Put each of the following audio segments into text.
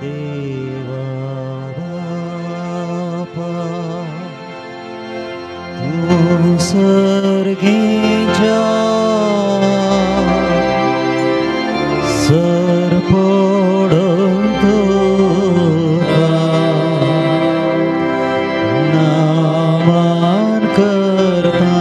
देवा बापा तूं सर्गीच्या सरपडून तुका नामान करता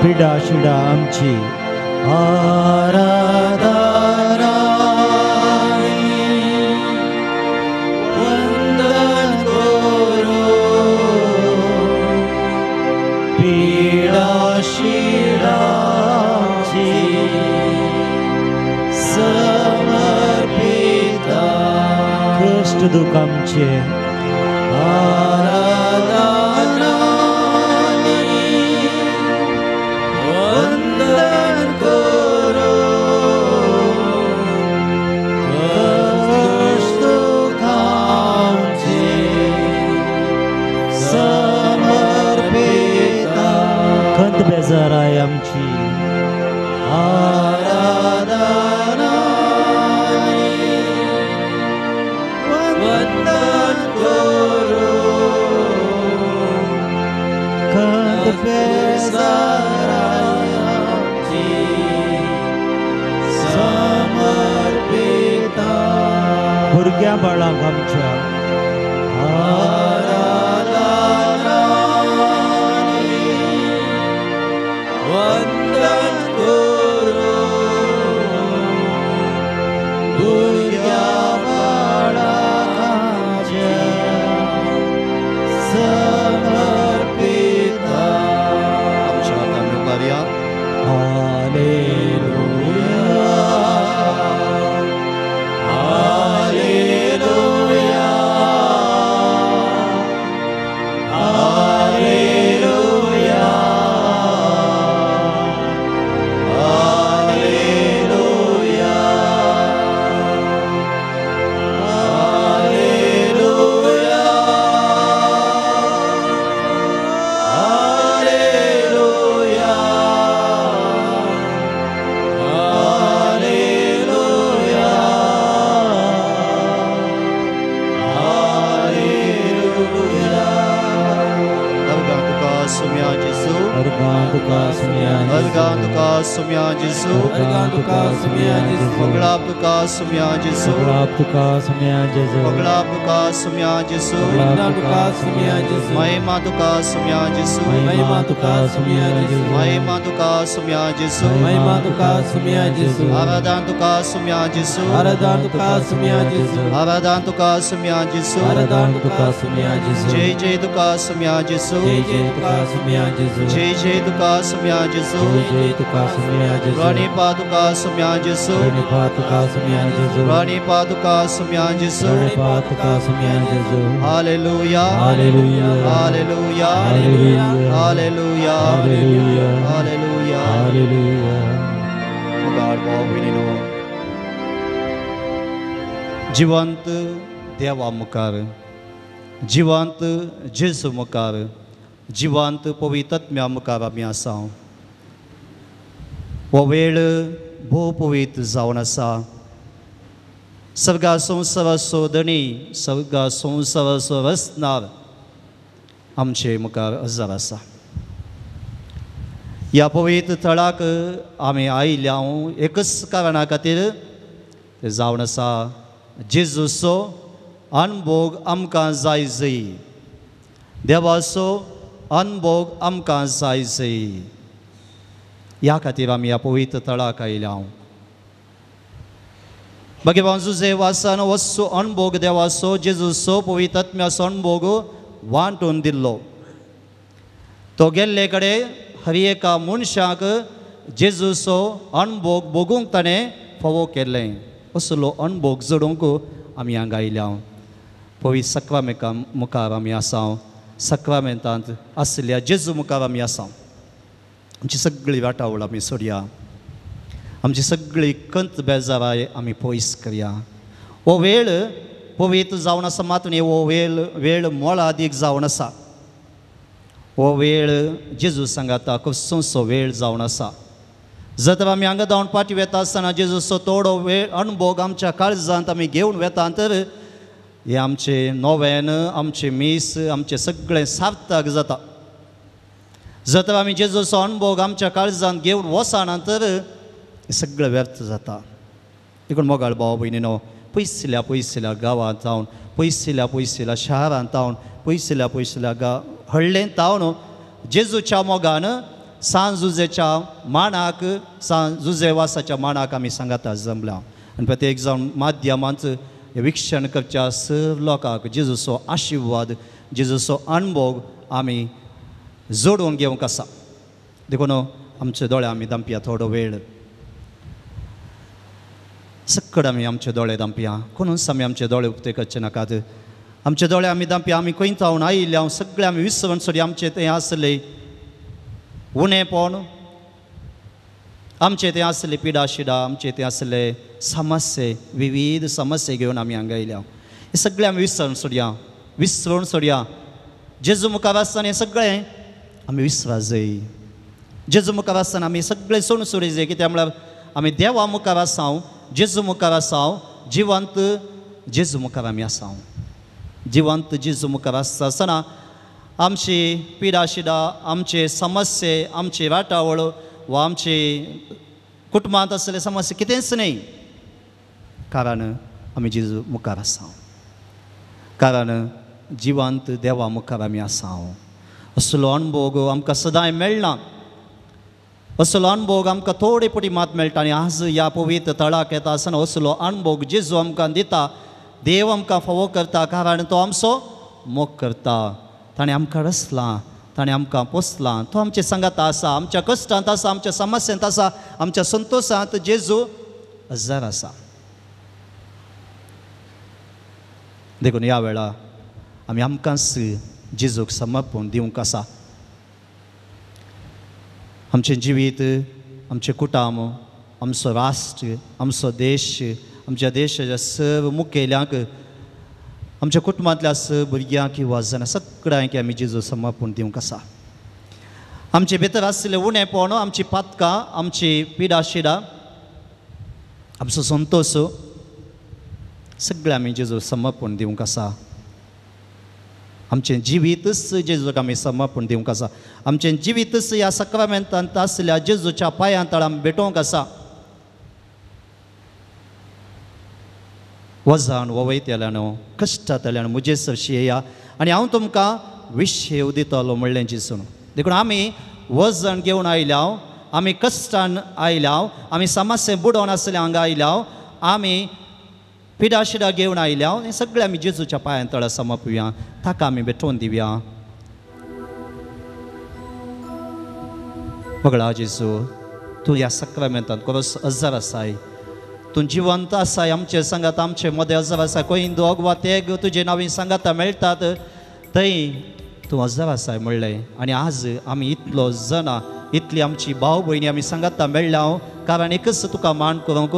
पिडा शिडा आमची आराधना वंदन करो पिडा शिडाची समर्पिता कष्ट दुःख आमचे आराधना वंदन करो कष्ट दुःखांचे समर्पिता खंत बेजाराय आमची आराधना वंदन करो खंत बेजाराय आमची समर्पिता भुरग्यां बाळांक आमच्या आराधना वंदन करो सुम्या जेजू, स्वर्गांत तुका सुम्या जेजू, होगळाप तुका सुम्या जेजू, होगळाप तुका सुम्या जेजू, होगळाप तुका सुम्या जेजू, वंदना तुका सुम्या जेजू, महिमा तुका सुम्या जेजू, महिमा तुका सुम्या जेजू, महिमा तुका सुम्या जेजू, महिमा तुका सुम्या जेजू, आराधना तुका सुम्या जेजू, आराधना तुका सुम्या जेजू, आराधना तुका सुम्या जेजू, आराधना तुका सुम्या जेजू, जय जय तुका सुम्या जेजू, जय जय तुका सुम्या जेजू, जय जय तुका सुम्या जेजू, जय जय तुका सुम्या जेजू, प्रणिपा तुका सुम्या जेजू, प्रणिपा तुका सुम्या जेजू, प्रणिपा तुका सुम्या जेजू, प्रणिपा तुका सुम्या जेजू। Hallelujah, hallelujah, hallelujah, hallelujah, hallelujah, hallelujah, hallelujah, hallelujah. मुखार भाव भयणीनो, जिवंत देवा मुखार, जिवंत जेजू मुखार, जिवंत पवित्र आत्म्या मुखार आमी आसा। हो वेळ भोव पवित्र जावन आसा। सर्गा संवसाराचो धनी, सर्गा संवसाराचो रचणार आमचे मुखार हजर आसा। ह्या पवित्र थळाक आमी आयिल्ल्या एकच कारणा खातीर, तें जावन आसा जेजूचो अनभोग आमकां जाय जय, देवाचो अनभोग आमकां जाय जय। ह्या खातीर आमी ह्या पवित्र थळाक आयिल्ल्या। भगवान जुजे वासान वस्तू अनभोग देवाचो जेजूचो पवित्र आत्म्याचो अनभोग वांटून दिल्लो। तो गेल्ले कडेन हर एका मनशाक जेजूचो अनभोग भोगूंक ताणें फावो केल्लें। असलो अनभोग जोडूंक आमी हांगा आयल्या। पवित्र सक्रामेका मुखार आमी आसा, सक्रामेंतांत आशिल्ल्या जेजू मुखार आमी आसा। आमची सगळी वाटावळ आमी सोडया, आमची सगळी कंत बेजाराय आमी पयस करया। हो वेळ पवित्र जावन आसा मात न्ही, हो वेळ वेळ मोलादीक जावन आसा। हो वेळ जेजू सांगाता कसोसो वेळ जावन आसा। जर तर आमी हांगा धांवन फाटीं वेता आसतना जेजूचो थोडो वेळ अणभोग आमच्या काळजांत आमी घेवन वेता तर हें आमचें नोवेन, आमचें मीस, आमचें सगळें सार्थक जाता। जर तर आमी जेजूचो अणभोग आमच्या काळजांत घेवन वचना तर सगळें व्यर्थ जाता। देखून मोगाळ भाव भयणीनो, पयसुल्ल्या पयसुल्ल्या गांवांत जावन, पयसुल्ल्या पयसुल्ल्या शारांत जावन, पयसुल्ल्या पयसुल्ल्या गांव हळ्ळेंत जावन जेजूच्या मोगान सांत जुजेच्या माणाक, सांत जुजे वासाच्या माणाक आमी सांगाता जमल्या। आनी प्रत्येक जावन माध्यमांत विक्षण करच्या सर लोकांक जेजूचो आशिर्वाद, जेजूचो अणभोग आमी जोडून घेवंक आसा। देखून आमचे दोळे आमी दांपया थोडो वेळ, सक्कड आमी आमचे दोळे दांपया, कोणूच आमी आमचे दोळे उक्ते करचे नाकात। आमचे दोळे आमी दांपया, आमी खंय जावन आयिल्ले हांव सगळे आमी विसरून सोडया आमचे तें आसले उणेपण, आमचे तें आसले पिडा शिडा, आमचे तें आसले समस्ये, विविध समस्ये घेवन आमी हांगा आयल्या। हे सगळे आमी विसरून सोडया, विसरून सोडया। जेजू मुखार आसतना हें सगळें आमी विसरा जाय। जेजू मुखार आसतना आमी सगळें सोडून सोडी जाय। कित्याक म्हळ्यार आमी देवा मुखार आसा, जेजू मुखार आसा, जिवंत जेजू मुखार आमी आसा। जिवंत जेजू मुखार आसता आसतना आमची पिडा शिडा, आमचे समस्ये, आमची वाटावळ वा आमची कुटुंबांत आसले समस्या कितेंच न्हय, कारण आमी जेजू मुखार आसा, कारण जिवंत देवा मुखार आमी आसा। असलो अणभोग आमकां सदांय मेळना, असलो अणभोग आमकां थोडे पटी मात मेळटा। आनी आज ह्या पवित्र थळाक येता आसतना असलो अणभोग जेजू आमकां दिता, देव आमकां फावो करता, कारण तो आमचो मोग करता। ताणें आमकां रचलां, ताणें आमकां पोसलां, तो आमचे सांगाता आसा, आमच्या कश्टांत आसा, आमच्या समस्यांत आसा, आमच्या संतोशांत जेजू हजर आसा। देखून ह्या वेळा आमी आमकांच जेजूक समर्पण दिवंक आसा। आमचें जिवीत, आमचें कुटुंब, आमचो राष्ट्र, आमचो देश, आमच्या देशाच्या सर्व मुखेल्यांक, आमच्या कुटुंबांतल्या स भुरग्यांक किंवा जाणां सगळ्यांक आमी जेजू समर्पण दिवंक आसा। आमचे भितर आशिल्लें उणेपण, आमची पातकां, आमची पिडा शिडा, आमचो संतोश, सगळें आमी जेजू समर्पण दिवंक आसा। आमचें जिवीतच जेजूक आमी समर्पण दिवंक आसा. आमचें जिवीतच ह्या सक्रामेंतांत आसल्या जेजूच्या पांयां तळा आमी भेटोवंक आसा. वजन वयतल्यान कश्टांतल्यान म्हजे सरशी येया आनी हांव तुमकां विशेव दितलो म्हणलें जेजून. देखून आमी वजन घेवन आयल्या, आमी कश्टान आयल्या, आमी समस्या बुडोवन आसल्या हांगा आयल्या, आमी पिडाशिडा घेवन आयल्या, हें सगळें आमी जेजूच्या पांयां तळा समर्पुया, ताका आमी भेटोवन दिवया. वगळा जेजू, तूं ह्या सक्रामेंतांत खरोच अजार आसाय, तूं जिवंत आसाय आमचे सांगात, आमचे मदें अजार आसा. खंय दोग वा तेग तुजे नांवी सांगाता मेळटात थंय तूं अजार आसाय म्हणलें. आनी आज आमी इतलो जाणां, इतली आमची भाव भयणी आमी सांगाता मेळ्ळ्या कारण एकच तुका मान करूंक,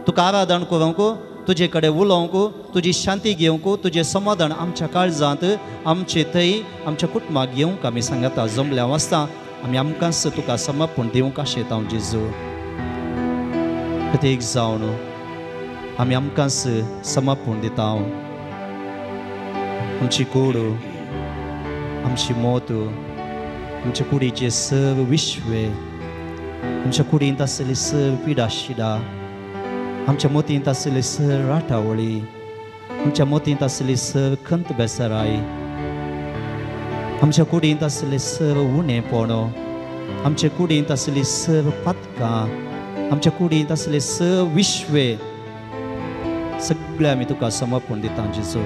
तुका आराधन करूंक, तुजे कडेन उलोवंक, तुजी शांती घेवंक, तुजें समाधान आमच्या काळजांत, आमचे थंय आमच्या कुटुंबाक घेवंक आमी सांगाता जमल्या वाचता. आमी आमकांच तुका समर्पण दिवंक आशेता जेजू. प्रत्येक जावन आमी आमकांच समर्पण दिता. आमची कूड, आमची मोत, आमच्या कुडीचे सर्व विश्वे, आमच्या कुडींत आसलेली सर्व पिडाशिडा, आमच्या मोतींत आसलेली सर्व राटावळी, आमच्या मोतींत आसलेली सर्व खंत बेसराय, आमच्या कुडींत आसलेले सर्व उणेपण, आमच्या कुडींत आसलेली सर्व पातकां, आमच्या कुडींत आसले सर्व विश्वे, सगळे आमी तुका समर्पण दिता जेजू.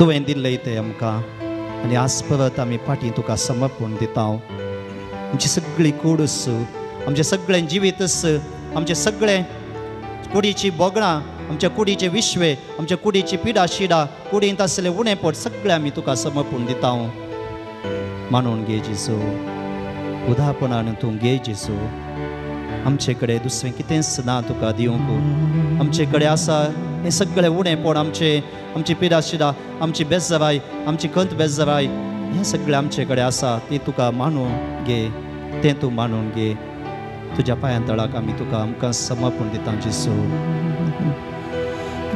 तुवें दिल्लें तें आमकां आनी आज परत आमी फाटीं तुका समर्पण दिता. आमची सगळी कूडस, आमचें सगळें जिवीतच, आमचें सगळें कुडीची बोगणां, आमच्या कुडीचे विश्वे, आमच्या कुडीची पिडा शिडा, कुडींत आसले उणेपट, सगळें आमी तुका समर्पण दिता. मानून घे जेजू, उदापणान तूं घे जेजू. आमचे कडेन दुसरें कितेंच ना तुका दिवंक. आमचे कडेन आसा हें सगळें उणेपण, आमचें, आमची पिडा शिडा, आमची बेजराय, आमची खंत बेजराय, हें सगळें आमचे कडेन आसा. तें तुका मानून घे, तें तूं मानून घे. तुज्या पांयां तळाक आमी तुका आमकां समर्पण दिता जेजू.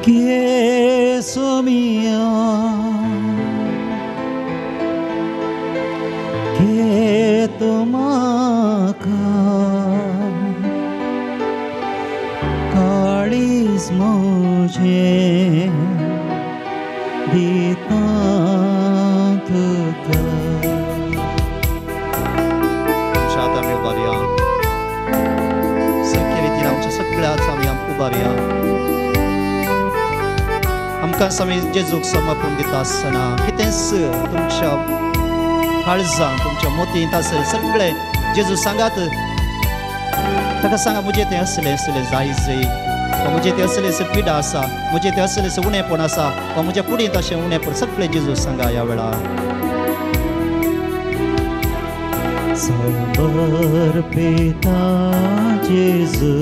घे सोमिया, घे तूं म्हाका, काळीज म्हजें दिता तुका. आमच्या आतां आमी उबारया, सारके रितीन आमच्या सगळ्याच आमी उबारया. आमकां आमी जेजूक समर्पण दिता आसतना कितेंच तुमच्या काळजान, तुमच्या मोतींत आसलें सगळें जेजू सांगात. ताका सांगा म्हजें तें असलें असलें जाय जय, वा म्हजें तें असलें असलें पिडा आसा, म्हजें तें असलें असलें उणेपण आसा, वा म्हज्या कुडींत अशें उणेपण, सगळें जेजू सांगा ह्या वेळार. समर्पिता जेजू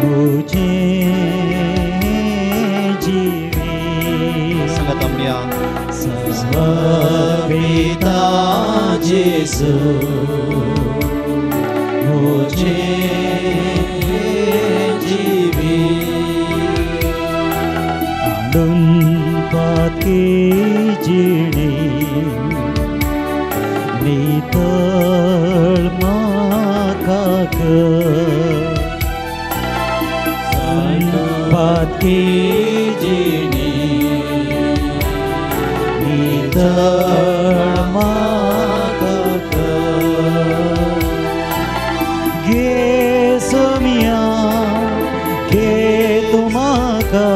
म्हजें जिवीत. सांगात म्हणया, समर्पिता जेजू म्हजें जिवीत. हाडून पाती जिणी नितळ म्हाका कर, पाती जिणी नितळ म्हाका कर. घे सोमिया, घे तूं म्हाका,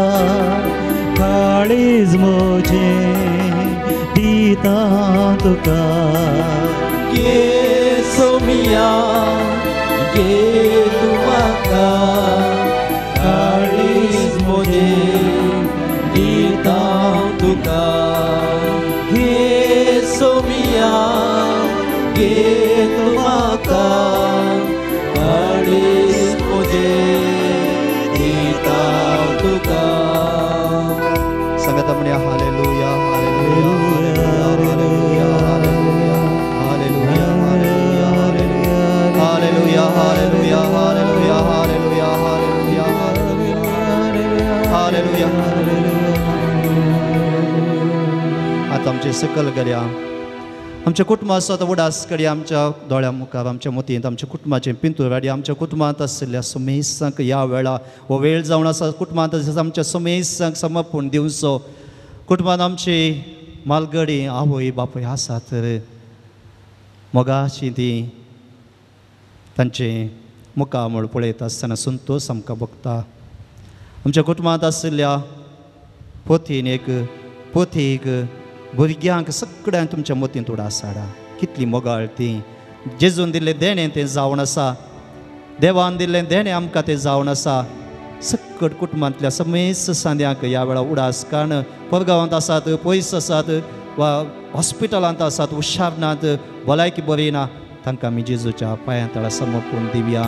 काळीज म्हजें दिता तुका. घे सोमिया, घे तूं म्हाका, काळीज म्हजें दिता तुका. घे सोमिया, घे तूं म्हाका, काळीज म्हजें दिता तुका. सांगात म्हणया, हालेलुया, हालेलुया, हालेलुया, हालेलुया, हालेलुया, हालेलुया, हालेलुया, हालेलुया, हालेलुया, हालेलुया, हालेलुया. आमचे सकल करया. आमच्या कुटुंबाचो आतां उडास करया आमच्या दोळ्या मुखार, आमच्या मतींत आमच्या कुटुंबाचें पिंतूर वाडी आमच्या कुटुंबांत आशिल्ल्या सुमेसांक ह्या वेळा हो वेळ जावन आसा कुटुंबांत आशिल्ल्या आमच्या सुमेसांक समर्पण दिवचो. कुटुंबांत आमची मालगडी आवय बापूय आसा तर मोगाची ती तांचें मुखामळ पळयता आसतना संतोश आमकां भोगता. आमच्या कुटुंबांत आशिल्ल्या पोथीन एक पोथीक भुरग्यांक सगळ्यांक तुमच्या मतींत उडास हाडा. कितली मोगाळ ती जेजून दिल्लें देणें तें जावन आसा, देवान दिल्लें देणें आमकां तें जावन आसा. सकट कुटुंबांतल्या समेस्त सांद्यांक ह्या वेळार उडास, कारण परगांवांत आसात, पयस आसात वा हॉस्पिटलांत आसात, हुशार नात, भलायकी बरी ना, तांकां आमी जेजूच्या पांयां तळा समर्पण दिवया.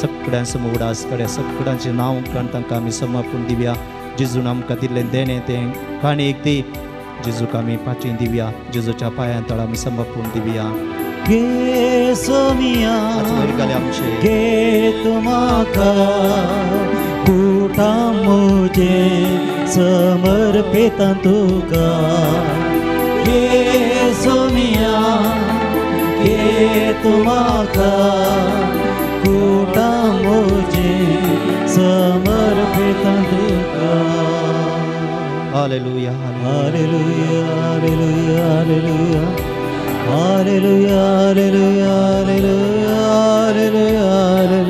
सगळ्यां समोर उडास कड्या सगळ्यांचें नांव काडून तांकां आमी समर्पण दिवया. जेजून आमकां दिल्लें देणें तें काणयेक ती जेजूक आमी पाची दिवया. जेजूच्या पांयां तळा आमी समर्पण दिवया. घे सोमिया आमचे घे तुमाका कुटां म्हजें समर्पितां तुका. घे सोमिया घे तुमाका कुटां म्हजें समर्पितां तुका. Hallelujah, hallelujah, hallelujah, hallelujah, hallelujah, hallelujah, hallelujah, hallelujah,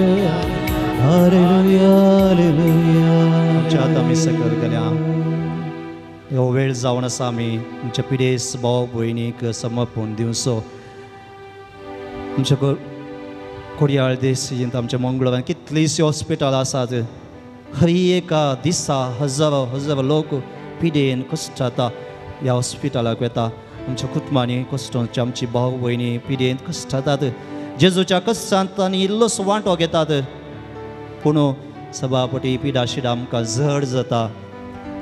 hallelujah, hallelujah. आमच्या आतां आमी सकयल गेल्या हो वेळ जावन आसा आमी आमच्या पिडेस भाव भयणीक समर्पण दिवचो. आमच्या कोडयाळ देशींत आमच्या मंगळूरांत कितलींशीं हॉस्पिटलां आसात. हर एका दिसा हजारो हजारो लोक पिडेन कश्ट जाता ह्या हॉस्पिटलाक वता. आमच्या कुटुंबांनी कश्टांचे आमची भाव भयणी पिडेन कश्ट जातात. जेजूच्या कश्टांत आनी इल्लोसो वांटो घेतात, पूण सभापती पिडाशिडा आमकां जड जाता,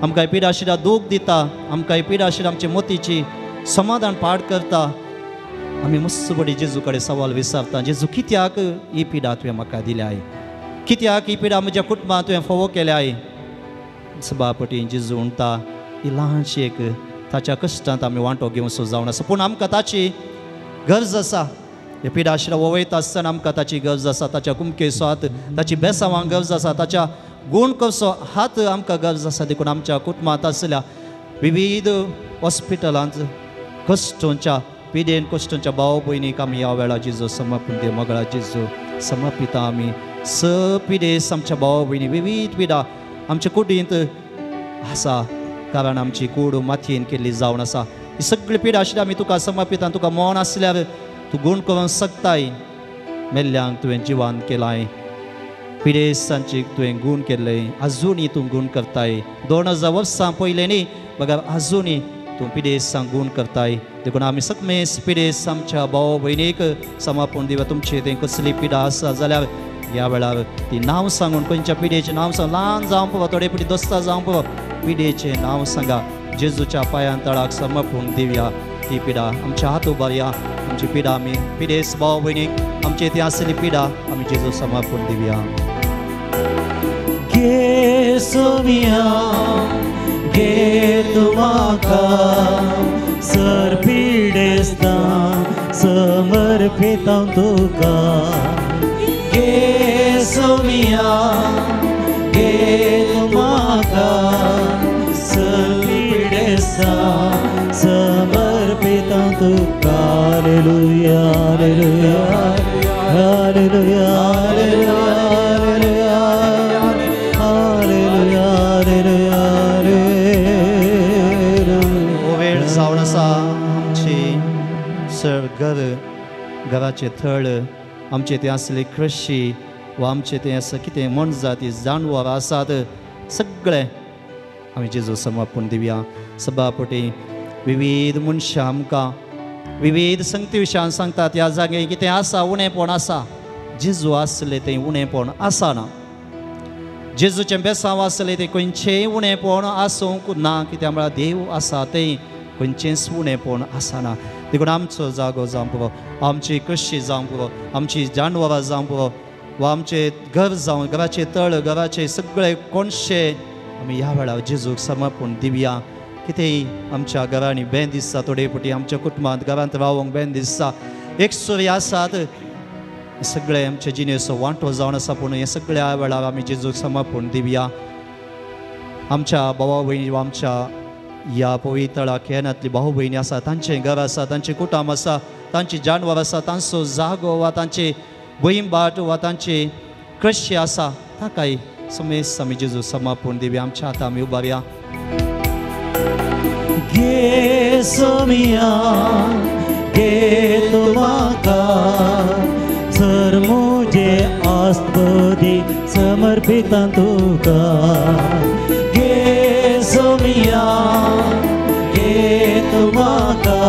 आमकां पिडाशिडा दूख दिता, आमकां पिडाशिडा आमचे मोतीची समाधान पाड करता. आमी मस्त बडी जेजू कडेन सवाल विचारता, जेजू कित्याक ही पिडा तुवें म्हाका दिल्या, कित्याक ही पिडा म्हज्या कुटुंबांत तुवें फोवो केल्या? सभापती जेजू म्हणटा ही ल्हानशी एक ताच्या कश्टांत आमी वांटो घेवचो जावन आसा, पूण आमकां ताची गरज आसा. हे पिडाशिडा वयता आसतना आमकां ताची गरज आसा, ताच्या कुमकेचो हात, ताची बेसावांक गरज आसा, ताच्या गूण करचो हात आमकां गरज आसा. देखून आमच्या कुटुंबांत आसल्या विविध हॉस्पिटलांत कश्टांच्या पिडेन कश्टांच्या भाव भयणीक आमी ह्या वेळार जेजू समर्पण दे. मगळा जेजू समर्पिता आमी स पिडेस आमच्या भाव भयणी विविध पिडा आमच्या कुडींत आसा, कारण आमची कूड मातयेन केल्ली जावन आसा. ही सगळी पिडा आशिल्ली आमी तुका समर्पिता. तुका मौन आसल्यार तूं गूण करूंक शकताय. मेल्ल्यांक तुवें जिवान केलाय, पिडेसांची तुवें गूण केल्लें, आजुनूय तूं गूण करताय. 2000 वर्सां पयलें न्ही बगर आजुनूय तूं पिडेसांक गूण करताय. देखून आमी सकमेस पिडेस आमच्या भाव भयणीक समर्पण दिवया. तुमचे तें कसली पिडा आसा जाल्यार ह्या वेळार ती नांव सांगून, खंयच्या पिडेचें नांव सांग, ल्हान जावं पुरो, थोडे पिडी दोस्ता जावं पुरो, पिडेचें नांव सांगा. जेजूच्या पांयां तळाक समर्पण दिवया ती पिडा. आमच्या हात उबारया आमची पिडा आमी पिडेस भाव भयणीक आमचे ती आसली पिडा आमी जेजू समर्पण दिवया. घे सोमिया घे तुमाका सर पिडेस्तां समर्पितां तुका. घे सोमिया घे तुमाका सर पिडेस्तां समर्पितां तुका. Hallelujah, hallelujah, hallelujah, hallelujah, hallelujah, hallelujah. हो वेळ जावन आसा आमची सर घर, घराचें थळ, आमचें तें आसली कृशी वा आमचें तें आसा कितें मोनजाती जानवर आसात सगळें आमी जेजू समर्पण दिवया. सभापती विविध मनशां आमकां विविध संगती विशयान सांगतात ह्या जागे कितें आसा उणेपण आसा. जेजू आसलें तें उणेपण आसना. जेजूचें बेसांव आसलें तें खंयचेंय उणेपण आसूंक ना, कित्याक म्हळ्यार देव आसा तें खंयचेंच उणेपण आसना. देखून आमचो जागो जावं पुरो, आमची कृशी जावं पुरो, आमची जानवरां जावं पुरो, वा आमचें घर जावं, घराचें तळ, घराचे सगळे कोणशे आमी ह्या वेळार जेजूक समर्पण दिवया. कितेंय आमच्या घरांनी बेन दिसता, थोडे फावटी आमच्या कुटुंबांत घरांत रावंक बेन दिसता, एकसुरी आसात, सगळे आमचे जिणेचो वांटो जावन आसा. पूण हे सगळ्या वेळार आमी जेजूक समर्पण दिवया. आमच्या भावा भयणी वा आमच्या ह्या पवितळा केनांतली भाव भयणी आसा, तांचें घर आसा, तांचें कुटुंब आसा, तांची जानवर आसा, तांचो जागो वा तांची भंयबाट वा तांची कृशी आसा, ताकाय समेस्त आमी जेजू समर्पण दिवया. आमच्या हाता आमी उबारया. घे सोमिया घे तूं म्हाका सर मुझे आस्पदी समर्पिता तुका. घे सोमिया घे तूं म्हाका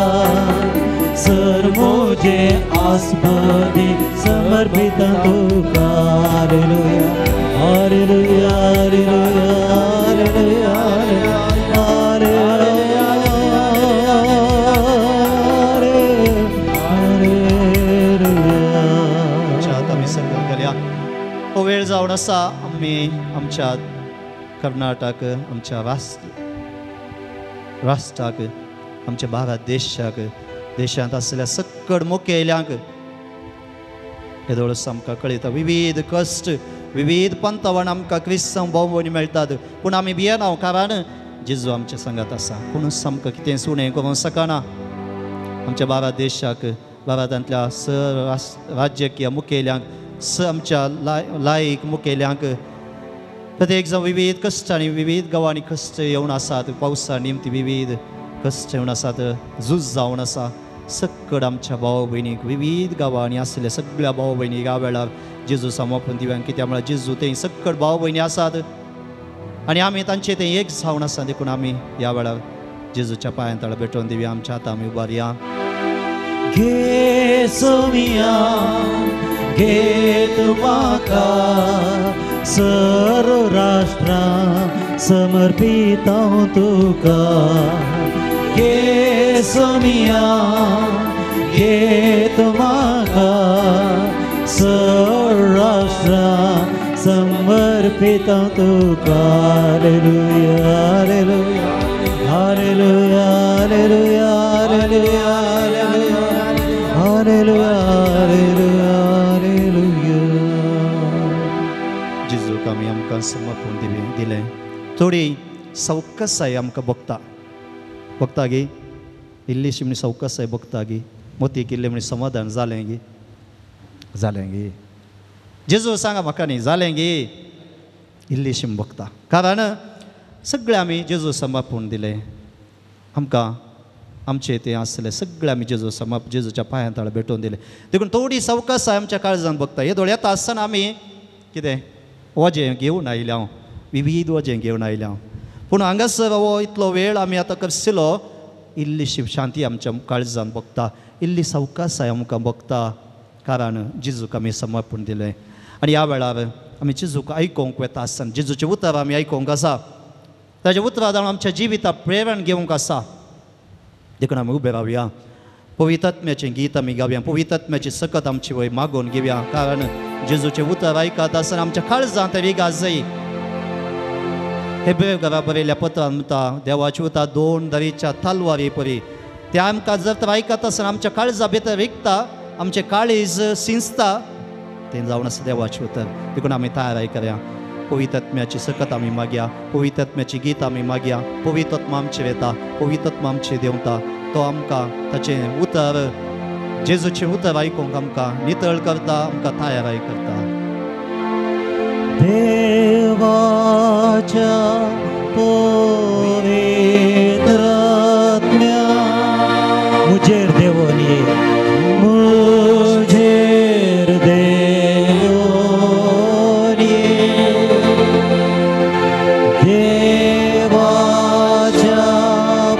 सर मुझे आस्पदी समर्पिता तुका. Hallelujah hallelujah hallelujah hallelujah hallelujah hallelujah. आमी संकल्प केल्या हो वेळ जावन आसा आमी आमच्या कर्नाटक, आमच्या राष्ट्राक, आमच्या भारत देशाक, देशांत आसलेल्या सक्कड मुखेल्यांक येदोळस आमकां कळयता विविध कश्ट, विविध पंथावन आमकां क्रिस्तांव भाव भयणी मेळटात, पूण आमी भियेना कारण जेजू आमच्या सांगात आसा. कोणूच आमकां कितें सुणें करूंक शकना. आमच्या भारत देशाक, भारतांतल्या स राज्यकीय मुखेल्यांक, स आमच्या लायक मुखेल्यांक प्रत्येक जावं विविध कश्ट आनी विविध गांवांनी कश्ट येवन आसात, पावसा निमती विविध कश्ट येवन आसात, झूज जावन आसा. सक्कड आमच्या भाव भयणीक विविध गांवांनी आसले सगळ्या भाव भयणीक ह्या वेळार जेजू समर्पण दिवया. कित्याक म्हळ्यार जेजू थंय सक्कड भाव भयणी आसात आनी आमी तांचे थंय एक जावन आसा, देखून आमी ह्या वेळार जेजूच्या पांयां तळा भेटोवन दिवया. आमच्या हाता आमी उबारया. घे सोमिया घे तूं म्हाका सर्व राष्ट्रां समर्पिता तुका. घे सोमिया घे तूं म्हाका सर्व राष्ट्रां समर्पिता तुका. Hallelujah hallelujah hallelujah hallelujah hallelujah hallelujah hallelujah hallelujah. जेजूक आमी आमकां समर्पण दिलें. थोडी सवकसाय आमकां भोगता, भोगता गी इल्लीशी म्हणी सवकसाय भोगता गी, मोतीक इल्लें म्हणी समाधान जालें गी, जालें गी जेजू सांगा म्हाका न्ही जालें गी, इल्लीशी भोगता. कारण सगळें आमी जेजू समर्पण दिलें. आमकां आमचें तें आसलें सगळें आमी जेजू समर्प जेजूच्या पांयां तळा भेटोवन दिलें. देखून थोडी सवकसाय आमच्या काळजान भोगता. हे दोळ येता आसतना आमी कितें वजें घेवन आयल्या हांव, विविध वजें घेवन आयल्या हांव, पूण हांगासर हो इतलो वेळ आमी आतां करशिलो इल्लीशी शांती आमच्या काळजान भोगता, इल्ली सवकासाय आमकां भोगता, कारण जेजूक आमी समर्पण दिलें. आनी ह्या वेळार आमी जेजूक आयकोंक वता आसतना जेजूचें उतर आमी आयकोंक आसा, ताच्या उतरां आमच्या जिविताक प्रेरण घेवंक आसा. देखून आमी उबे रावया, पवित्रात्म्याचें गीत आमी गावया, पवित्रात्म्याची सकत आमची वय मागून घेवया, कारण जेजूचें उतर आयकत आसतना आमच्या काळजांत रिगाज जाय. हेब्रेव घरा बरयल्ल्या पत्रान म्हणटा देवाची उतर दोन दरीच्या तलवारी परी, ते आमकां जर तर आयकत आसतना आमच्या काळजा भितर रिगता, आमचें काळीज सिंचता, तें जावन आसा देवाचें उतर. देखून आमी तयार करया, पवित्रात्म्याची सकत आमी मागया, पवित्रात्म्याची गीत आमी मागया. पवित्रात्मा आमचेर येता, पवित्रात्मा आमचेर देंवता, तो आमकां ताचें उतर जेजूचें उतर आयकूंक आमकां नितळ करता, आमकां तयार करता. देवाच्या पवित्रात्म्या मुजेर देवोन ये, मुजेर देवोन ये, देवाच्या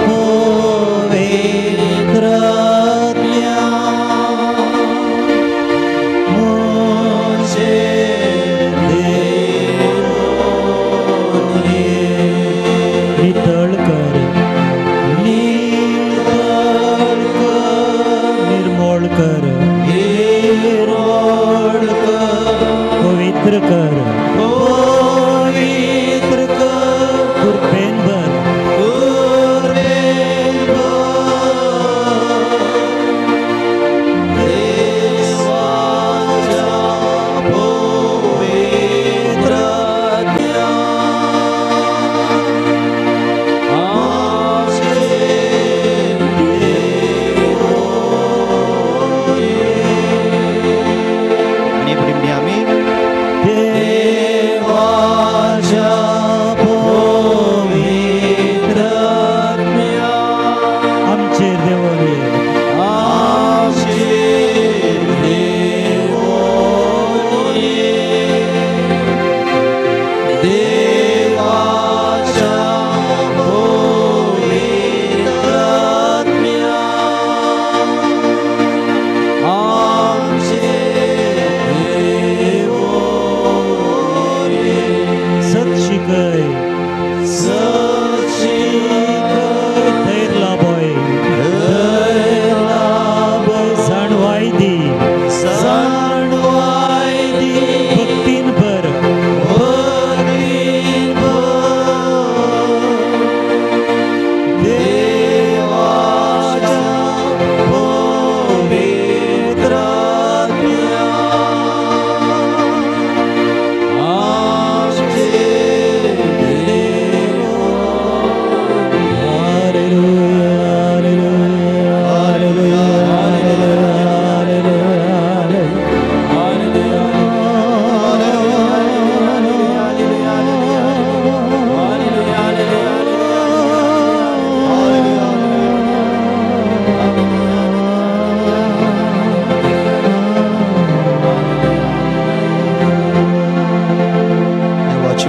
पवित्रात्म्या मुजेर देवोन ये. नितळ कर, नितळ कर, निर्मोळ कर, निर्मोळ कर, पवित्र कर, पवित्र कर, कृपेन भर,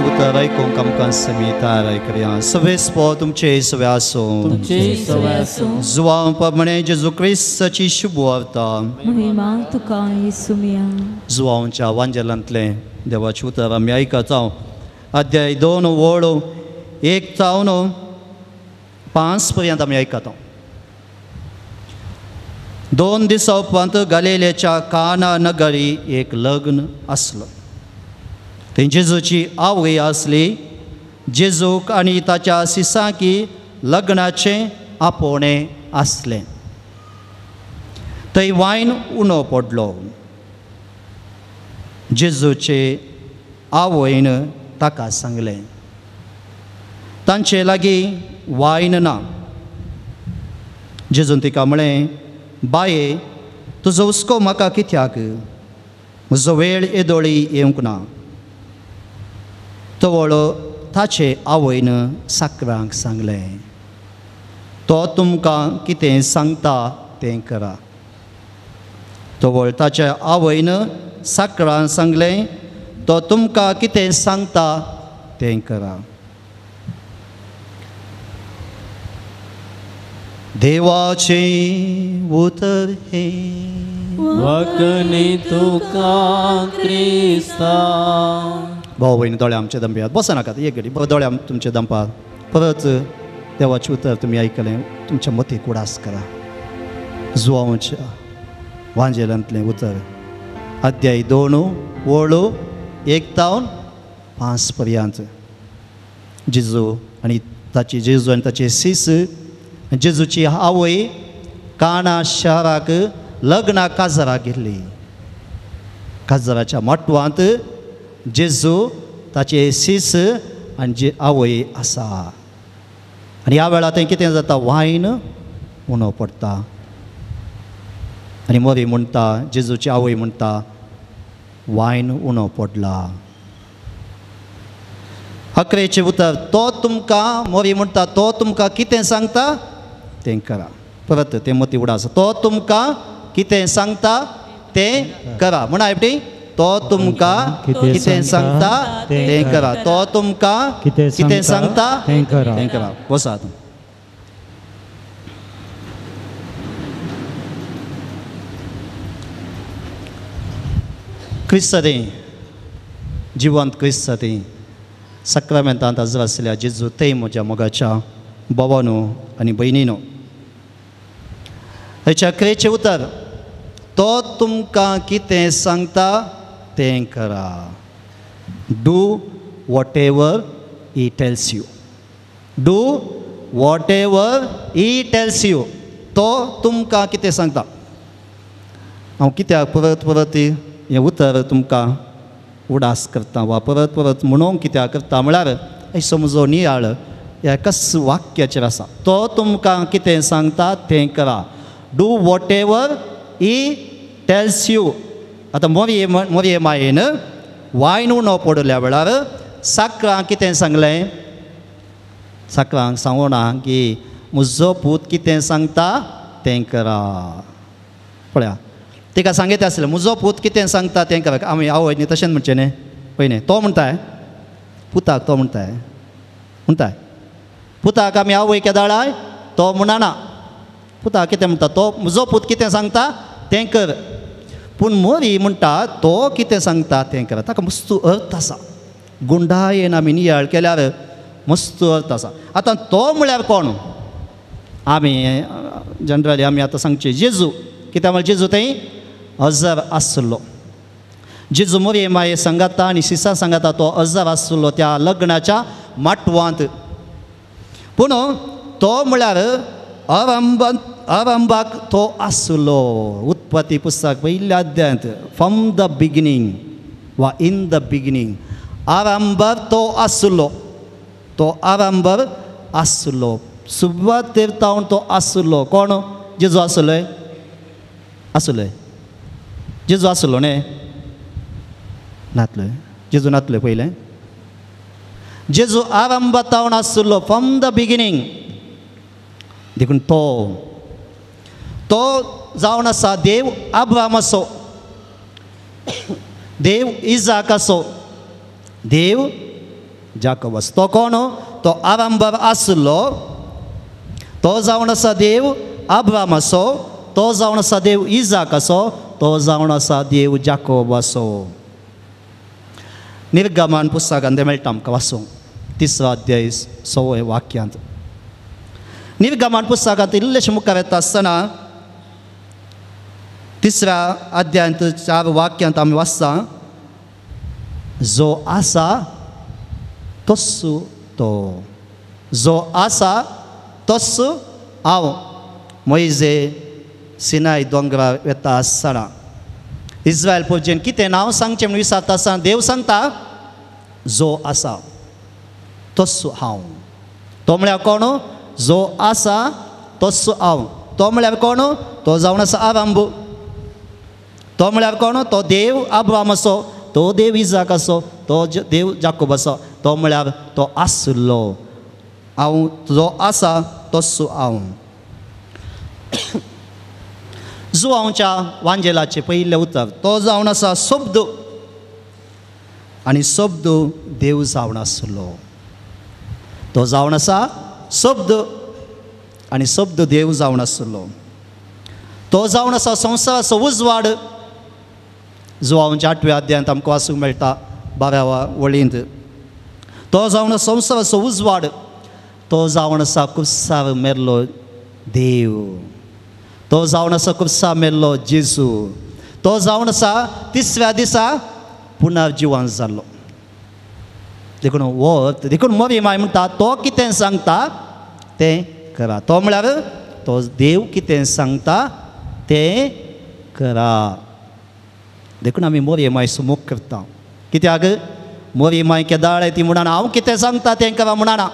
उतर आयकूंक आमकां समितार करया. सवेस पो तुमचे सवे आसूं. जुवांव प्रमाणे जेजू क्रिस्ताची शुभ वार्ता. जुवांवच्या वांजेलांतलें देवाचें उतर आमी आयकता. अध्याय 2 वळ 1 जावन 5 पर्यंत आमी आयकता. 2 दिसां उपरांत गालिलेच्या काना नगरी एक लग्न आसलो. थंय जेजूची आवय आसली. जेजूक आनी ताच्या सिसांकी लग्नाचें आपोवणें आसलें. थंय वायन उणो पडलो. जेजूचे आवयन ताका सांगलें, तांचे लागीं वायन ना. जेजून तिका म्हळें, बाये, तुजो हुस्को म्हाका कित्याक? म्हजो वेळ येदोळी येवंक ना. तवळ ताचे आवयन साकरांक सांगलें, तो तुमकां कितें सांगता तें करा. तवळ ताच्या आवयन साकरांक सांगलें, तो तुमकां कितें सांगता तें करा. देवाचें उतर हें. वखणी तुका क्रिस्ता. भाव भयणी, दोळे आमचे दंपयात, बसा नाकात एक घडी, दोळे तुमचे दंपात. परत देवाचें उतर तुमी आयकलें, तुमच्या मतीक उडास करा. जुवांवच्या वांजेलांतलें उतर, अध्याय 2 वळ 1 जावन 5 पर्यंत. जेजू आनी ताची जेजू आनी ताचे सीस, जेजूची आवय काना शहराक लग्ना काजराक गेल्ली. काजराच्या माटवांत जेजू, ताचे सीस आनी जे आवय आसा. आनी ह्या वेळार थंय कितें जाता? वायन उणो पडटा. आनी मोरी म्हणटा, जेजूची आवय म्हणटा, वायन उणो पडला. 11चें उतर, तो तुमकां, मोरी म्हणटा, तो तुमकां कितें सांगता तें करा. परत तें मती उडास, तो तुमकां कितें सांगता तें करा. म्हणा एकटी, तो तुमकां कितें सांगता तें करा. तो तुमकां कितें सांगता तें करा. बसात. क्रिस्तांव, जिवंत क्रिस्तांव, साक्रामेंतांत हजर आसल्या जेजू ते म्हज्या मोगाच्या भावानो आनी भयणीनो, हेच्या 11चें उतर, तो तुमकां कितें सांगता तें करा. Do whatever he tells you. Do whatever he tells you. तो तुमकां कितें सांगता. हांव कित्याक परत परत हें उतर तुमकां उडास करता वा परत परत म्हणूंक कित्याक करता म्हळ्यार ऐसो म्हजो नियाळ ह्या एकाच वाक्याचेर आसा. तो तुमकां कितें सांगता तें करा. Do whatever he tells you. आतां मोरये मोरये मायेन वायन उणो पडल्या वेळार साकरांक कितें सांगलें? साकरांक सांगोना की म्हजो पूत कितें सांगता तें करा. पळया, तिका सांगीत आसलें, म्हजो पूत कितें सांगता तें करा. आमी आवय न्ही तशेंच म्हणचें न्ही, पळय तो म्हणटाय पुताक, तो म्हणटाय म्हणटाय पुताक आमी आवय केदाळाय तो म्हणना. पुताक कितें म्हणटा? तो म्हजो पूत कितें सांगता तें कर. पूण मोरी म्हणटा तो कितें सांगता तें करा. ताका मस्त अर्थ आसा. गुंडायेन आमी नियाळ केल्यार मस्त अर्थ आसा. आतां तो म्हळ्यार कोण? आमी जनरली आमी आतां सांगचें जेजू. कित्याक म्हळ्यार जेजू थंय हजर आसलो. जेजू मोरये माये सांगाता आनी सिसा सांगाता तो हजर आसलो त्या लग्नाच्या माटवांत. पूण तो म्हळ्यार आरंभाक तो आसलो. उत्पत्ती पुस्तक पयल्या अध्यायांत फ्रॉम the beginning वा इन the beginning, आरंभार तो आसलो. तो आरंभार आसलो, सुरवातेर तावन तो आसलो. कोण? जेजू आसलो. आसलो जेजू आसलो न्ही? नातलो जेजू, नातलो पयलें. जेजू आरंभा तावन आसलो, फ्रॉम the beginning. देखून तो तो जावन आसा देव अब्रामाचो, देव इजाकाचो, देव जाकोब आसा. तो कोण? तो आरंभार आसलो, तो जावन आसा देव अब्राम आसो, तो जावन आसा देव इजाक आसो, तो जावन आसा देव जाकोब आसो. निर्गमन पुस्तकांत तें मेळटा आमकां वाचूंक, 3रो अध्याय 6 वाक्यांत. निर्गमन पुस्तकांत इल्लेशें मुखार येता आसतना 3ऱ्या अध्यायांत 4 वाक्यांत आमी वाचता, जो आसा तस्सू तो, जो आसा तस्सू हांव. मोयजे सिनाय दोंगरार वेता आसतना इस्रायल पुर्जेन कितें नांव सांगचें म्हूण विचारता आसतना देव सांगता, जो आसा तस्सू हांव. तो म्हळ्यार कोण? जो आसा तस्सू हांव. तो म्हळ्यार कोण? तो जावन आसा आरंभ. तो म्हळ्यार कोण? तो देव अब्राम आसो, तो देव इजाक आसो, तो देव जाकोब आसो. तो म्हळ्यार तो आसलो हांव, जो आसा तस्सू हांव. जुवांवच्या वांजेलाचें पयलें उतर, तो जावन आसा शब्द, आनी शब्द देव जावन आसलो. तो जावन आसा शब्द आनी शब्द देव जावन आसलो. तो जावन आसा संवसाराचो उजवाड. जुवांवच्या 8व्या अध्यायांत आमकां वाचूंक मेळटा 12व्या वळींत. तो जावन आसा संवसाराचो उजवाड. तो जावन आसा कुसार मेल्लो देव. तो जावन आसा कुसार मेल्लो जेजू. तो जावन आसा 3ऱ्या दिसा पुनर्जिवन जाल्लो. देखून हो, देखून मोरी माय म्हणटा, तो कितें सांगता तें करा. तो म्हळ्यार तो देव कितें सांगता तें करा. देखून आमी मोरी माय सुमूख करता. कित्याक? मोरी माय केदाळ ती म्हणना हांव कितें सांगता तें करा म्हणना.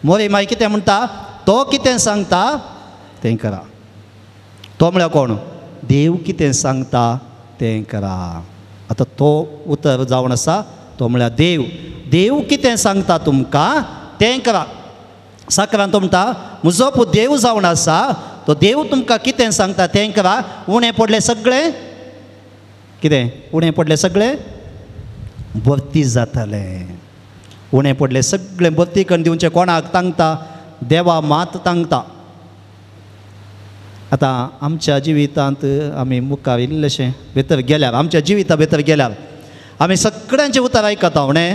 मोरी माय कितें म्हणटा? तो कितें सांगता तें करा. तो म्हळ्यार कोण? देव कितें सांगता तें करा. आतां तो उतर जावन आसा तो म्हळ्यार देव. देव कितें सांगता तुमकां तें करा. साकरान तो म्हणटा, म्हजो पूत देव जावन आसा, तो देव तुमकां कितें सांगता तें करा. उणें पडलें सगळें कितें? उणें पडलें सगळें भरती जातालें. उणें पडलें सगळें भरती करून दिवचें कोणाक तांगता? देवा मात तांगता. आतां आमच्या जिवितांत आमी मुखार इल्लेशें भितर गेल्यार, आमच्या जिविता भितर गेल्यार आमी सगळ्यांचें उतर आयकता. न्ही,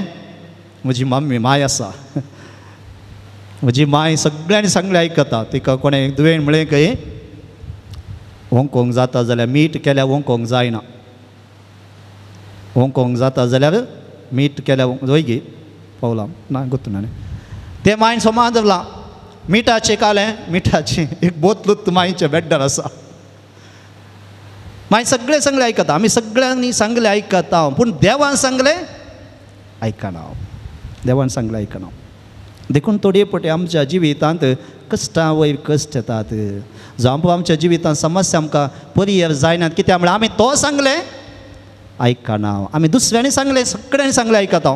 म्हजी मम्मी माय आसा, म्हजी माय सगळ्यांनी सांगलें आयकता. तिका कोणें दुयें म्हळें खंय ओंकोंक जाता जाल्यार मीठ केल्यार ओंकोंक जायना, ओंकोंक जाता जाल्यार मीठ केल्यार वय गी पावलां ना गोत्तु ना. तें मायन सोमा दवरलां मिठाचें कालें, मिठाचें एक बोतलूत मायचें बेड्डार आसा. माय सगळें सांगलें आयकता. आमी सगळ्यांनी सांगलें आयकता, पूण देवान सांगलें आयकना. देवान सांगलें आयकना. देखून थोडे पटे आमच्या जिवितांत कश्टां वयर कश्ट येतात. जावं आमच्या जिवितांत समस्या आमकां परियर जायनात. कित्याक म्हळ्यार आमी तो सांगलें आयकना. आमी दुसऱ्यांनी सांगलें, सगळ्यांनी सांगलें आयकता,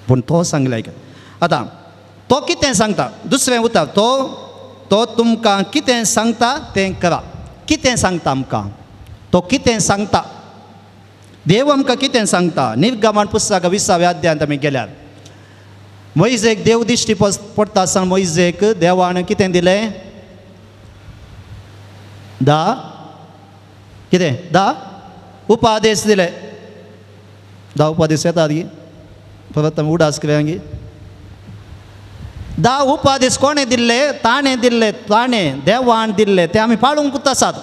पूण तो सांगलें आयकता. आतां तो कितें सांगता? दुसरें उतर, तो तो तुमकां कितें सांगता तें करा. कितें सांगता आमकां? तो कितें सांगता? देव आमकां कितें सांगता? निर्गमन पुस्तक 20व्या अध्यायांत आमी गेल्यार मोयजेक देव दिश्टी पडटा आसतना मोयजेक देवान कितें दिलें? 10 कितें? 10 उपादेश दिले. 10 उपादेश येतात गी परत आमी उडास करया गी. 10 उपादेश कोणें दिल्ले? ताणें दिल्ले, ताणें देवान दिल्ले. ते आमी पाळूंक आसात.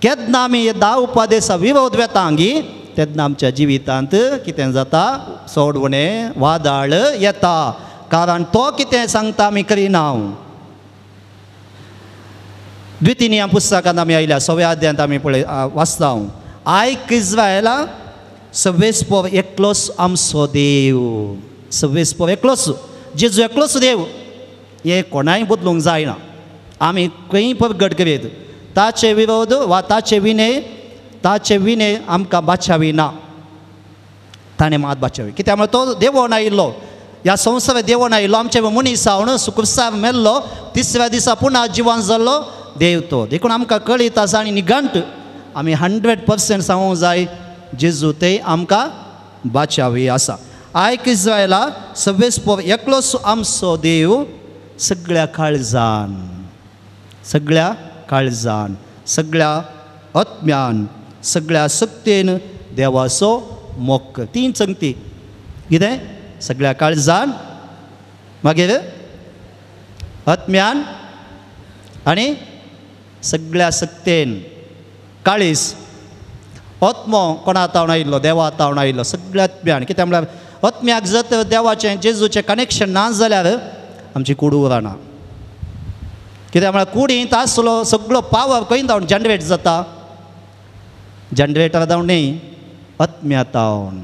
केन्ना आमी 10 उपादेसा विरोध वेता गी तेन्ना आमच्या जिवितांत कितें जाता? सोडवणें वादळ येता. कारण तो कितें सांगता आमी करिना. द्वितीय पुस्तकांत आमी आयल्या 6व्या अध्यायांत आमी पळय वाचता, आयक इस्रायला, सवेस्पोर एकलोच आमचो देव. सवेस्पोर एकलोच, जेजू एकलोच देव. हें कोणाय बदलूंक जायना. आमी खंय परगट करीत ताचे विरोध वा ताचे विनय, ताचे विनय आमकां बाचावी ना. ताणें मात बाचावी. कित्याक म्हळ्यार तो देवोन आयिल्लो, ह्या संवसारांत देवोन आयिल्लो, आमचे मनीस जावन सुकुरसार मेल्लो, 3ऱ्या दिसा पुनः जिवन जाल्लो देव तो. देखून आमकां कळीत आसा आनी निघंट आमी 100% सांगूंक जाय जेजू ते आमकां बाचावी आसा. आयक इज्रायला, सवेस्पोर एकलोच आमचो देव, सगळ्या काळजान, सगळ्या काळजान, सगळ्या आत्म्यान, सगळ्या शक्तेन देवाचो मोग कर. तीन संगती कितें? सगळ्या काळजान, मागीर आत्म्यान आनी सगळ्या शक्तेन. काळीस आत्मो कोणा तावन आयिल्लो? देवा तावन आयिल्लो. सगळ्या आत्म्यान. कित्याक म्हळ्यार आत्म्याक जर तर देवाचें जेजूचें कनेक्शन ना जाल्यार आमची कूड उरना. कित्याक म्हळ्यार कुडींत आसलो सगळो पावर खंय जावन जनरेट जाता? जनरेटर जावन न्ही, आत्म्या तावन.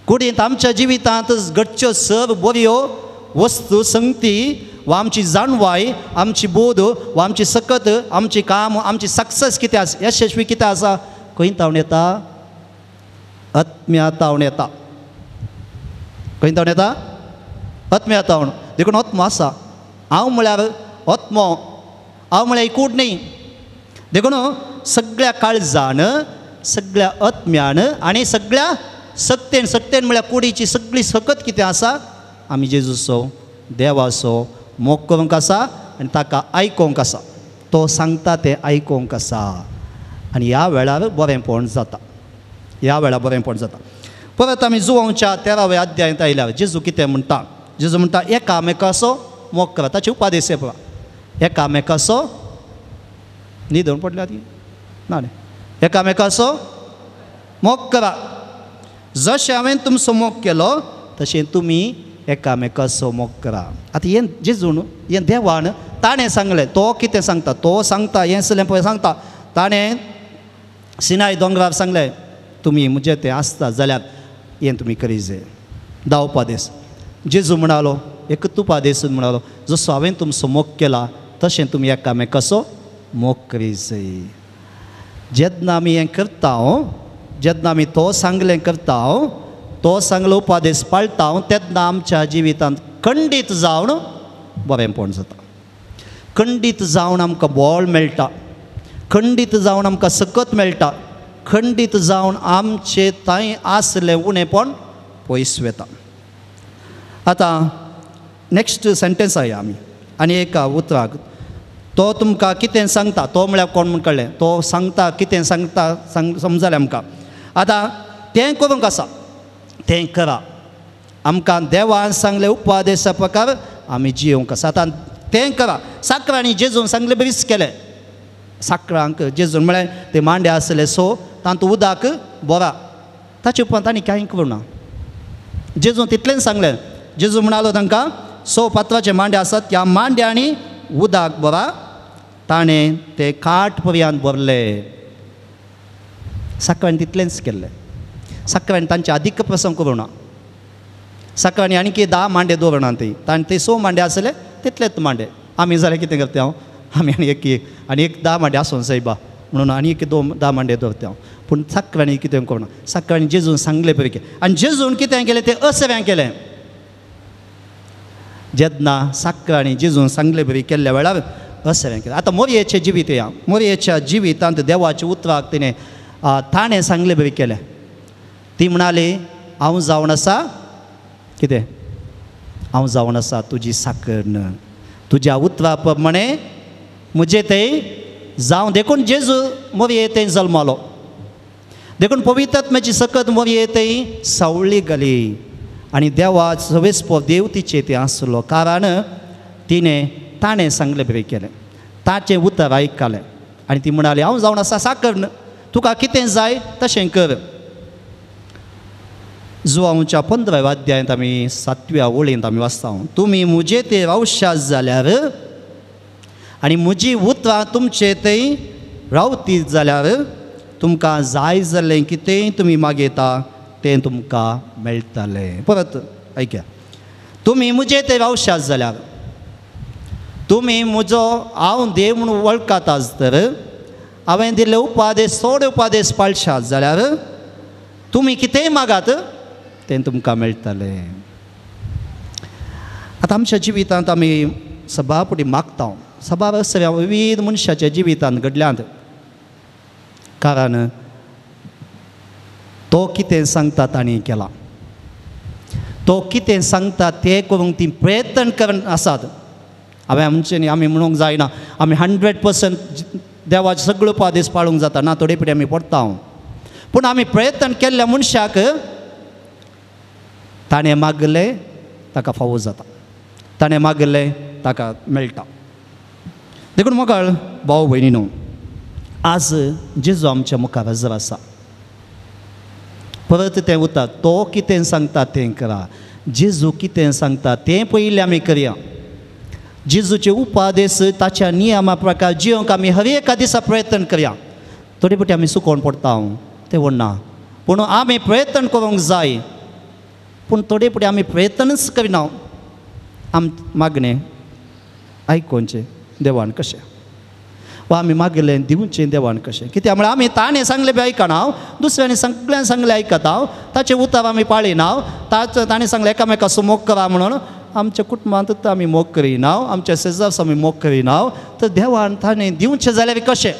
कुडींत आमच्या जिवितांत घडच्यो सर्व बऱ्यो वस्तू संगती वा आमची जाणवाय, आमची बोध वा आमची सकत, आमची काम, आमची सक्सेस कितें आसा, यशस्वी कितें आसा, खंय तावन येता? आत्म्या तावन येता. खंय तावन येता? आत्म्या तावन. देखून आत्मो आसा. हांव म्हळ्यार आत्मो, हांव म्हळ्यार कूड न्ही. देखून सगळ्या काळजान, सगळ्या आत्म्यान आनी सगळ्या सक्तेन. सक्तेन म्हळ्यार कुडीची सगळी सकत कितें आसा, आमी जेजूचो देवाचो मोग करूंक आसा आनी ताका आयकोंक आसा. तो सांगता तें आयकोंक आसा. आनी ह्या वेळार बरेंपण जाता. ह्या वेळार बरेंपण जाता. परत आमी जुवांच्या 13व्या अध्यायांत आयल्यार जेजू कितें म्हणटा? जेजू म्हणटा एकामेकाचो मोग करा. ताचे उपादेश पळय, एकामेकाचो न्हिदून पडल्या ती ना न्ही, एकामेकाचो मोग करा. जशें हांवें तुमचो मोग केलो तशें तुमी एकामेकाचो मोग करा. आतां हें जेजून, हें देवान ताणें सांगलें. तो कितें सांगता? तो सांगता हें सगळें पळय सांगता. ताणें सिनाय दोंगरार सांगलें तुमी म्हजें तें आसता जाल्यार हें तुमी करी जाय. 10 उपादेश. जेजू म्हणालो एकूच उपादेश म्हणालो, जसो हांवें तुमचो मोग केला तशें तुमी एकामेकाचो मोग करी जाय. जेन्ना आमी हें करता, जेन्ना आमी तो सांगलें करता, तो सांगलो उपादेश पाळटा, तेन्ना आमच्या जिवितांत खंडीत जावन बरेंपण जाता. खंडीत जावन आमकां बळ मेळटा. खंडीत जावन आमकां सकत मेळटा. खंडीत जावन आमचे थंय आसलें उणेपण पयस वता. आतां नेक्स्ट सेंटेन्स आया आमी आनी एका उतराक तो तुमकां कितें सांगता. तो म्हळ्यार कोण म्हूण कळ्ळें? तो सांगता कितें सांगता समजलें आमकां. आतां तें करूंक आसा, तें करा. आमकां देवान सांगलें उपदेशा प्रकार आमी जियोंक आसा. आतां तें करा. साकरांनी जेजून सांगलें बरीच केलें. साकरांक जेजून म्हळें ते मांडे आसले सो तांतूं उदक बोरा. ताचे उपरांत तांणी कांय करूं ना. जेजून तितलेंच सांगलें. जेजू म्हणालो तांकां 100 पात्राचे मांडे आसात, त्या मांड्यांनी उदक बोरा. ताणें ते काट पर्यंत भरले. साकरांनी तितलेंच केल्लें. साकरांनी तांचे अधिक प्रसंग करूं ना. साकरांनी आनी 10 मांडे दवरना ती. ताणें ते 100 मांडे आसले तितलेच मांडे. आमी जाल्यार कितें करता हांव, आमी आनी एक आनी एक 10 मांडे आसून सायबा म्हणून आनी एक 10 मांडे दवरता हांव. पूण साकरांनी कितें करूं ना. साकरांनी जेजून सांगलें पळय. आनी जेजून कितें केलें तें असऱ्यां केलें. जेन्ना साकरांनी जेजून सांगले बरी केल्ल्या वेळार असऱ्यां केलें. आतां मोरयेचें जिवीत या मोरयेच्या जिवितांत देवाच्या उतराक तिणें ताणें सांगलें बरी केलें. ती म्हणाली हांव जावन आसा कितें? हांव जावन आसा तुजी साकर, तुज्या उतरा प्रमाणे म्हजें तें जावं. देखून जेजू मोरये थंय जल्मालो. देखून पवित्र आत्म्याची सकत मोरये थंय सावळी घाली आनी देवा सवेस्पो देव तिचे तें आसलो. कारण तिणें ताणें सांगलें बरें केलें, ताचें उतर आयकलें आनी ती म्हणाली हांव जावन आसा साकर, तुका कितें जाय तशें कर. जुवांच्या 15व्या अध्यायांत आमी 7व्या ओळींत आमी वाचता, तुमी म्हजे ते रावशात जाल्यार आनी म्हजी उतरां तुमचे थंय रावतीत जाल्यार तुमकां जाय जाल्लें कितेंय तुमी मागयता तें तुमकां मेळटलें. परत आयक्या, तुमी म्हजे ते रावशात जाल्यार, तुमी म्हजो हांव देव म्हणून वळखात तर हांवें दिल्ले उपादेश थोडे उपादेश पाळशात जाल्यार तुमी कितेंय मागात तें तुमकां मेळटलें. आतां आमच्या जिवितांत आमी सभापटी मागता, सभार सगळ्या विविध मनशाच्या जिवितांत घडल्यांत. कारण तो कितें सांगता तांणी केलां. तो कितें सांगता तें करूंक ती प्रयत्न करून आसात. हांवें आमचें न्ही, आमी म्हणूंक जायना आमी 100% देवाचे सगळ्यो उपादेश पाळूंक जाता ना, थोडे पिडे आमी पडटा. पूण आमी प्रयत्न केल्ल्या मनशाक ताणें मागलें ताका फावो जाता, ताणें मागलें ताका मेळटा. देखून मोगाळ भाव भयणी न्हू, आज जेजू आमच्या मुखार हजर आसा. परत तें उतर, तो कितें सांगता तें करा. जेजू कितें सांगता तें पयलीं आमी करया. जेजूचे उपादेश ताच्या नियमा प्रकार जिवंक आमी हर एका दिसा प्रयत्न करया. थोडे फावटी आमी सुकोवन पडटा तें व्हडना, पूण आमी प्रयत्न करूंक जाय. पूण थोडे फावटी आमी प्रयत्नच करिना. आम मागणें आयकोवचें देवान कशें, वा आमी मागलें दिवचें देवान कशें. कित्याक म्हळ्यार आमी ताणें सांगलें बी आयकना, दुसऱ्यांनी सगळ्यान सांगलें आयकता, ताचें उतर आमी पाळिना. ताचो ताणें सांगलें एकामेकाचो मोग करा म्हणून, आमच्या कुटुंबांत आमी मोग करिना, आमच्या शेजारचो आमी मोग करिना. तर देवान ताणें दिवचें जाल्यार कशें?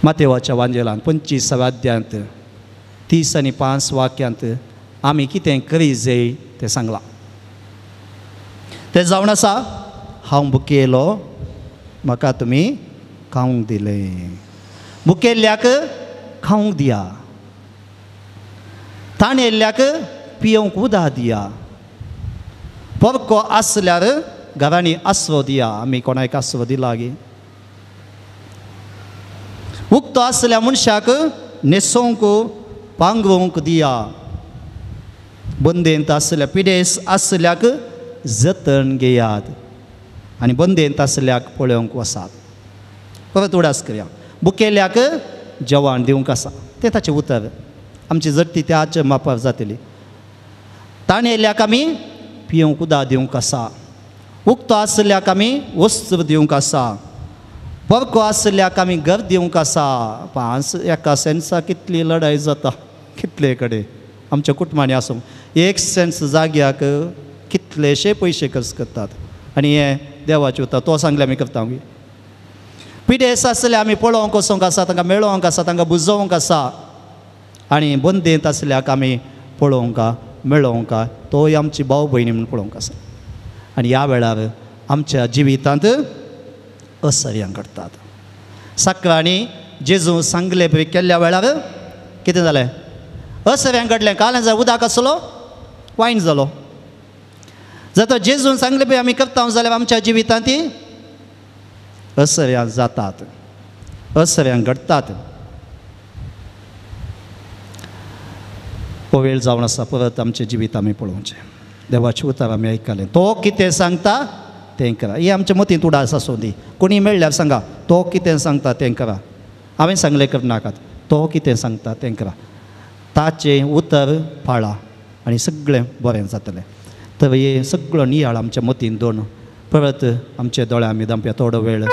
मातेवाच्या वांजेलान 25व्या अध्यायांत 30 आनी 5 वाक्यांत आमी कितें करी जाय तें सांगलां. तें जावन आसा, हांव भुकेलो म्हाका तुमी खावंक दिलें, भुकेल्ल्याक खावंक दिया, ताणेल्ल्याक पियोवंक उदक दिया, परको आसल्यार घरांनी आसरो दिया. आमी कोणाक आसरो दिला गे? उक्तो आसल्या मनशाक न्हेसोवंक पांगरोवंक दिया, बंदेंत आसल्या पिडेस आसल्याक जतन घेयात आनी बंदेंत आसल्याक पळोवंक वसात. परत उडास करया, भुकेल्याक जेवण दिवंक आसा, तें ताचें उतर. आमची जट्टी त्याच मापार जातली. ताणेल्याक आमी पियोवंक उदक दिवंक आसा, उक्तो आसल्याक आमी वस्त्र दिवंक आसा, परको आसल्याक आमी घर दिवंक आसा. 5 एका सेन्सा कितली लडाय जाता कितले कडेन आमच्या कुटुंबांनी आसूं, 1 सेन्स जाग्याक कितलेशे पयशे खर्च करतात. आनी हें देवाचें उतर, तो सांगलें आमी करता. पिडेस आसल्यार आमी पळोवंक वचोंक आसा, तांकां मेळोवंक आसा, तांकां बुजोवंक आसा. आनी बंदेंत आसल्याक आमी पळोवंक मेळोवंक, तोय आमची भाव भयणी म्हूण पळोवंक आसा. आनी ह्या वेळार आमच्या जिवितांत असर्यां घडटात. साकरांनी जेजू सांगले पळय केल्ल्या वेळार कितें जालें? असर्यां घडलें. काल जाय उदक आसलो वायन जालो. जाता जेजून सांगले पळय आमी करता जाल्यार आमच्या जिवितांत ती असर्यां जातात, असर्यां घडटात. हो वेळ जावन आसा परत आमचें जिवीत आमी पळोवचें. देवाचें उतर आमी आयकलें, तो कितें सांगता तें करा. हें आमच्या मतींत उडास आसूं दी. कोणी मेळ्ळ्यार सांगा, तो कितें सांगता तें करा. हांवें सांगलें करनाकात, तो कितें सांगता तें करा. ताचें उतर पाळा आनी सगळें बरें जातलें. तर हे सगळो नियाळ आमच्या मतीन दोन परत आमचे दोळे आमी दामप्या थोडो वेळ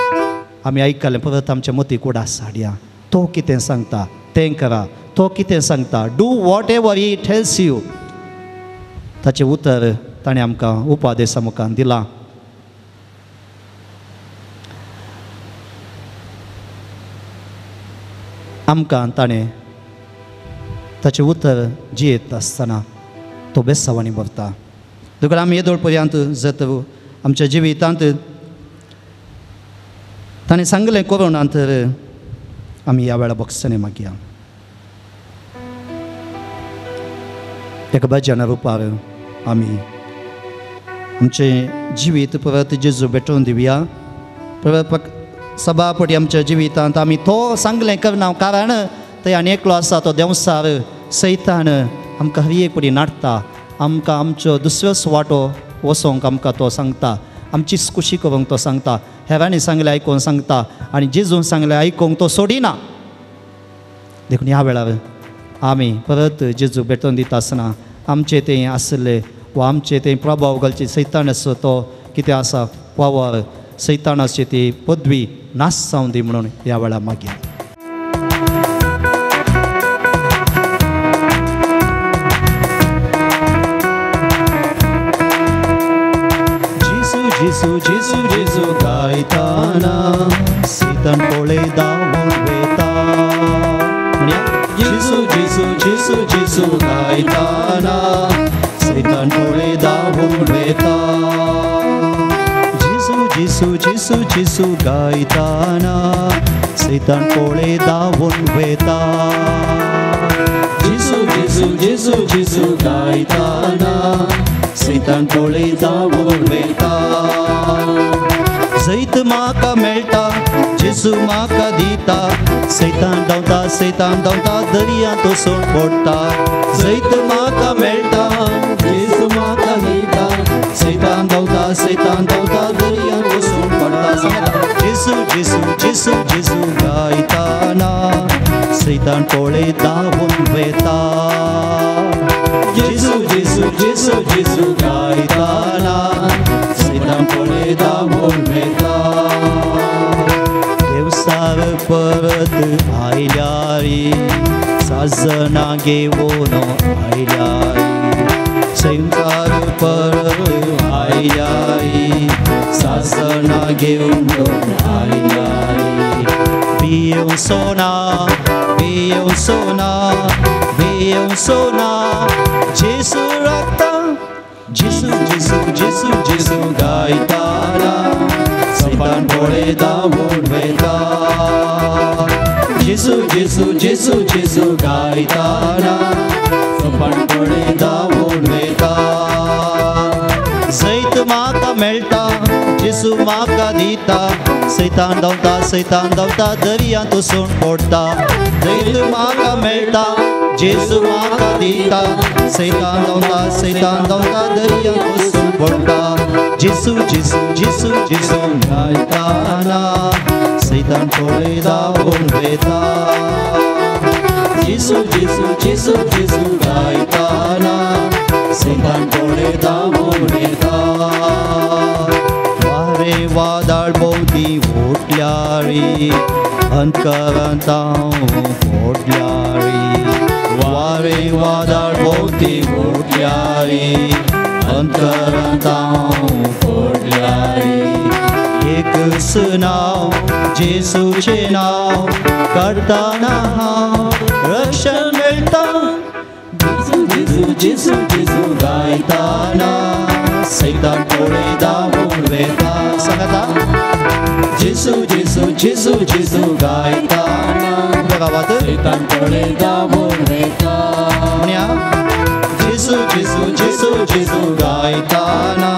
आमी आयकलें, परत आमच्या मतीक उडास हाडया. तो कितें सांगता तें करा, तो कितें सांगता, do whatever he tells you. ताचें उतर ताणें आमकां उपादेसा मुखार दिलां. आमकां ताणें ताचें उतर जियेत आसतना तो बेसावांनी भरता. देखून आमी येदोळ पर्यंत जत आमच्या जिवितांत ताणें सांगलें करोना तर आमी ह्या वेळा बक्षणे मागया. एका भजना रुपार आमी आमचें जिवीत परत जेजू भेटोवन दिवया. परत सभापटी आमच्या जिवितांत आमी तो सांगलें करना, कारण थंय आनी एकलो आसा तो देंवसार सैतान आमकां हर एक पटी नाडटा, आमकां आमच्यो दुसऱ्योच वाटो वचोंक आमकां तो सांगता, आमचीच खुशी करूंक तो सांगता, हेरांनी सांगलें आयकूंक सांगता आनी जेजून सांगलें आयकूंक तो सोडिना. देखून ह्या वेळार आमी परत जेजू भेटोवन दिता आसतना आमचें तें आसलें वा आमचें तें प्रभाव घालचें सैतान आसो तो कितें आसा पावर सैतानाची ती पदवी नाश जावं दी म्हणून ह्या वेळार मागीर. जेजू जेजू जेजू गायताना सैतान पळय धांवून वयता. म्हणया जेजू जेजू जेजू जेजू गायताना सैतान पोळे धांवून वेता. जेजू जेजू जेजू जेजू गायताना सैतान पोळे धांवून वेता. जेजू जेजू जेजू जेजू गायताना सैतान पोळे धांवून वेता. जैत म्हाका मेळटा जेजू म्हाका दिता सैतान धांवता सैतान धांवता दर्यांत वचून पडटा. जैत म्हाका मेळटा जेजू म्हाका दिता सैतान धांवता सैतान धांवता दर्यांत वचून पडटा. जेजू जेजू जेजू जेजू गायताना सैतान पोळे धांवून वेता. जेजू जेजू जेजू जेजू गायताना सैतान पोळे धांवून वेता. देवसार परत आयल्यारी साजना घेवन आयल्यारी संवसार परत आयल्यारी साजना घेवन आयल्यारी. पियोसो ना पियोसो ना पियोसो ना जेजू राखता. जेजू जेजू जेजू जेजू गायताना सैतान पोळे धांवून वेता. जेजू जेजू जेजू जेजू गायताना सैतान पोळे धांवून वेता. जैत म्हाका मेळटा जेजू म्हाका दिता सैतान धांवता सैतान धांवता दर्यांत वचून पडटा. जैत म्हाका मेळटा जेजू म्हाका दिता सैतान धांवता सैतान धांवता दर्यांत वचून पडटा. जेजू जेजू जेजू जेजू गायताना सैतान पोळे धांवून वेता. जेजू जेजू जेजू जेजू गायताना सैतान पोळे धांवून वेता. वारे वादळ भोंवती उठल्यारी अंतकरांत हांव पडल्यारी. वारे वादळ भोंवती उठल्यारी अंतकरांत हांव पडल्यारी. एकच नांव जेजूचें नांव काडटाना हांव रक्षण मेळटा. जेजू जेजू जेजू जेजू गायताना सैतान पोळे धांवून वेता. सांगाता जेजू जेजू जेजू जेजू गायताना गावात सैतान पोळे धांवून वेता. म्हणया जेजू जेजू जेजू जेजू गायताना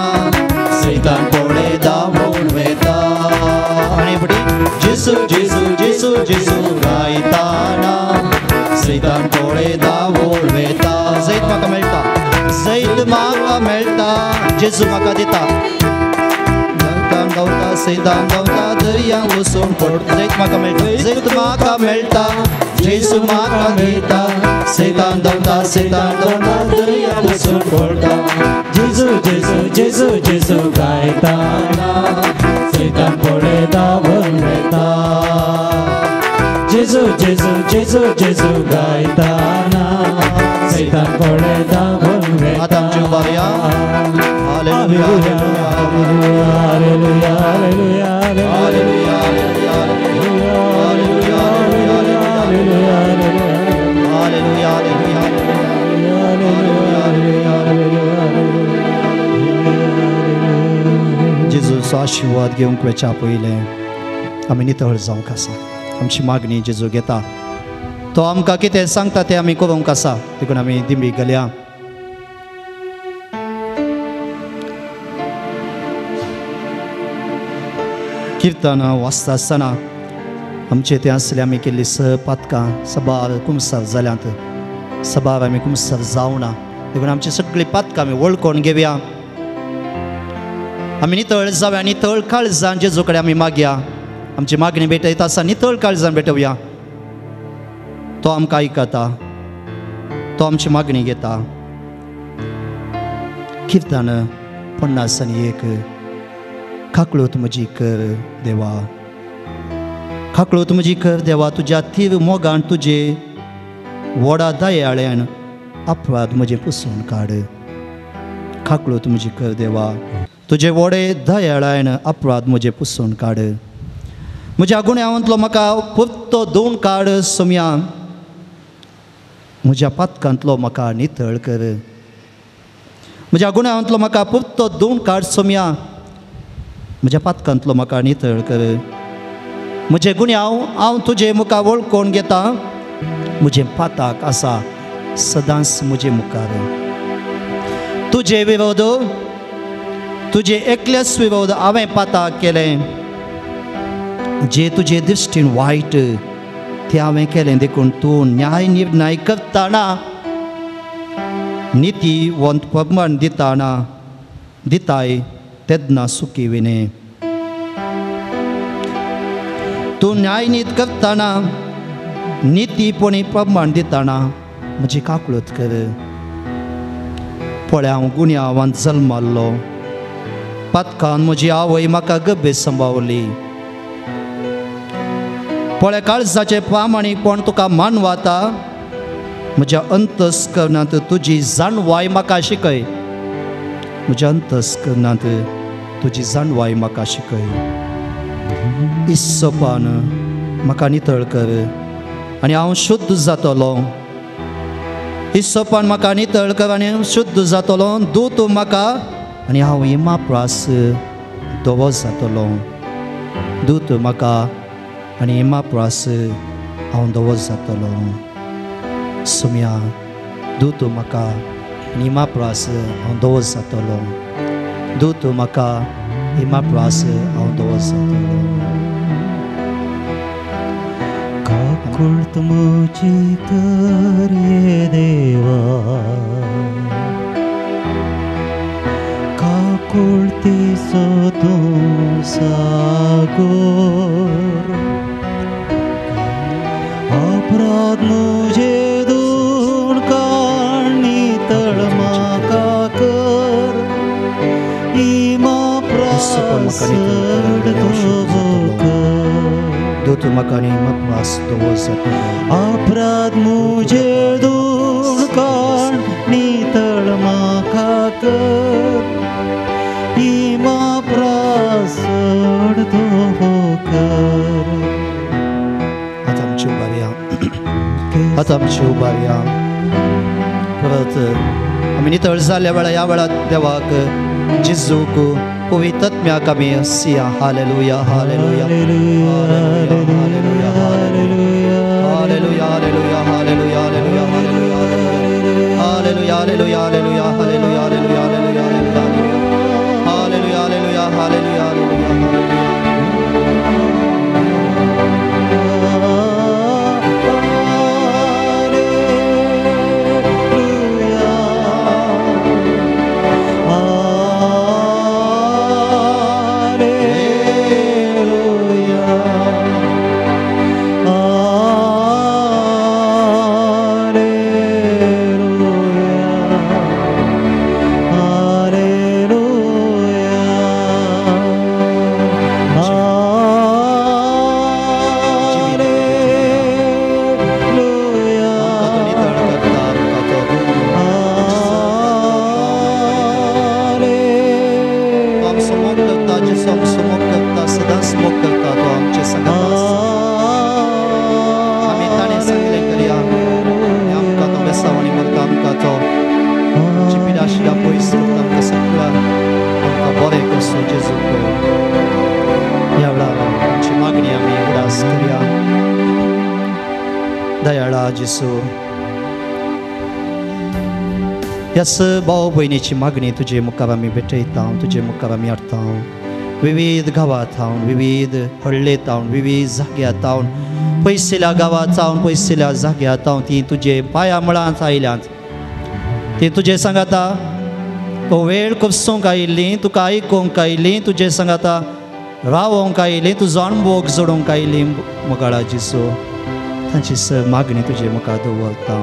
सैतान पोळे धांवून वेता. आनी फुडें जेजू जेजू जेजू जेजू गायताना सैतान पोळे धांवून वेता. जैत म्हाका मेळटा जैत म्हाका मेळटा जेजू म्हाका दिता. सैतान धांवता सैतान धांवता दर्यांत वचून पडटा. जैत म्हाका मेळटा जैत म्हाका मेळटा जेजू म्हाका दिता सैतान धांवता सैतान धांवता दर्यांत वचून पडटा. जेजू जेजू जेजू जेजू गायताना सैतान पोळे धांवून वेता. जेजू जेजू जेजू जेजू गायताना सैतान पोळे धांवून वेता. आतां आमची उबारया. Hallelujah hallelujah hallelujah hallelujah hallelujah hallelujah hallelujah. जेजूचो आशिर्वाद घेवंक वेच्या पयलें आमी नितळ जावंक आसा. आमची मागणी जेजू घेता तो आमकां कितें सांगता तें आमी करूंक आसा. देखून आमी दिंबी घालया. किर्तन वाचता आसतना आमचे तें आसलें आमी केल्ली स पातकां सबार कुमसार जाल्यांत. सबार आमी कुमसार जावना. देखून आमची सगळीं पातकां आमी वळखून घेवया. आमी नितळ जावया. नितळ काळजान जेजू कडेन आमी मागया. आमची मागणी भेटयता आसा. नितळ काळजान भेटोवया. तो आमकां आयकता. तो आमची मागणी घेता. किर्तन 51. काकळूत म्हजी कर देवा, काकळूत म्हजी कर देवा, तुज्या तीर मोगान तुजे व्हडा दयाळ्यान अपराध म्हजें पुसून काड. काकळूत म्हजी कर देवा, तुजे व्हडे दयाळ्यान अपराध म्हजें पुसून काड. म्हज्या गुण्यांतलो म्हाका पुरतो दोन काड सोम्या, म्हज्या पातकांतलो म्हाका नितळ कर, म्हज्या गुण्यांतलो म्हाका पुरतो धुवन काड सोम्या, म्हज्या पातकांतलो म्हाका नितळ कर। म्हजे गुन्यांव हांव तुजे मुखार वळखून घेता, म्हजें पाताक आसा सदांच म्हजे मुखार। तुजे विरोध, तुजे एकलेच विरोध हांवें पाताक केलें, जे तुजे दृश्टीन वायट तें हांवें केलें, देखून तूं न्याय निर्णय करतना नितीवंत प्रमाण दिताना दिताय तेन्ना सुखी विने। तूं न्यायनीत करतना नितीपणी प्रमाण दिताना म्हजी काकळूत कर। पळय हांव गुन्यांवान जल्माल्लो, पातकान म्हजी आवय म्हाका गब्बे सांबावली। पळय काळजाचें प्रामाणीकपण तुका मानवाता, म्हज्या अंतस्करणांत तुजी जाणवाय म्हाका शिकय, म्हज्या अंतस्करणांत तुजी जाणवाय म्हाका शिकय। इस्सपान म्हाका नितळ कर आनी हांव शुद्ध जातलो, इस्सपान म्हाका नितळ कर आनी शुद्ध जातलो। दू तूं म्हाका आनी हांव हिमा प्रास धवो जातलो, दू तूं म्हाका आनी हिमा प्रास हांव धवो जातलो। सोम्या दू तूं म्हाका आनी हिमा प्रास हांव धवो जातलो, दू तूं म्हाका हिमा प्रास हांव धवो जातलो। काकुळत म्हजी कर ये देवा, काकुळतीचो तूं सागोर, अपराध म्हजे धुवन काड नितळ म्हाका कर, इमा प्रास धवो कर। तूं म्हाका आनी हिमा प्रास धवो जातलो, अपराध म्हजे धुवन काड नितळ म्हाका कर, इमा प्रास धवो कर। आतां आमची उबारया, आतां आमची उबारया। परत आमी नितळ जाल्ल्या वेळार ह्या वेळार देवाक जेजूक पवित्र आत्म्याक आमी Siya. Hallelujah, hallelujah, hallelujah, hallelujah, hallelujah, hallelujah, hallelujah, hallelujah, hallelujah, hallelujah, hallelujah, hallelujah, hallelujah, hallelujah, hallelujah, hallelujah. दयाळा जेसू, ह्याच भाव भयणीची मागणी तुजे मुखार आमी भेटयता, तुजे मुखार आमी हाडटा। विविध गांवांत हांव, विविध हळ्ळेंत हांव, विविध जाग्यांत हांव, पयसिल्या गांवांत हांव, पयसिल्या जाग्यांत हांव, ती तुजे पांया मुळांत आयल्यांत। ती तुजे सांगाता तो वेळ कोपसूंक आयिल्ली, तुका आयकूंक आयिल्ली, तुजे सांगाता रावोंक आयिल्ली, तुजो अणभोग जोडूंक आयिल्ली। मोगाळा जेसू, तांची मागणी तुजे मुखार दवरता।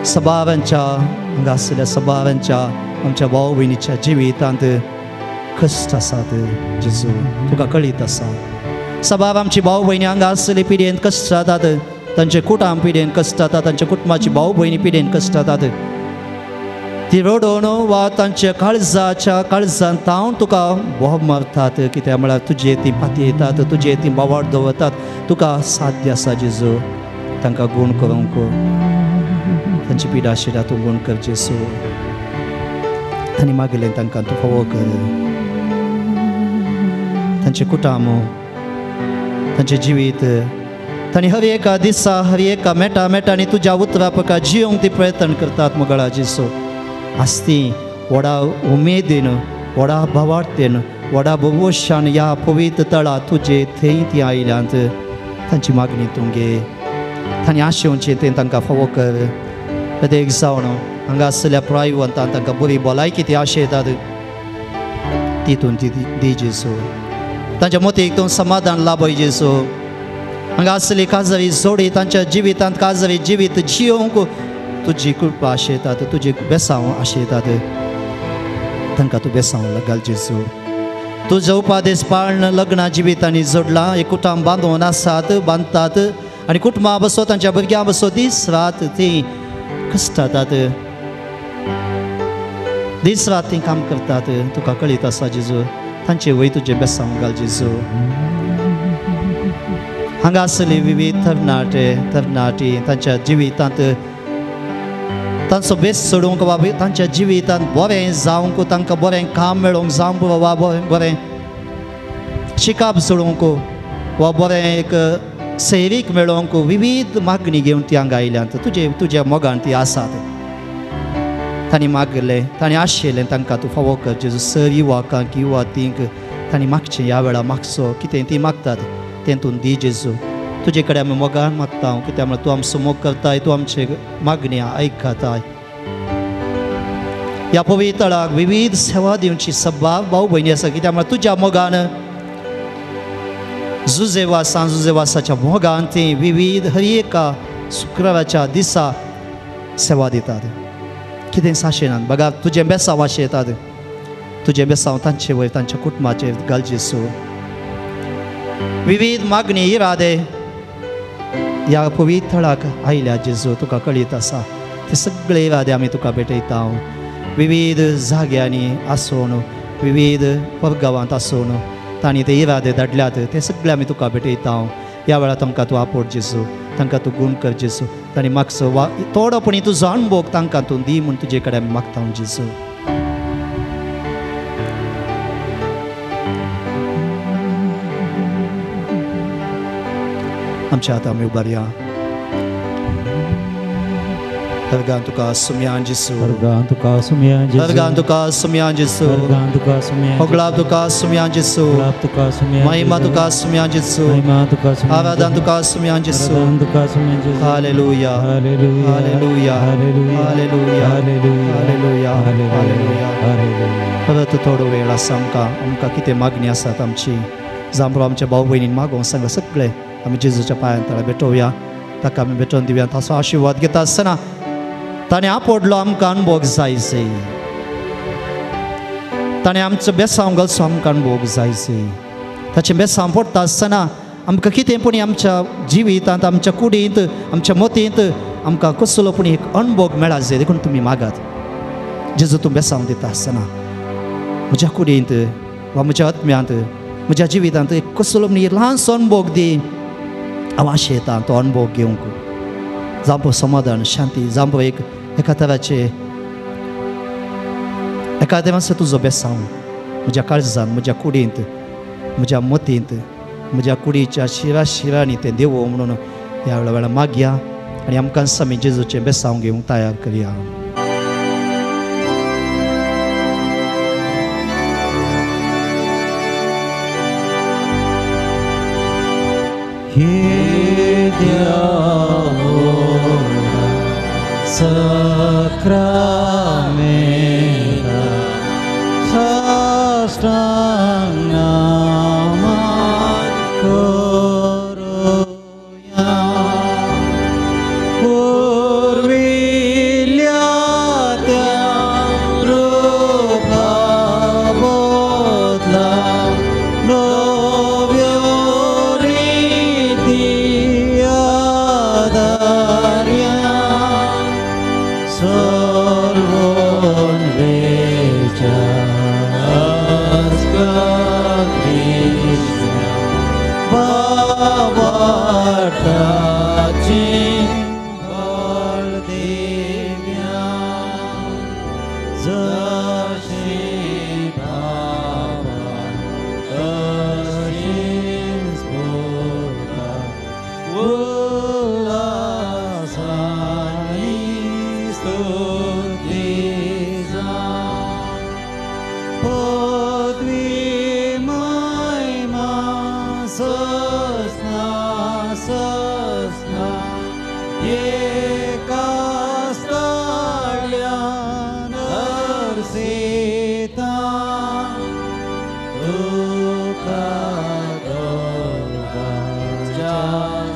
सबारांच्या हांगा आशिल्ल्या सबारांच्या आमच्या भाव भयणीच्या जिवितांत कश्ट आसात जेजू, तुका कळीत आसा। सबार आमची भाव भयणी हांगा आशिल्ली पिड्येन कश्ट जातात, तांचे कुटाम पिड्येन कश्ट जातात, तांच्या कुटुंबाची भाव भयणी पिड्येन कश्ट जातात। ती रडोवन वा तांच्या काळजाच्या काळजान तावन तुका बोब मारतात, कित्याक म्हळ्यार तुजे ती पाती येतात, तुजे ती बावाड दवरतात। तुका साध्य आसा जेजू तांकां गूण करूंक। तांची पिडा शिडा तूं गूण कर जेसू. तांणी मागिल्लें तांकां तूं फावो कर. तांचें कुटुंब, तांचें जिवीत, तांणी हर एका दिसा हर एका मेटा मेटांनी तुज्या उतरा प्रकार जियोंक ती प्रयत्न करतात मगळा जेसू. आसती व्हडा उमेदीन, व्हडा भावार्थेन, व्हडा भोवशान ह्या पवित्र तळा तुजे थंय ती आयल्यांत. तांची मागणी तूं घे. तांणी आशेवचें तें तांकां फावो कर. प्रत्येक जावन हांगा आसलेल्या प्रायवंतान तांकां बरी भलायकी ती आशेतात ती तूं दी जेसू. तांच्या मतीक तूं समाधान लाभय जेसू. हांगा आसली काजरी जोडी तांच्या जिवितांत काजरी जिवीत जियोंक तुजी कृपा आशेतात, तुजी बेसांव आशेतात. तांकां तूं बेसांव घाल जेसू. तुजो उपादेश पाळण लग्ना जिवितांनी जोडलां. एक कुटुंब बांदून आसात, बांदतात आनी कुटुंबा बसो तांच्या भुरग्यां बसो दीस रात ती कश्टातात, दीस रात ती काम करतात. तुका कळीत आसा जेजू. तांचे वय तुजें बेसांव घाल जेजू. हांगा आसले विविध तरणाटे तरणाटी तांच्या जिवितांत तांचो बेस सोडूंक वा तांच्या जिवितांत बरें जावंक, तांकां बरें काम मेळोवंक जावंक वा बरें शिकाप सोडूंक वा बरें एक सैरीक मेळोवंक विविध मागणी घेवन ती हांगा आयल्यांत. तुजे तुज्या मोगान ती आसात. तांणी मागलें, तांणी आशिल्लें तांकां तूं फावो कर जेजू. सर युवकांक युवतींक तांणी मागचें ह्या वेळार मागचो कितें ती मागतात तें तूं दी जेजू. तुजे कडेन आमी मोगान मागता कित्याक म्हळ्यार तूं आमचो मोग करताय, तूं आमचे मागण्या आयकताय. ह्या पवित्रळाक विविध सेवा दिवची सभाव भाव भयणी आसा कित्याक म्हळ्यार तुज्या मोगान जुजेवासान जुजेवासाच्या मोगान ती विविध हर एका शुक्राराच्या दिसा सेवा दितात. कितें साशेनात बघा तुजें बेसांव आशेतात. तुजें बेसांव तांचे वयर तांच्या कुटुंबाचेर घाल जेसू. विविध मागणी इरादे ह्या पवित्र थळाक आयल्या जेजू. तुका कळीत आसा ते सगळे इरादे आमी तुका भेटयता. विविध जाग्यांनी आसून, विविध परगांवांत आसून तांणी ते इरादे धाडल्यात ते सगळे आमी तुका भेटयता. ह्या वेळार तांकां तूं आपोट जेजू, तांकां तूं गूण कर जेजू. तांणी मागचो वा थोडो पूण तुजो अणभोग तांकां तूं दी म्हूण तुजे कडेन आमी मागता जेजू. आमच्या हात आमी उबारया. वर्गान तुका सुम्यान जेसू, वर्गान तुका सुम्यान जेसू, वर्गान तुका सुम्यान जेसू, वर्गान तुका सुम्यान, होगलाब तुका सुम्यान जेसू, होगलाब तुका सुम्यान, महिमा तुका सुम्यान जेसू, महिमा तुका सुम्यान, आराधन तुका सुम्यान जेसू, आराधन तुका सुम्यान जेसू. Hallelujah, hallelujah, hallelujah, hallelujah, hallelujah, hallelujah, hallelujah, hallelujah. परत थोडो वेळ आसा आमकां, आमकां कितें मागणी आसात आमची जांबरो आमच्या भाव भयणीन मागोवंक सांगला सगळे आमी जेजूच्या पांयान ताका भेटोवया. ताका आमी भेटोवन दिवया. ताचो आशिर्वाद घेता आसतना ताणें आपोडलो आमकां अणभोग जायचे. ताणें आमचो बेसांव घालचो आमकां अणभोग जायचे. ताचें बेसांव पडटा आसतना आमकां कितें पूण आमच्या जिवितांत, आमच्या कुडींत, आमच्या मतींत आमकां कसलो पूण एक अणभोग मेळा जाय. देखून तुमी मागात जेजू तूं बेसांव दिता आसतना म्हज्या कुडींत वा म्हज्या आत्म्यांत, म्हज्या जिवितांत एक कसलो पूण ल्हानसो अणभोग दी. हांव आशेतां तो अणभोग घेवंक, जावं समाधान, शांती, जावं एक एका तराचे एका देवाचो तुजो बेसांव म्हज्या काळजान, म्हज्या कुडींत, म्हज्या मतींत, म्हज्या कुडीच्या शिरा शिरांनी तें देवो म्हणून ह्या वेळा वेळार मागया आनी आमकां आमी जेजूचें बेसांव घेवंक तयार करया. Sacramenta Sastang naman koroya Purvilya rupa bodla Novyo riti adarya Sorvon vecha askati. कास्ताळ्यान अर्सिता तुका दोगांच्या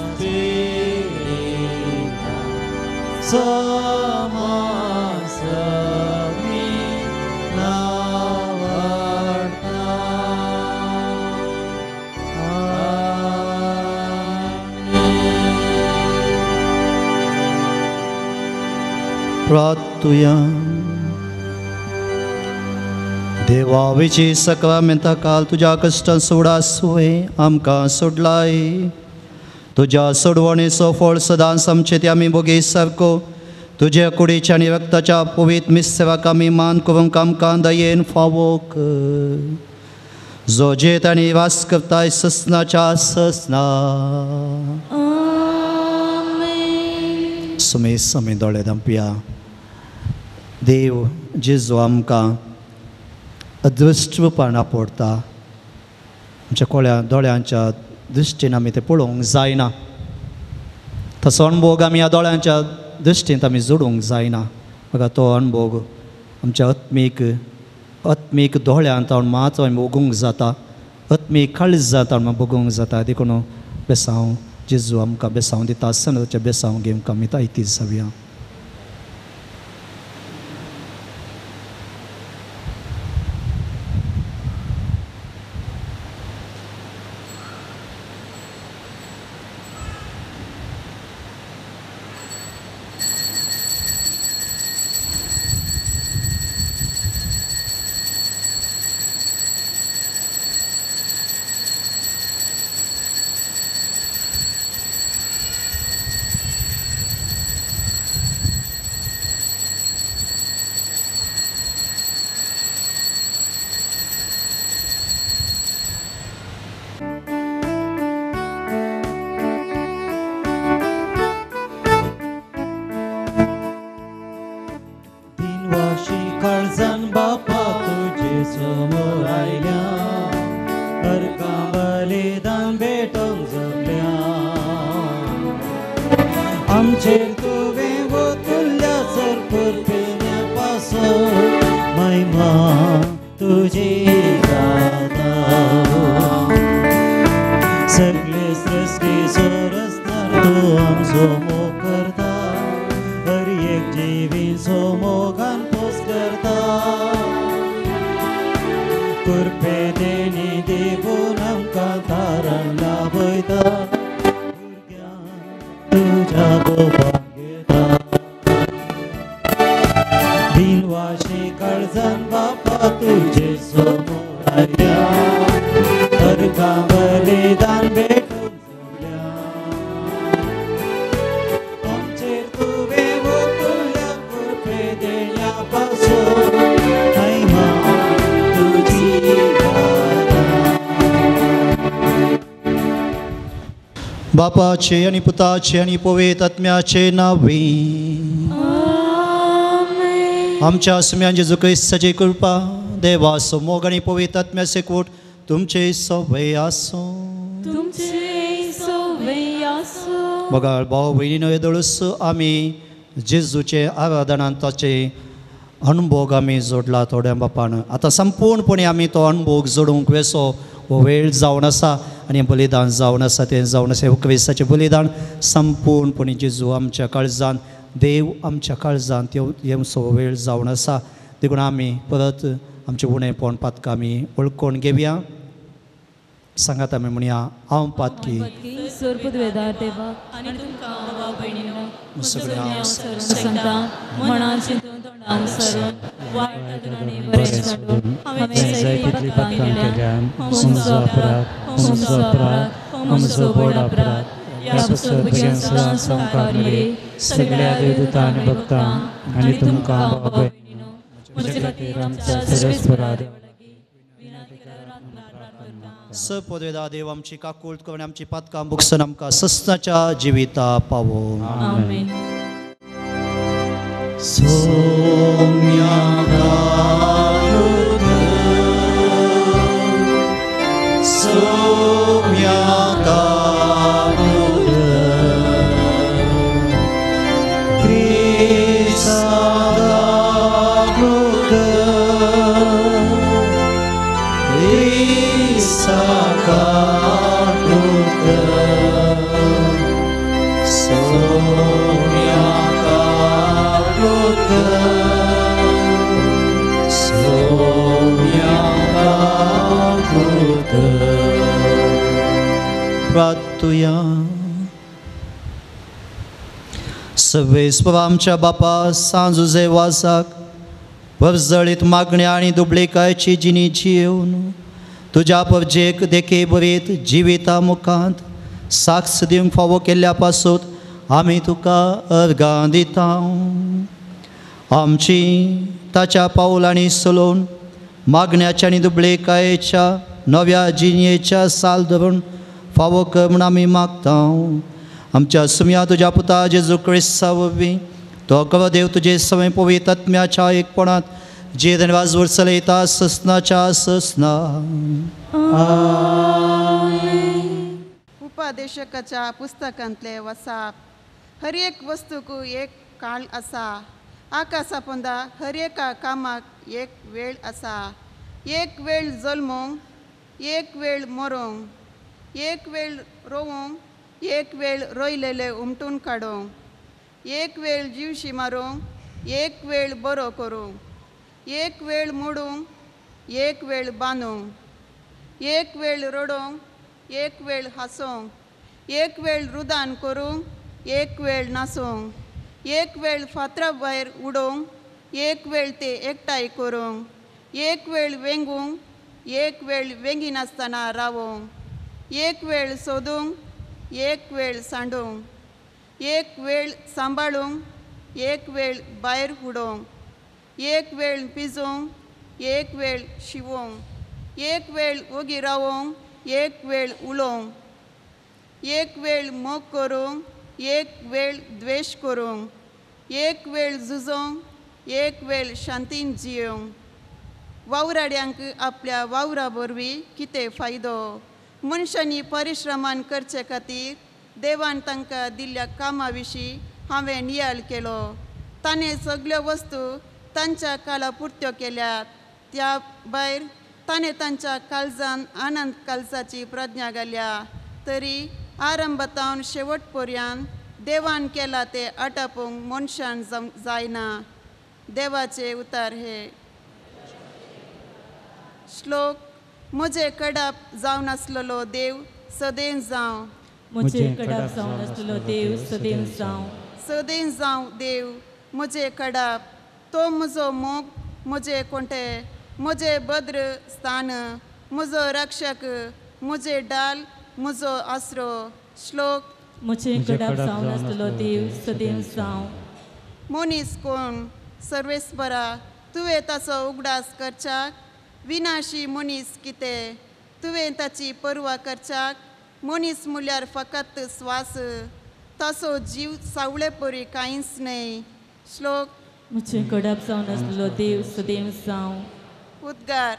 स्पिरिता समासमी नावडता. प्रार्थुया. देवाविची सकरामेंता काल तुज्या कश्टान सोडा सुवे आमकां सोडलाय. तुज्या सोडवणेचो फळ सदांच आमचे ते आमी भोगी सारको तुज्या कुडीच्या आनी रक्ताच्या पवित्र मिस्सेवाक आमी मान करूंक आमकां दयेन फावो कर. जो जेत आनी वास करताय ससनाच्या ससना. सुमे समे दोळे धांपया. देव जेजू आमकां अदृश्ट रुपान आपडता. आमच्या कोळ्या दोळ्यांच्या दृश्टीन आमी तें पळोवंक जायना. तसो अणभोग आमी ह्या दोळ्यांच्या दृश्टींत आमी जोडूंक जायना. म्हाका तो अणभोग आमच्या आत्मीक आत्मीक दोळ्यांत हांव मात आमी भोगूंक जाता. आत्मीक काळीज जाता आमी भोगूंक जाता. देखून बेसांव जेजू आमकां बेसांव दिता आसतना ताचें बेसांव घेवंक आमी तायती जावया. बापाचे आनी पुताचे आनी पवित्र आत्म्याचे नांवे. आमच्या सुम्यान जेजू क्रिस्ताची कृपा, देवाचो मोग आनी पवित्र आत्म्याचे एकवट तुमचे सवय आसूं. तुमचे सवय आसूं. मोगाळ भाव भयणीनो, येदोळूच आमी जेजूचे आराधनान ताचे अणभोग आमी जोडला थोड्या बापान. आतां संपूर्णपणे आमी तो अणभोग जोडूंक वेसो हो वेळ जावन आसा आनी बलिदान जावन आसा तें जावन आसा क्रिस्ताचें बलिदान संपूर्णपणे जेजू आमच्या काळजान, देव आमच्या काळजान येवचो वेळ जावन आसा. देखून आमी परत आमचें उणेपण पातकां आमी वळखून घेवया. सांगात आमी म्हणया, हांव पातकी सगळ्या देवदूतां आनी भक्तां आनी तुमकां सपदवेदा देव आमची काकूळत करून आमची पातकां बुकसन आमकां सस्नाच्या जिविता पावो. आमेन. सोम्या सोम्या काडूत सोम्या काडूत सोम्या काडूत. प्रार्थुया. सर्वेस्पर आमच्या बापा सांजुजे वासाक परजळीत मागण्या आनी दुबळेकायची जिणी जियेवन तुज्या परजेक देखे बरीत जिविता मुखांत साक्ष दिवंक फावो केल्ल्या पासून आमी तुका अर्गां दिता. आमची ताच्या पावलांनी चलोवन मागण्याच्या आनी दुबळेकायेच्या नव्या जिणेच्या साल धरून फावो कर म्हूण आमी मागता. आमच्या सुम्या तुज्या पुता जेजू क्रिस्ता वरवीं तो करो देव तुजे सवय पवित्र आत्म्याच्या एकपणांत जे धनवाजवर चलयता ससनाच्या ससना. उपादेशकाच्या पुस्तकांतले वसाप. हर एक वस्तूक एक काळ आसा. आकाशा पोंदा हर एका कामाक एक वेळ आसा. एक वेळ जल्मूंक, एक वेळ मरूंक, एक वेळ रोवूंक, एक वेळ रोयलेले उमटून काडूंक, एक वेळ जिवशी मारूंक, एक वेळ बरो करूंक, एक वेळ मोडूंक, एक वेळ बांदूंक, एक वेळ रडोवंक, एक वेळ हांसोवंक, एक वेळ रुदान करूंक, एक वेळ नासूंक, एक वेळ फातरा भायर उडोवंक, एक वेळ ते एकठांय करूंक, एक वेळ वेंगूंक, एक वेळ वेंगिनासतना रावोवंक, एक वेळ सोदूंक, एक वेळ सांडूंक, एक वेळ सांबाळूंक, एक वेळ भायर उडोवंक, एक वेळ पिजोवंक, एक वेळ शिवोवंक, एक वेळ ओगी रावोवंक, एक वेळ उलोवंक, एक वेळ मोग करूंक, एक वेळ द्वेश करूंक, एक वेळ झुजोवंक, एक वेळ शांतीन जियोवंक. वावराड्यांक आपल्या वावरा वरवीं कितें फायदो? मनशांनी परिश्रमान करचे खातीर देवान तांकां दिल्ल्या कामा विशीं हांवें नियाळ केलो. ताणें सगळ्यो वस्तू तांच्या काळा पुरत्यो केल्यात. त्या भायर ताणें तांच्या काळजान आनंद काळजाची प्रज्ञा घाल्या. तरी आरंभातावन शेवट पर्यंत देवान केला ते आटापूंक मनशान जायना. देवाचे उतार हे. श्लोक. म्हजे कडाप जावन आसलेलो देव सदैव जावं. म्हजे कडाप जावन आसलेलो देव सदैव जावं. सदैव जावं देव म्हजे कडाप. तो म्हजो मोग, म्हजे कोंटे, म्हजें भद्र स्थान, म्हजो रक्षक, म्हजें डाल, म्हजो आसरो. श्लोक. म्हजे कडाप जावन आसलेलो देव सदैव जावं. मनीस कोण सर्वेस्परा तुवें ताचो उगडास करच्याक? विनाशी मनीस कितें तुवें ताची पर्वा करच्याक? मनीस म्हळ्यार फकत स्वास, ताचो जीव सावळे परी कांयच न्हय. श्लोक. म्हजे कडाप जावन आसलेलो देव सदैव जावं. उद्गार.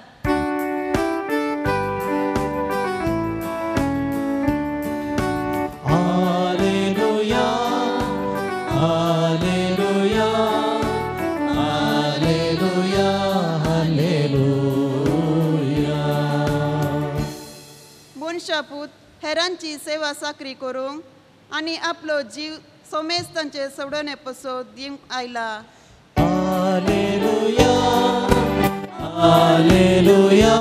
हालेलुया, हालेलुया, हालेलुया, हालेलुया. मनशापूत हेरांची सेवा साकरी करूंक आनी आपलो जीव सोमेस्तांचे सोडोवणे पसो दिवंक आयला. हालेलुया, हालेलुया,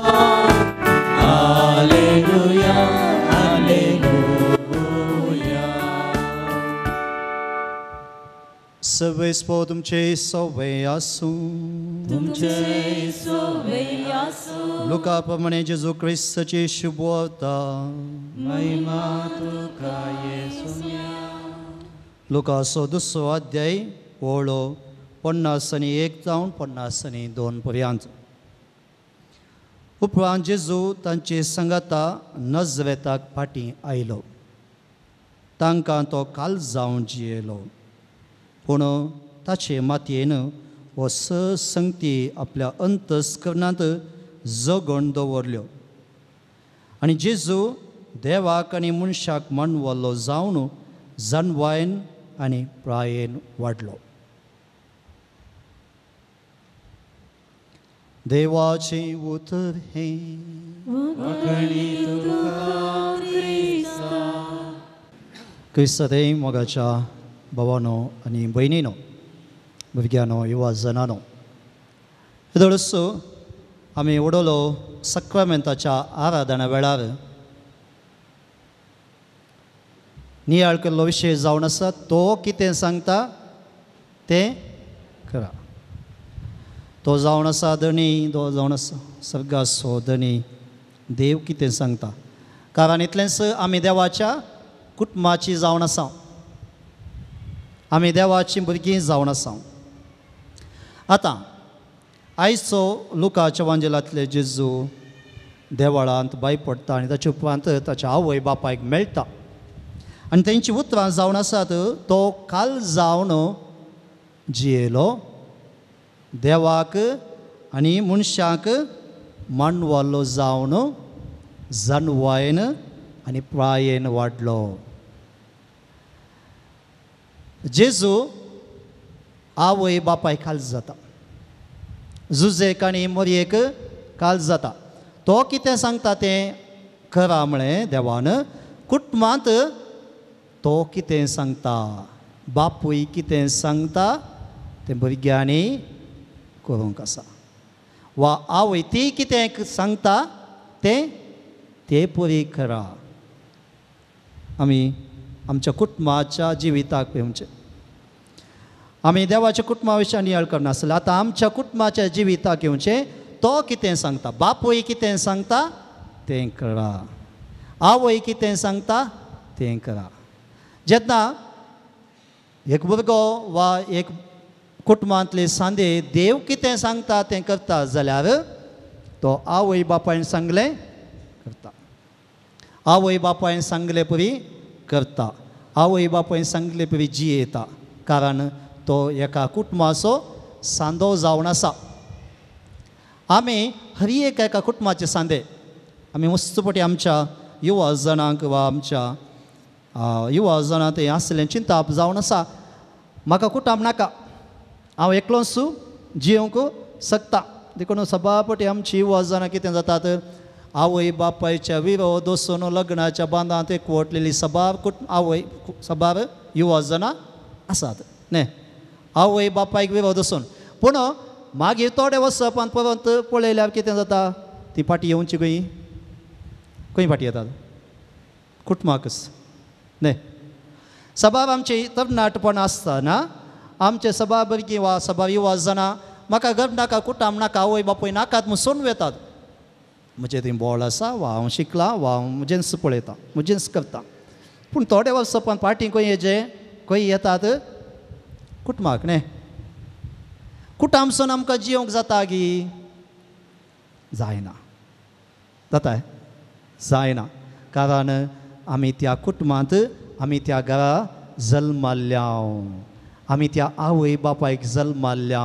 हालेलुया, हालेलुया. सर्वेस्पर तुमचे सवे आसूं. तुमचे सवे आसूं. लुका प्रमाणे जेजू क्रिस्ताची शुभवार्ता. महिमा तुका येसुया. लुकाचो दुसरो अध्याय ओळो 51 जावन 52 पर्यंत. उपरांत जेजू तांचे संगाता नजरेताक फाटीं आयलो. तांकां तो काल जावन जियेलो. पूण ताचे मातयेन हो स संगती आपल्या अंतस्करणांत जगण दवरल्यो आनी जेजू देवाक आनी मनशाक मानवल्लो जावन जनवायन आनी प्रायेन वाडलो. देवाचें उतर हें. क्रिस्तांव मोगाच्या भावानो आनी भयणीनो, भुरग्यांनो, युवा जणांनो, हेदोळूच आमी उडलो सक्रामेंताच्या आराधना वेळार नियाळ केल्लो विशय जावन आसा तो कितें सांगता तें करा. तो जावन आसा धनी, तो जावन आसा सर्गाचो धनी. देव कितें सांगता, कारण इतलेंच आमी देवाच्या कुटुंबाची जावन आसा, आमी देवाची भुरगीं जावन आसा. आतां आयचो लुकाच्या वांजेलांतले जेजू देवळांत भायर पडटा आनी ताचे उपरांत ताच्या आवय बापायक मेळटा आनी तेंची उतरां जावन आसात तो काल जावन जियेलो, देवाक आनी मनशाक मांडवालो जावन जनवायन आनी प्रायेन वाडलो. जेजू आवय बापाय खाल जाता, जुजेक आनी मोरयेक काल जाता. तो कितें सांगता तें करा म्हळें देवान. कुटुंबांत तो कितें सांगता, बापूय कितें सांगता तें भुरग्यांनी करूंक आसा, वा आवय ती कितें सांगता तें ते पुरी करा. आमी आमच्या कुटुंबाच्या जिविताक येवचें. आमी देवाच्या कुटुंबा विशीं नियाळ करनासले. आतां आमच्या कुटुंबाच्या जिविताक येवचें, तो कितें सांगता, बापूय कितें सांगता तें करा, आवय कितें सांगता तें करा. जेन्ना एक भुरगो वा एक कुटुंबांतले सांदे देव कितें सांगता तें करता जाल्यार तो आवय बापायन सांगलें करता, आवय बापायन सांगले परी करता, आवय बापायन सांगले परी जियेता, कारण तो एका कुटुंबाचो सांदो जावन आसा. आमी हर एक एका कुटुंबाचे सांदे. आमी मस्तपटी आमच्या युवा जणांक वा आमच्या युवा जाणां तें आसलें चिंताप जावन आसा, म्हाका कुटुंब नाका, हांव एकलोच जियोंक शकता. देखून सभापटी आमची युवा जाणां कितें जातात, आवय बापायच्या विरोध वचून लग्नाच्या बांदांत एकवटलेली सबार आवय सबार युवा जाणां आसात न्ही, आवय बापायक विरोध वचून. पूण मागीर थोडे वचप आनी परत पळयल्यार कितें जाता, ती फाटी येवची खंय, खंय फाटी येतात कुटुंबाकच न्ही. सबार आमची तरणाटपण आसतना आमचे सभा भुरगीं वा सभा युवा जाणां म्हाका घर नाका, कुटुंब नाका, आवय बापूय नाकात म्हूण सोडून वेतात. म्हजें थंय बोळ आसा वा हांव शिकलां वा हांव म्हजेंच पळयतां, म्हजेंच करता. पूण थोडे वर्सां पण फाटीं खंय येजे खंय येतात कुटुंबाक न्ही. कुटुंबसून आमकां जियोंक जाता गी जायना, जाता जायना, कारण आमी त्या कुटुंबांत, आमी त्या घरा जल्माल्ल्या, आमी त्या आवय बापायक जल्माल्ल्या,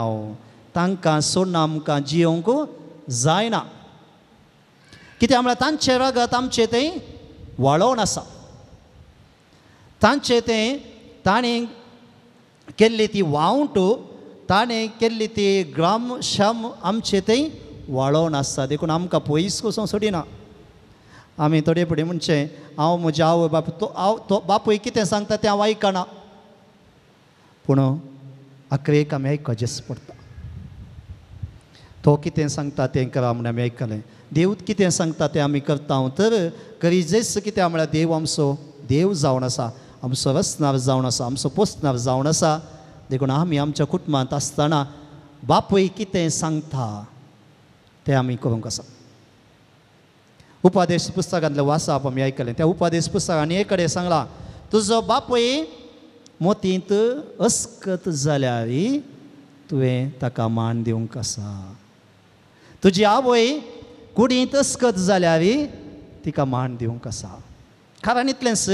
तांकां सोडून आमकां जियोंक जायना. कित्याक म्हळ्यार तांचें रगत आमचें तें वाळोवन आसा, तांचें तें ताणें केल्ली ती वावंट, ताणें केल्ली ती ग्राम शम आमचें तें वाळोवन आसा. देखून आमकां पयस कसो सोडिना. आमी थोडे फुडें म्हणचें हांव म्हज्या आवय बापूय तो हांव तो बापूय कितें सांगता तें हांव आयकना, पूण आखरेक आमी आयकचेंच पडटा. तो कितें सांगता तें करा म्हूण आमी आयकलें, देव कितें सांगता तें आमी करता. तर गरजेच कितें म्हळ्यार देव आमचो देव जावन आसा, आमचो रचणार जावन आसा, आमचो पोसणार जावन आसा. देखून आमी आमच्या कुटुंबांत आसतना बापूय कितें सांगता तें आमी करूंक आसा. उपादेश पुस्तकांतलें वाचप आमी आयकलें. त्या उपादेश पुस्तकान एक कडेन सांगलां, तुजो बापूय मोतींत अस्कत जाल्यार तुवें ताका मान दिवंक आसा, तुजी आवय कुडींत अस्कत जाल्यार तिका मान दिवंक आसा. कारण इतलेंच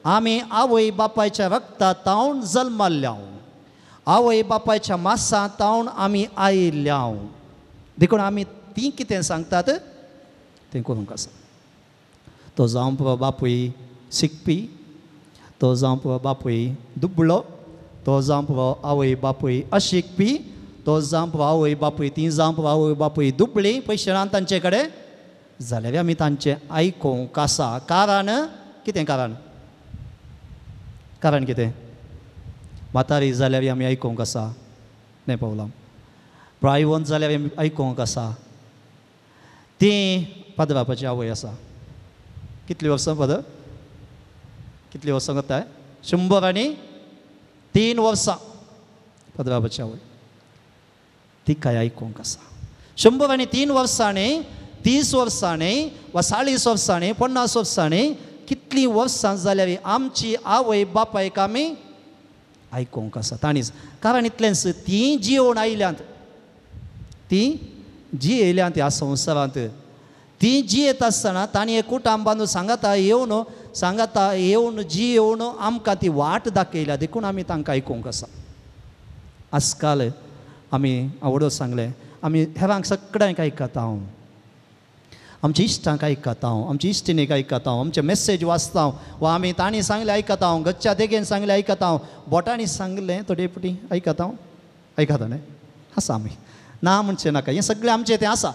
आमी आवय बापायच्या रक्ता तावन जल्माल्ल्या, आवय बापायच्या मासां तावन आमी आयिल्ल्या, देखून आमी तीं कितें सांगतात तें करूंक आसा. तो जावं पुरो बापूय शिकपी, तो जावं पुरो बापूय दुबळो, तो जावं पुरो आवय बापूय अशिकपी, तो जावं आवय बापूय ती जावं आवय बापूय दुबळी पयशे ना तांचे कडेन जाल्यार आमी तांचें आयकूंक आसा. कारण कितें? कारण कारण कितें? म्हातारी जाल्यार आमी आयकूंक आसा न्ही पावलां, प्रायवंत जाल्यार आमी आयकूंक आसा. ती पाद्रापाची आवय आसा. कितलीं वर्सां फादर? कितलीं वर्सां करताय? 103 वर्सां पाद्रापाची आवय. तिकाय आयकूंक आसा. 103 वर्सांनी, 30 वर्सांनी वा 40 वर्सांनी, 50 वर्सांनी, कितलीं वर्सां जाल्यार आमची आवय बापायक आमी आयकूंक आसा ताणीच. कारण इतलेंच तीं जियोवन आयल्यांत, तीं जियेल्यांत ह्या संवसारांत. ती जियेत आसतना तांणी एक कुटाम बांदून सांगाता येवन सांगाता येवन जियेवन आमकां ती वाट दाखयल्या, देखून आमी तांकां आयकूंक आसा. आजकाल आमी आवडो सांगलें, आमी हेरांक सगळ्यांक आयकता, आमच्या इश्टांक आयकता, आमच्या इश्टिणीक आयकता, आमचे मेसेज वाचता वा आमी तांणी सांगलें आयकता, घरच्या देगेन सांगलें आयकता, बोटांनी सांगलें थोडे फावटी आयकता, आयकता न्ही आसा आमी ना म्हणचें नाका, हें सगळें आमचें तें आसा.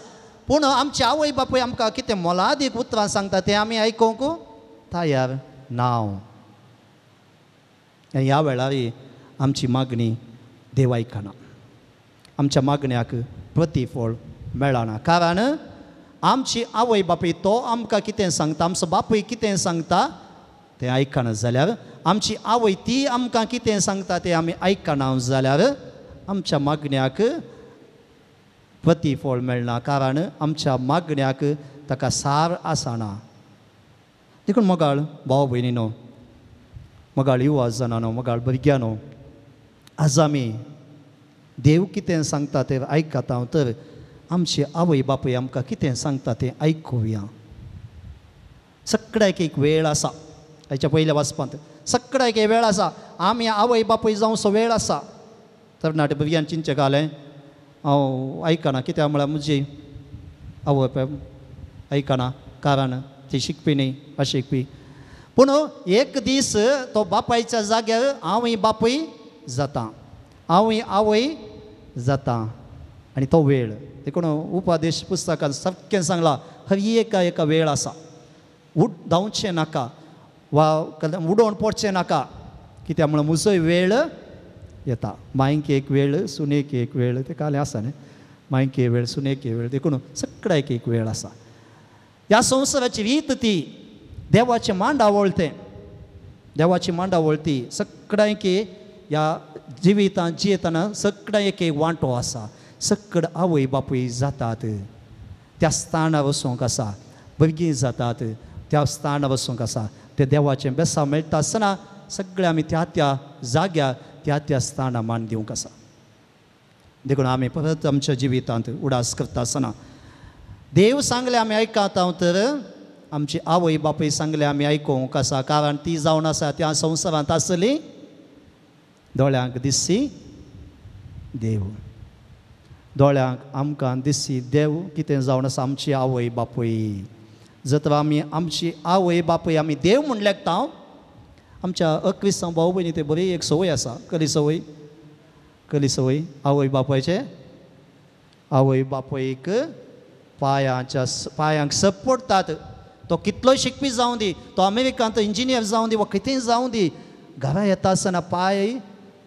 पूण आमचे आवय बापूय आमकां कितें मोलादीक उतरां सांगता तें आमी आयकूंक तयार ना. ह्या वेळार आमची मागणी देव आयकना, आमच्या मागण्याक प्रतिफळ मेळना. कारण आमची आवय बापूय तो आमकां कितें सांगता, आमचो बापूय कितें सांगता तें आयकना जाल्यार, आमची आवय ती आमकां कितें सांगता तें आमी आयकना जाल्यार आमच्या मागण्याक प्रतिफळ मेळना. कारण आमच्या मागण्याक ताका सार आसना. देखून मोगाळ भाव भयणीनो, मोगाळ युवा जाणानो, मोगाळ भुरग्यांनो, आज आमी देव कितें सांगता तें आयकता तर आमची आवय बापूय आमकां कितें सांगता तें आयकुया. सगळ्याक एक वेळ आसा. हाच्या पयल्या वाचपांत सगळ्याक एक वेळ आसा. आमी आवय बापूय जावचो वेळ आसा. तरणाटे भुरग्यान चिंतचें घालें हांव आयकना, कित्याक म्हळ्यार म्हजी आवय बापूय आयकना, कारण ती शिकपी न्ही अशिकपी. पूण एक दीस तो बापायच्या जाग्यार हांवूय बापूय जाता, हांवूय आवय जाता. आनी तो वेळ देखून उपदेश पुस्तकान सारकें सांगलां, हर एका एका वेळ आसा. धांवचें नाका वा उडोवन पडचें नाका, कित्याक म्हळ्यार म्हजोय वेळ येता. मांयक एक वेळ, सुनेक एक वेळ, तें कालें आसा न्ही, मांयक एक वेळ, सुनेक एक वेळ, देखून सगळ्याक एक वेळ आसा. ह्या संवसाराची रीत ती देवाची मांडावळ, तें देवाची मांडावळ ती सगळ्यांक ह्या जिवितांत जियेतना सगळ्यांक एक वांटो आसा. सगळ आवय बापूय जातात त्या स्थानार वचूंक आसा, भुरगीं जातात त्या स्थानार वचूंक आसा. ते देवाचें बेसांव मेळटा आसतना सगळें आमी त्या त्या जाग्यार त्या त्या स्थानार मान दिवंक आसा. देखून आमी परत आमच्या जिवितांत उडास करता आसतना देव सांगलें आमी आयकता तर आमची आवय बापूय सांगलें आमी आयकूंक आसा. कारण ती जावन आसा त्या संवसारांत आसली दोळ्यांक दिससी देव, दोळ्यांक आमकां दिससी देव कितें जावन आसा आमची आवय बापूय. जर आमी आमची आवय बापूय आमी देव म्हूण लेखता. आमच्या अक्रिस्तांव भाव भयणी ते बरी एक संवय आसा, कसली संवय? कसली संवय? आवय बापायचे आवय बापायक पायांच्या पायांक सपोर्टात. तो कितलोय शिकपी जावं दी, तो अमेरिकांत इंजिनियर जावं दी वा कितेंय जावं दी, घरा येता आसतना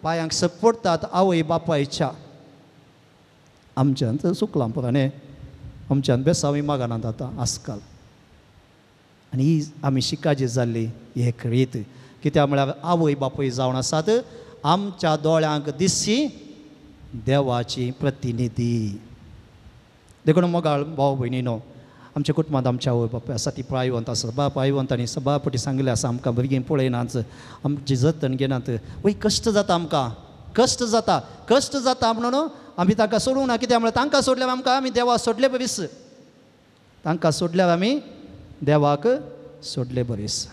पायांक सपोर्टात आवय बापायच्या. आमच्यान चुकलां पुरो न्ही, आमच्यान बेसावी मागनात आतां आजकाल. आनी ही आमी शिकाजी जाल्ली एक रीत. कित्याक म्हळ्यार आवय बापूय जावन आसात आमच्या दोळ्यांक दिसची देवाची प्रतिनिधी. देखून मोगाळ भाव भयणीनो, आमच्या कुटुंबांत आमच्या आवय बापूय आसा ती प्रायवंत आसा. बापायवंत आनी सभापटी सांगलें आसा आमकां भुरगीं पळयनात, आमची जतन घेनात, वय कश्ट जाता आमकां, कश्ट जाता, कश्ट जाता म्हणून आमी तांकां सोडूंक ना. कित्याक म्हळ्यार तांकां सोडल्यार आमकां आमी देवाक सोडले बरीस, तांकां सोडल्यार आमी देवाक सोडले बरीस.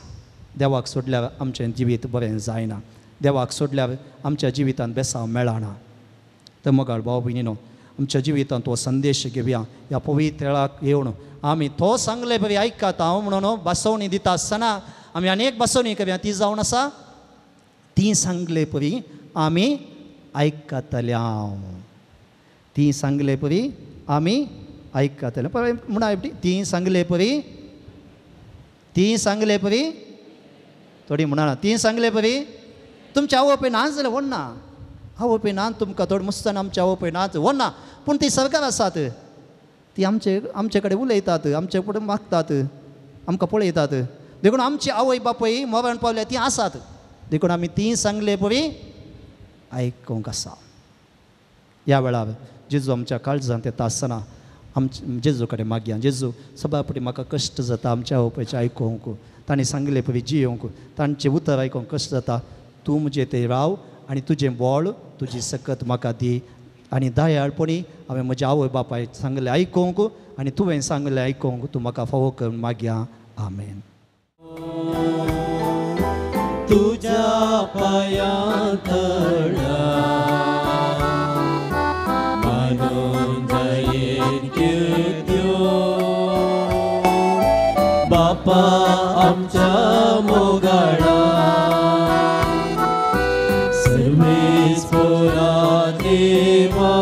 देवाक सोडल्यार आमचें जिवीत बरें जायना, देवाक सोडल्यार आमच्या जिवितांत बेसांव मेळना. तर मोगाळ भाव भयणीनो, आमच्या जिवितांत तो संदेश घेवया. ह्या पवित्र वेळाक येवन आमी तो सांगले बरी आयकात हांव म्हणून बसवणी दिता आसतना आमी आनी एक बसवणी करया, ती जावन आसा ती सांगले परी आमी आयकतले. हांव ती सांगले परी आमी आयकतले. पळय म्हणा ती सांगले परी, ती सांगले परी, थोडी म्हणा ती सांगले परी. तुमच्या आवय पय नाच जाल्यार व्हडना, आवय पय ना तुमकां थोड मुस्तान आमच्या आवय पय नाच व्हडना, पूण ती सरकार आसात, ती आमचे आमचे कडेन उलयतात, आमचे कडेन मागतात, आमकां पळयतात. देखून आमची आवय बापूय मरण पावल्या ती आसात, देखून आमी ती सांगले परी आयकूंक आसा. ह्या वेळार जेजू आमच्या काळजांत येता आसतना आमचे जेजू कडेन मागया, जेजू सभापटी म्हाका कश्ट जाता आमच्या आवय आयकूंक, तांणी सांगले परी जियोंक, तांचें उतर आयकूंक कश्ट जाता, तूं म्हजे थंय राव आनी तुजें बळ तुजी सकत म्हाका दी आनी दयाळपणी हांवें म्हज्या आवय बापाय सांगलें आयकूंक आनी तुवें सांगलें आयकूंक तूं म्हाका फावो करून मागया. आमेन. तुज्या पांयां तळा मानून जायेन कीर्त्यो बापा आमच्या मोगाळा सर्वेस्पोरा देवा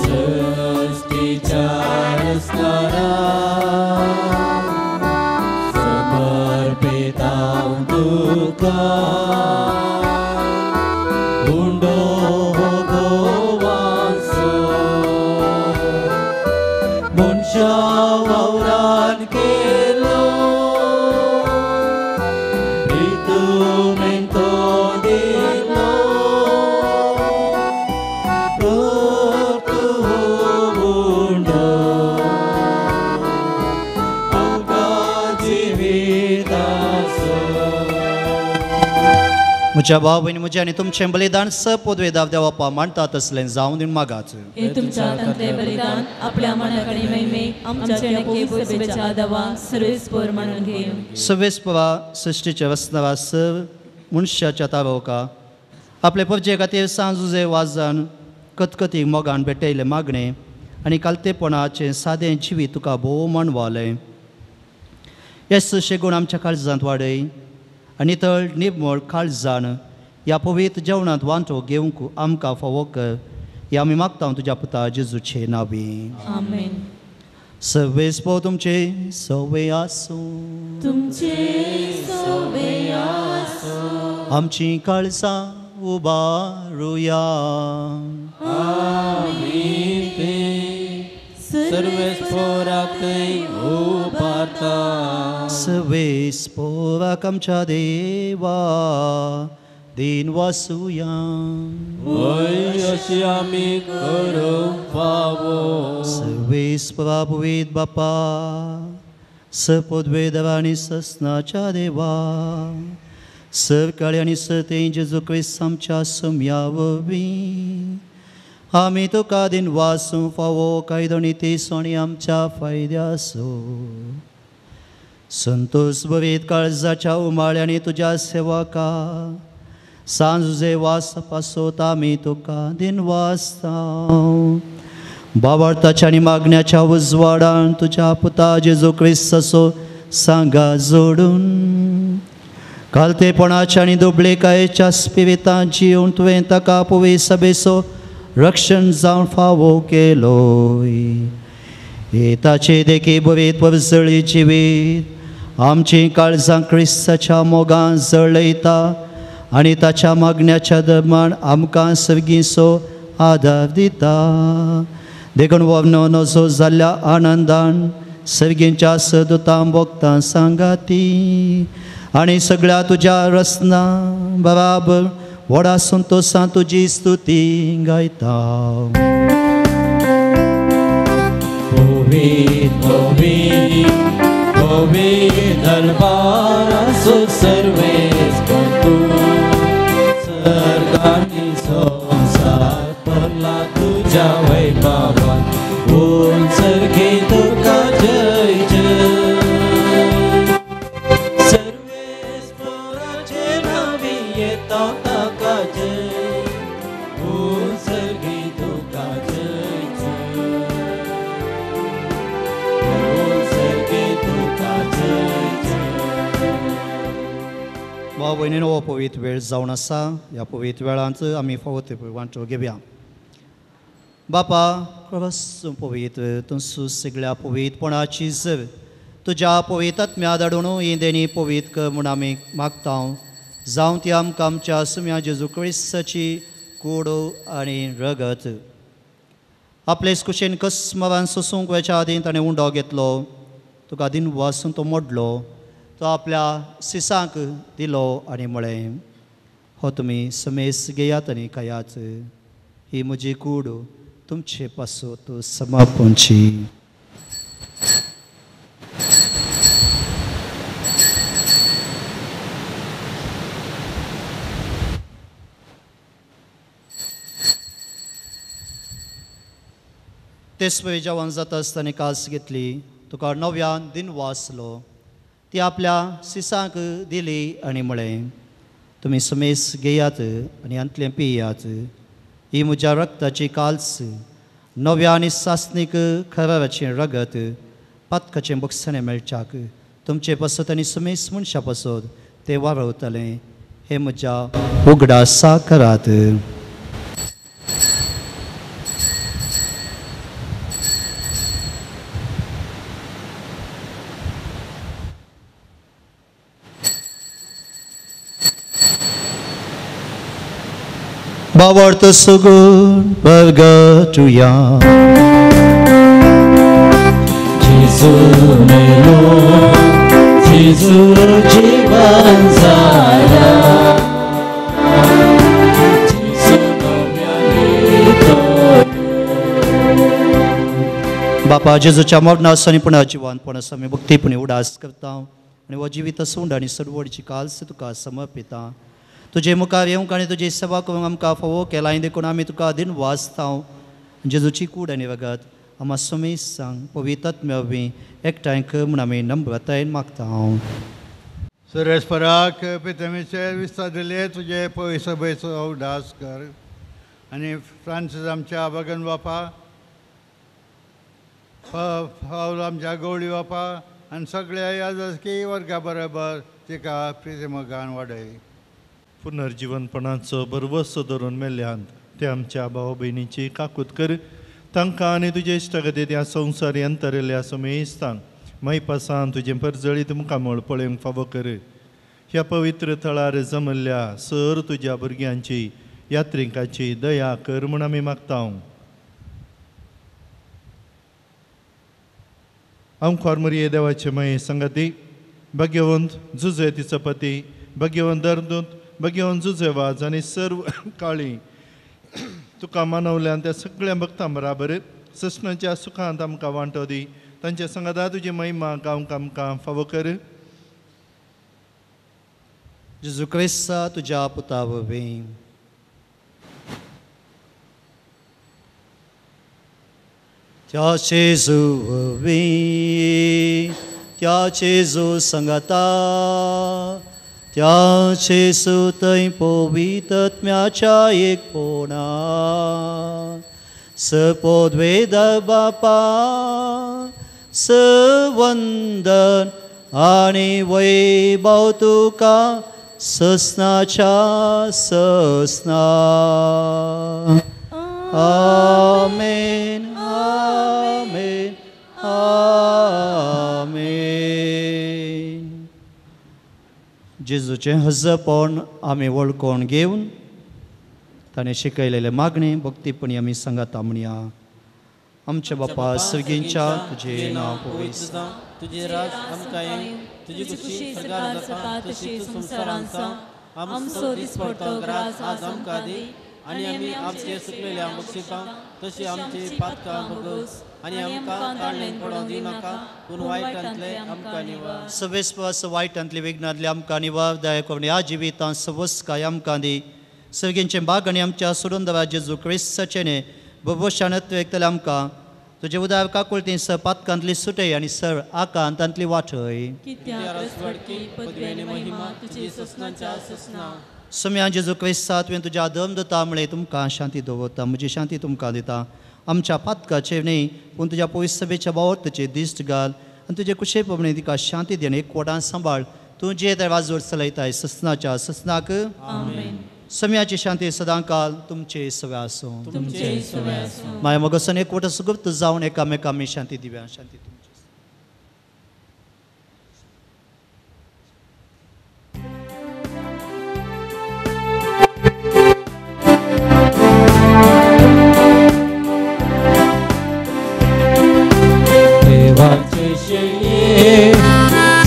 सृष्टीच्या रचणारा समर्पितां तुका उंडो गोवांसो मनशा वावरान केलो प्रितुमेंतो दिलो तूं उंडो आमकां जिविताचो. म्हज्या भाव भयणी म्हजें आनी तुमचें बलिदान सपोदवेदाव देवापा मांडटा तसलें जावन दिवन मागाच. हे तुमच्या हातांतलें बलिदान आपल्या मनाकडे महिमे आमच्या सभेच्या आदावा सर्वेस्पोर मानून घेवं. सर्वेस्पोरा सृश्टीच्या वसनारा सर मनशाच्या तारोका आपले परजे खातीर सांजुजे वाजान कतकतीक मोगान भेटयलें मागणें आनी कालतेपणाचें सादें जिवीत तुका भोव मानवालें. येस शेगूण आमच्या काळजांत वाडय आनी तळ निर्मळ काळजान ह्या पवित्र जेवणांत वांटो घेवंक आमकां फावो कर. ह्या आमी मागता तुज्या पुता जेजूचे नांवी. आमेन. सर्वेस्पोर तुमचे सवे आसूं, तुमचे सवे आसूं. आमची काळजां उबारुया. आमी ते सर्वेस्पोराकय उबारता. सर्वेस्पोराक आमच्या देवा दीन वासुया. वय अशी आमी करूंक फावो. सर्वेस्पोरा पवित्र बापा सपोदवेदवा आनी ससनाच्या देवा सरकाळी आनी सतें जेजू क्रिस्त आमच्या सम्या वरवीं आमी तुका दिन वासूं फावो कायदो नी सोणी आमच्या फायद्यासो. संतोष भरीत काळजाच्या उमाळ्यांनी तुज्या सेवका सांजुजे वास पासोत आमी तुका दिन वासता. बावळताच्या आनी मागण्याच्या उजवाडान तुज्या पुता जेजू क्रिस्ताचो सांगा जोडून कालतेपणाच्या आनी दुबळेकायेच्या स्पिरितान जिवन तुवें ताका पवी सभेचो रक्षण जावन फावो केलोय. हे ताचे देखी बरीत परजळी जिवीत आमची काळजां क्रिस्ताच्या मोगान जळयता आनी ताच्या मागण्याच्या दरम्यान आमकां सर्गीचो आदार दिता. देखून वर्णो नजो जाल्ल्या आनंदान सर्गींच्या सदुतां भोगतां सांगाती आनी सगळ्या तुज्या रचना बराबर व्हडा संतोशान तुजी स्तुती गायता. पवित्र पवित्र पवित्र दरबारासो सर्वेस्पोर तूं सर्गांनी संवसार भरला तुज्या वैभवान उंचरगे तुका जय जय. सर्वेस्पोराचे नांवी येता ताका जय उंचरगे तुका जय जय उंचरगे तुका जय जय. भाव भयणीनो हो पवित्र वेळ जावन आसा. ह्या पवित्र वेळांत आमी फावो ते वांटो घेवया. बापा क्रवस पवित्र तुमसू सगळ्या पवित्रपणाची जर तुज्या पवित्र धाडून ही देणी पवित्र कर म्हूण आमी मागता. जावं ती आमकां आमच्या सुम्या जेजू क्रिस्ताची कूड आनी रगत. आपले कुशेन कसमरान सोसूंक वेच्या आदीं ताणें उंडो घेतलो, तुका दिन वासून तो मोडलो, तो आपल्या सिसांक दिलो आनी म्हळें, हो तुमी समेस घेयात आनी खायात, ही म्हजी कूड तुमचे पासत समापुची. तेच जेवण जाता आसतना कास घेतली, तुका नव्यान दिन वाचलो, ती आपल्या सिसांक दिली आनी म्हळें, तुमी समेस घेयात आनी हांतलें पियात, ही म्हज्या रक्ताची काल्स, नव्या आनी सासणीक खराचें रगत, पातकाचें बक्षणें मेळच्याक तुमचे पासत आनी समेस मनशा पासत तें वारवतलें. हें म्हज्या उगडासा करात. भावार्थ सुगून परगटुया. जेजू मेलो, जेजू जीवन जाला, जेजू नव्याने. बापा जेजूच्या मरणास आनी पुनः जिवानपणास आमी भक्तीपणी उडास करता आनी हो जिवीत सूंड आनी सरवडची काल्स तुका समर्पिता. तुजे मुखार येवंक आनी तुजी सेवा करूंक आमकां फावो केलां देखून आमी तुका दिन वाचता. जेजूची कूड आनी रगत आमा समेस सांग पवित्र आत्म्या एकठांय कर म्हूण आमी नम्रतायेन मागता. सुरेशपराक पितमीचेर विस्तार दिले तुजे पयसो सभेचो उडास कर आनी फ्रांसीस आमच्या बगन बापा, फावल आमच्या गवळी बापा आनी सगळ्या यादस्की वर्गा बरोबर तिका प्रितीमोगान वाडय. पुनर्जिवनपणाचो भरवसो धरून मेल्ल्यान ते आमच्या भाव भयणीची काकूत कर, तांकां आनी तुजे इश्टागतीत ह्या संवसार अंतरिल्ल्या समेस्तांक मैपासान तुजें परजळीत मुखामळ पळोवंक फावो कर. ह्या पवित्र थळार जमल्ल्या सर तुज्या भुरग्यांची यात्रिकांची दया कर म्हूण आमी मागता. आमखार मरिये देवाचे मये संगती भाग्यवंत जुजे तिचो पती, भाग्यवंत दरदूत, भाग्यवंत जुजे वाज आनी सर्व काळी तुका मानवल्यान त्या सगळ्या भक्तां बराबर सस्नाच्या सुखांत आमकां वांटो दी. तांच्या संगता तुजी महिमा गावंक आमकां फावो कर. जेजू क्रिस्ता तुज्या पुता वरवीं. त्या जेजू वरवीं, त्या जेजू संगता, त्या जेजू थंय पवित्र आत्म्याच्या एकपणा सपोद्वेद बापा सवंदन आनी वैभव तुका ससनाच्या ससना. आमेन आमेन आमेन. जेजूचें हजपण आमी वळखून घेवन ताणें शिकयलेलें मागणें भक्तीपणी आमी सांगाता म्हणया. आमच्या बापा सर्गींच्या तुजें नांव पवित्र जावं, तुजें राज आमकां येवं, तुजी खुशी स्वर्गार जाता तशी संवसारांत जावं. आमचो दिसपडतो ग्रास आज आमकां दी आनी आमी आमचे सुकलेल्या बक्षिता तशी आमची पातकां भोगोस आनी आमकां ताळणेन पडोवंक दिनाका, पूण वायटांतले आमकां निवार. सवेस्वास वायटांतले विघ्नांतले आमकां निवार. दया करून ह्या जिवितांत सवस्काय आमकां दी. सर्गींचें बाग आनी आमच्या सुरुंदरा जेजू क्रिस्ताचें भोवशानत्व एकतलें आमकां तुजे उदार काकुळती सर पातकांतली सुटय आनी सर आकांतांतली वाटय. सुम्या जेजू क्रिस्ता तुवें तुज्या दम दिता म्हळें तुमकां शांती दवरता, म्हजी शांती तुमकां दिता. आमच्या पातकाचेर न्ही पूण तुज्या पवित्र सभेच्या बावरताचेर दिश्ट घाल आनी तुजे कुशे प्रमाणे तिका शांती दी आनी एक कोटान सांबाळ. तूं जे त्या वाजवर चलयताय ससनाच्या ससनाक. सम्याची शांती सदांकाल तुमचे सवे आसूं. तुमचे सवे आसूं. माया मगसन एकवट सुगुप्त जावन एकामेकामी शांती दिव्या. शांती तुमची. देवाचे शेळये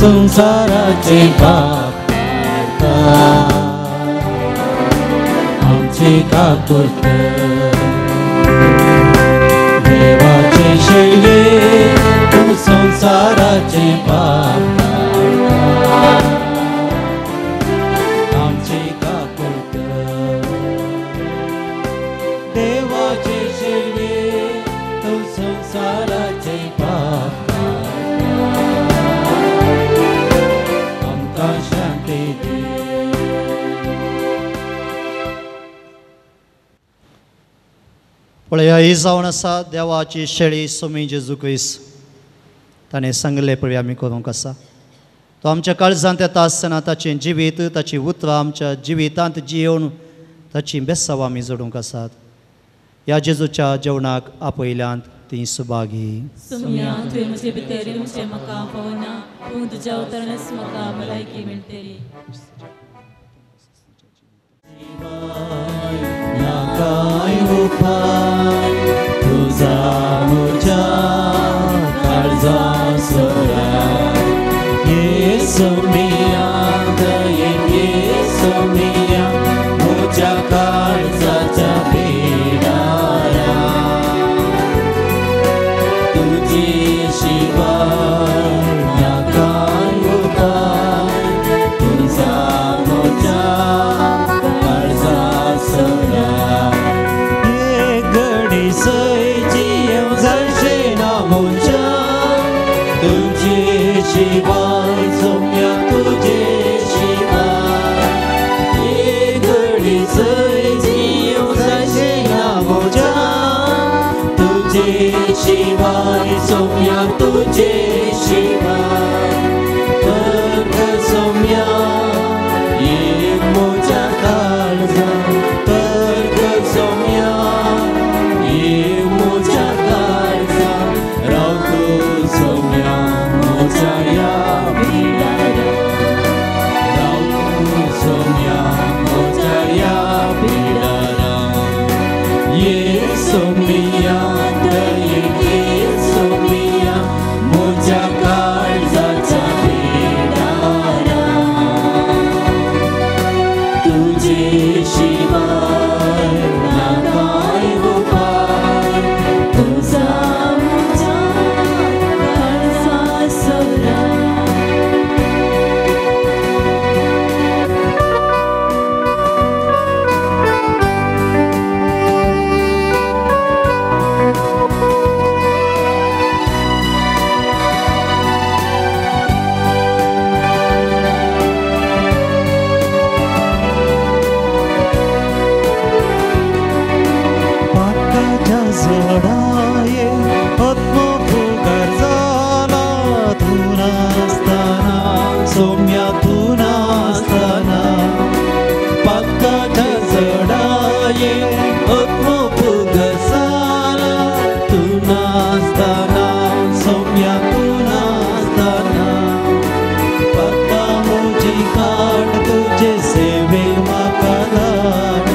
संसाराचे पाप काडटा आमची काकूट. देवाचे शेळये तूं संसाराचे पाप काडटा आमची काकूट. देवाचे शेळये तूं संसाराचे पाप आमकां शांती दी. पळया ही जावन आसा देवाची शेळी सोमी जेजू क्रिस्त. ताणें सांगलें पळय आमी करूंक आसा. तो आमच्या काळजांत येता आसतना ताचें जिवीत ताची उतरां आमच्या जिवितांत जियेवन ताची बेसांव आमी जोडूंक आसात. ह्या जेजूच्या जेवणाक आपयल्यांत ती सुभागी. सोम्या तुवें म्हजे भितर येवचें म्हाका फावना, पूण तुज्या अवतरणच म्हाका भलायकी मेळटली. ना कांय उपाय तुजा म्हज्या काळजा सोराय. येसू मिया दयेन येसू मिया म्हज्या काळजाच्या बिडारा. तुजे शिवाय ना कांय उपाय तुजा म्हज्या काळजा सोराय. एक घडी सय जियेवंक जायचें ना म्हज्यान तुजे शिवाय सोम्या तुजे शिवाय. एक घडी सय जियेवंक जायचें ना म्हज्यान तुजे शिवाय सोम्या तुजे शिवाय. तर्क सोम्या एक म्हज्या काळजान. तर्क सोम्या एक म्हज्या काळजान. राव तूं सोम्या म्हज्या ह्या बिडारा. राव तूं सोम्या म्हज्या ह्या बिडारा. येसू मिया दयेन येसू मिया म्हज्या काळजाच्या बिडारा. तुजे शिवाय ना कांय उपाय तुजा म्हज्या काळजा सोराय. पाकाच्या झडाये आत्मो फुगार जाला. तूं नासतना सोम्या तूं नासतना. पाकाच्या झडाये आत्मो फुगार जाला. तूं नासतना सोम्या तूं नासतना. पाका म्हजी काड तुजे सेवे म्हाका धाड.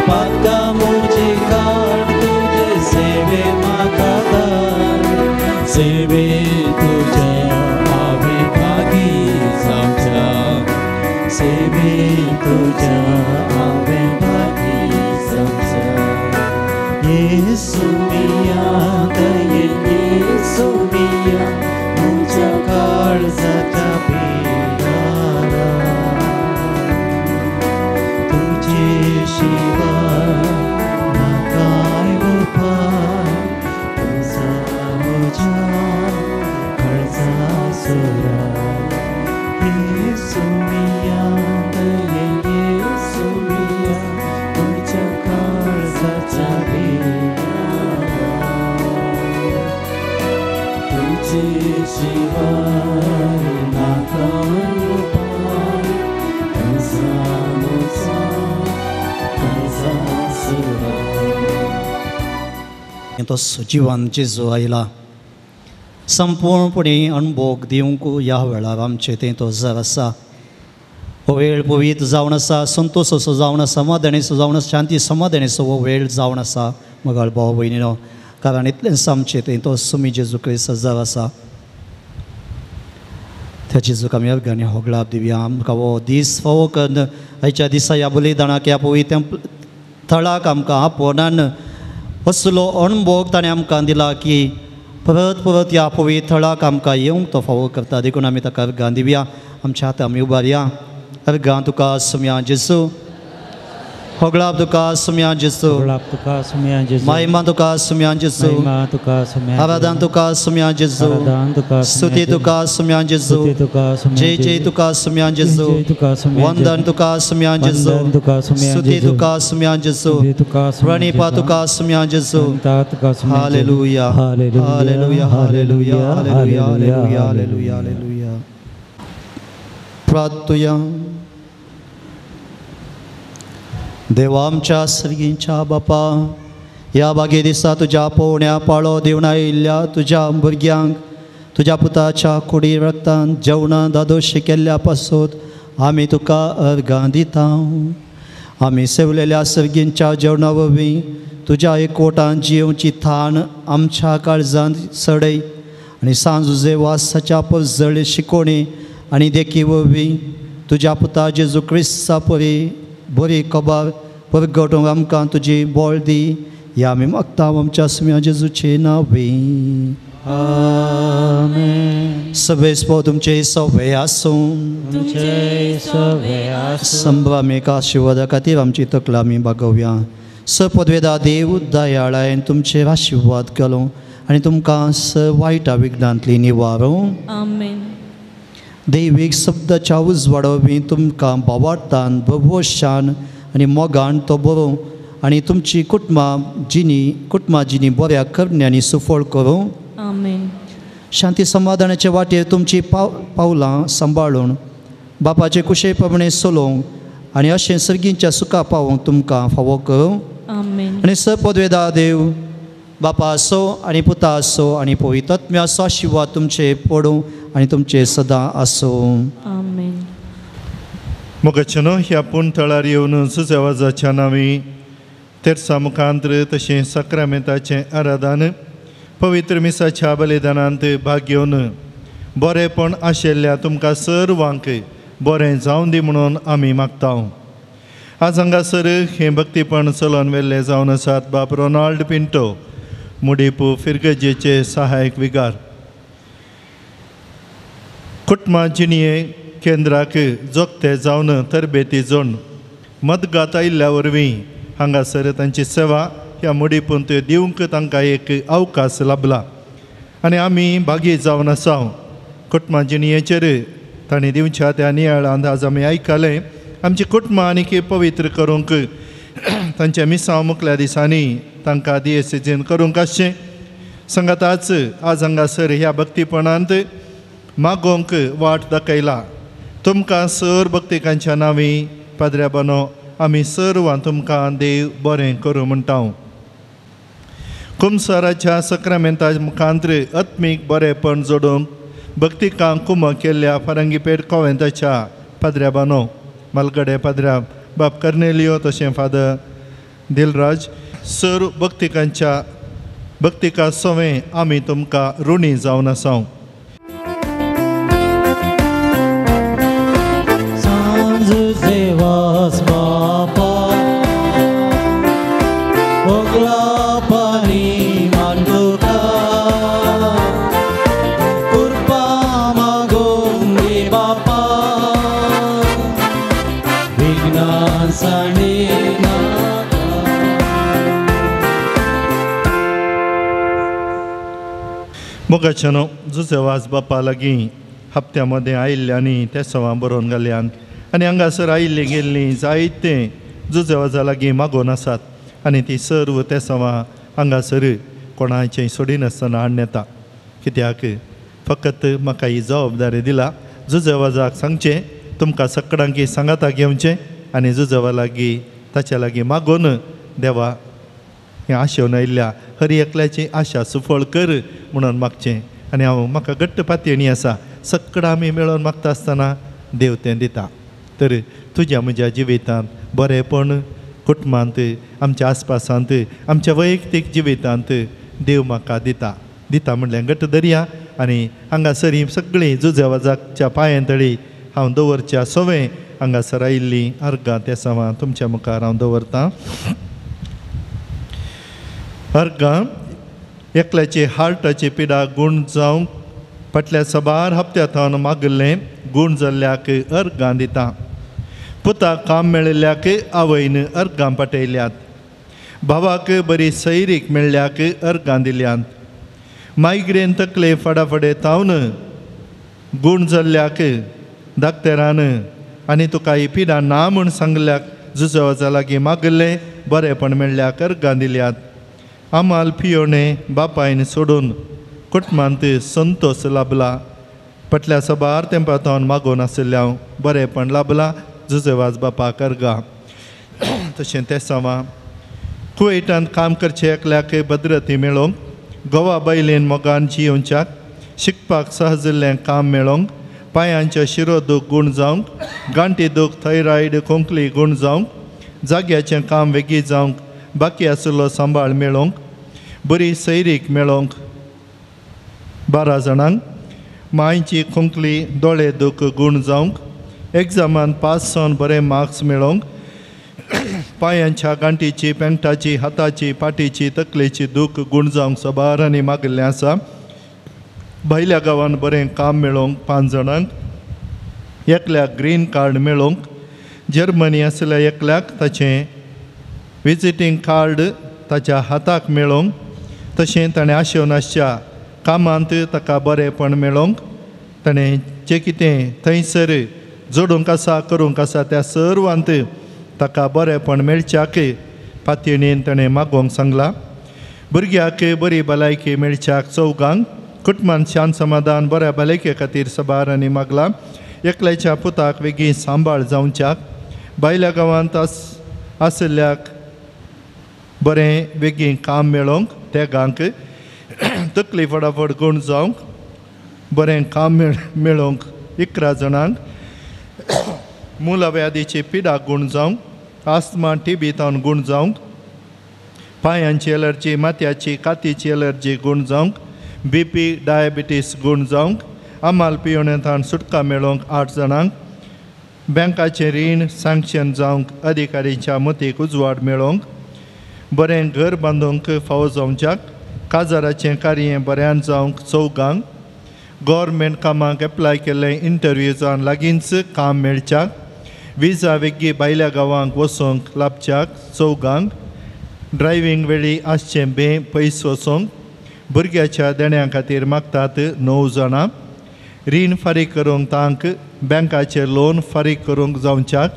पाका म्हजी काड तुजे सेवे म्हाका धाड. सेवे तुज्या हांवें भागी जावच्या. सेवे तुज्या हांवें भागी जावच्या. येसू मिया दयेन येसू मिया म्हज्या काळजाच्या बिडारा. तुजे शिवाय ना कांय उपाय तुजा म्हज्या काळजा सोराय. येसू मिया दयेन येसू मिया म्हज्या काळजाच्या बिडारा. तो सजीवन जेजू आयला संपूर्णपणे अणभोग दिवंक ह्या वेळार आमचे तें तो जर आसा. हो वेळ पवित्र जावन आसा, संतोश असो जावन आसा, समाधानेचो जावन आसा, शांती समाधानेचो हो वेळ जावन आसा मगाळ भाव भयणीनो, कारण इतलेंच आमचें थंय तो सुमी जेजू क्रिस्त जर आसा. त्या जेजूक आमी अर्गांनी होगळाप दिवया. आमकां हो दीस फावो करून आयच्या दिसा ह्या बलिदानाक ह्या पवित्र थळाक आमकां आपोवनान असलो अणभोग ताणें आमकां दिला की परत परत ह्या पवित्र थळाक आमकां येवंक तो फावो करता. देखून आमी ताका अर्गां दिवया. आमच्या हात आमी उबारया. अर्गां तुका सुम्या जेजू, होगळाप तुका सुम्या जेजू, महिमा तुका सुम्या जेजू, आराधन तुका सुम्या जेजू, स्तुती तुका सुम्या जेजू, जय जय तुका सुम्या जेजू, वंदन तुका सुम्या जेजू, स्तुती तुका सुम्या जेजू, प्रणिपा तुका सुम्या जेजू. Hallelujah, hallelujah, hallelujah, hallelujah, hallelujah, hallelujah, hallelujah. प्रार्थुया. देवा आमच्या सर्गींच्या बापा, ह्या बागे दिसा तुज्या पोवण्या पाळो दिवन आयिल्ल्या तुज्या भुरग्यांक तुज्या पुताच्या कुडी रक्तान जेवणां दादोशी केल्ल्या पासून आमी तुका अर्गां दिता. आमी सेवलेल्या सर्गींच्या जेवणा वरवीं तुज्या एकवटान जियेवची थाण आमच्या काळजांत सडय आनी सांजुजे वासाच्या परजळे शिकोवणी आनी देखी वरवीं तुज्या पुता जेजू क्रिस्ता परी बरी खबर परगटूंक आमकां तुजी बळ दी. ह्या आमी मागता आमच्या सुम्या जेजूचे नांवी. आमेन. सवेस तुमचे सवे आसूं. संभ्रामीक आशिर्वादा खातीर आमची तकला आमी बागोवया. सपदवेदा देव दयाळायन तुमचेर आशिर्वाद केलो आनी तुमकां स वायटा विघ्नांतली निवारूं. आमेन. दैवीक शब्दाच्या उजवाडा तुमकां भावार्थान भरभोशान आनी मोगान तो बरोवं आनी तुमची कुटुंबां जिणी बऱ्या करण्यांनी सुफळ करूं. आमेन. शांती समाधानाचे वाटेर तुमची पावलां सांबाळून बापाचे कुशे प्रमाणे चलोवंक आनी अशें सर्गींच्या सुखा पावोवंक तुमकां फावो करूं. आमेन. आनी सपदवेदा देव बापा आसो आनी पुता आसो आनी पवित्र आत्म्या आसो आशिर्वाद तुमचे पडूं आनी तुमचे सदां आसूं. आमेन. मोगाचेनो ह्या पूण थळार येवन सुसेवाजाच्या नांवी तेरसा मुखांत्र तशें साक्रामेंताचें आराधन पवित्र मिसाच्या बलिदानांत भाग घेवन बरेंपण आशिल्ल्या तुमकां सर्वांक बरें जावन दी म्हणून आमी मागता. आज हांगासर हें भक्तीपण चलोवन व्हेल्लें जावन आसात बाप रोनाल्ड पिंटो, मुडीपू फिरगजेचे सहायक विगार. कुटुंबा जिणये केंद्राक जोगते जावन तरबेती जोण मतगात आयिल्ल्या वरवीं हांगासर तांची सेवा ह्या मुडीपूंत दिवंक तांकां एक अवकाश लाबला आनी आमी भागी जावन आसा. कुटुंबा जिणयेचेर तांणी दिवच्या त्या नियाळांत आज आमी आयकलें आमची कुटुंबां आनीक पवित्र करूंक तांच्या मिसांव मुखल्या दिसांनी तांकां दियेसेजीन करूंक आसचें सांगाताच आज हांगासर ह्या भक्तीपणांत मागोवंक वाट दाखयला. तुमकां सर भक्तिकांच्या नांवी पाद्र्या बानो आमी सर्वां तुमकां देव बरें करूं म्हणटा. कुमसाराच्या सक्रामेंता मुखांत्र आत्मीक बरेंपण जोडूंक भक्तिकांक कुमक केल्ल्या फारंगीपेठ कोवेंताच्या पाद्र्या बानो मालगडे पाद्र्या बाप कर्नेलियो तशें फादर दिलराज सर भक्तिकांच्या भक्तिका सवें आमी तुमकां ऋणी जावन आसा. मोगाच्यानो जुजेवाज बापा लागीं हप्त्या मदें आयिल्ल्यांनी ते सवां बरोवन घाल्यान आनी हांगासर आयिल्लीं गेल्लीं जायते जुजेवाजा लागीं मागोवन आसात आनी ती सर्व ते सवां हांगासर कोणाचें सोडिनासतना हाडून येता. कित्याक फकत म्हाका ही जबाबदारी दिला जुजेवाजाक सांगचें तुमकां सगळ्यांकी सांगाता घेवचें आनी जुजेवा लागीं ताच्या लागीं मागोवन देवा हें आशेवन आयिल्ल्या हर एकल्याची आशा सुफळ कर म्हणून मागचें. आनी हांव म्हाका घट्ट पातयेणी आसा सगळं आमी मेळोवन मागता आसतना देव तें दिता. तर तुज्या म्हज्या जिवितांत बरेंपण कुटुंबांत आमच्या आसपासांत आमच्या वैयक्तीक जिवितांत देव म्हाका दिता दिता म्हणलें घट्ट दर्या. आनी हांगासर ही सगळीं जुजेवाजाच्या पांयां तळी हांव दवरच्या सवें हांगासर आयिल्लीं अर्गां त्या सवां तुमच्या मुखार हांव दवरतां. अर्गां एकल्याची हार्टाची पिडा गूण जावंक फाटल्या साबार हप्त्या थावन मागिल्लें गूण जाल्ल्याक अर्गां दिता. पुताक काम मेळिल्ल्याक आवयन अर्गां पाटयल्यात. भावाक बरी सैरीक मेळ्ळ्याक अर्गां दिल्यात. मायग्रेन तकले फाडाफाडे थावन गूण जाल्ल्याक दाक्तेरान आनी तुका ही पिडा ना म्हूण सांगल्याक जुजवाजा लागीं मागिल्लें बरेंपण मेळ्ळ्याक अर्गां दिल्यात. आमाल पियोणे बापायन सोडून कुटुंबांत संतोश लाबला. फाटल्या साबार तेंपा थावन मागून आशिल्लें हांव बरेंपण लाबला जुजेवाज बापाक अर्गां. तशें तें सवां कुवेटांत काम करचें एकल्याक भद्रती मेळोवंक गोवा बायलेन मोगान जियोवच्याक शिकपाक सहजिल्लें काम मेळोवंक पांयांचे शिरो दूख गूण जावंक गांठी दूख थायरॉयड खोंकली गूण जावंक जाग्याचें काम वेगीं जावंक बाकी आशिल्लो सांबाळ मेळोवंक बरी सैरीक मेळोवंक 12 जाणांक मांयची खोंकली दोळे दूख गूण जावंक एग्जामान पास जावन बरे मार्क्स मेळोवंक पांयांच्या गांठीची पेंटाची हाताची पाटीची तकलेची दूख गूण जावंक साबारांनी मागिल्लें आसा. भायल्या गांवांत बरें काम मेळोवंक 5 जाणांक एकल्याक ग्रीन कार्ड मेळोवंक जर्मनी आशिल्ल्या एकल्याक ताचें विजिटींग कार्ड ताच्या हाताक मेळोवंक तशें ताणें आशेवन आसच्या कामांत ताका बरेंपण मेळोवंक ताणें जें कितें थंयसर जोडूंक आसा करूंक आसा त्या सर्वांत ताका बरेंपण मेळच्याक पातयेणीन ताणें मागोवंक सांगलां. भुरग्याक बरी भलायकी मेळच्याक चौगांक कुटुंबान शांत समाधान बऱ्या भलायके खातीर साबारांनी मागलां. एकल्याच्या पुताक वेगीं सांबाळ जावच्याक भायल्या गांवांत आशिल्ल्याक बरें वेगीं काम मेळोवंक तेगांक तकली फटाफट गूण जावंक बरें काम मेळोवंक 11 जाणांक मुलाव्याधीची पिडा गूण जावंक आस्थमा टिबी तावन गूण जावंक पांयांची एलर्जी माथ्याची कातीची एलर्जी गूण जावंक बीपी डायबिटीस गूण जावंक आमाल पियोणे सुटका मेळोवंक 8 जाणांक बँकाचें रीण सँक्शन जावंक अधिकारीच्या मतीक उजवाड मेळोवंक बरें घर बांदूंक फावो जावच्याक काजाराचें कार्य बऱ्यान जावंक 4 गव्हर्मेंट कामाक एप्लाय केल्लें इंटरव्यू जावन लागींच काम मेळच्याक विजा वेगीं भायल्या गांवांक वचूंक लाबच्याक 4 ड्रायव्हींग वेळी आसचें बें पयस वचूंक भुरग्याच्या देण्या खातीर मागतात 9 जाणां रीण फारीक करूंक तांक बँकाचें लोन फारीक करूंक जावच्याक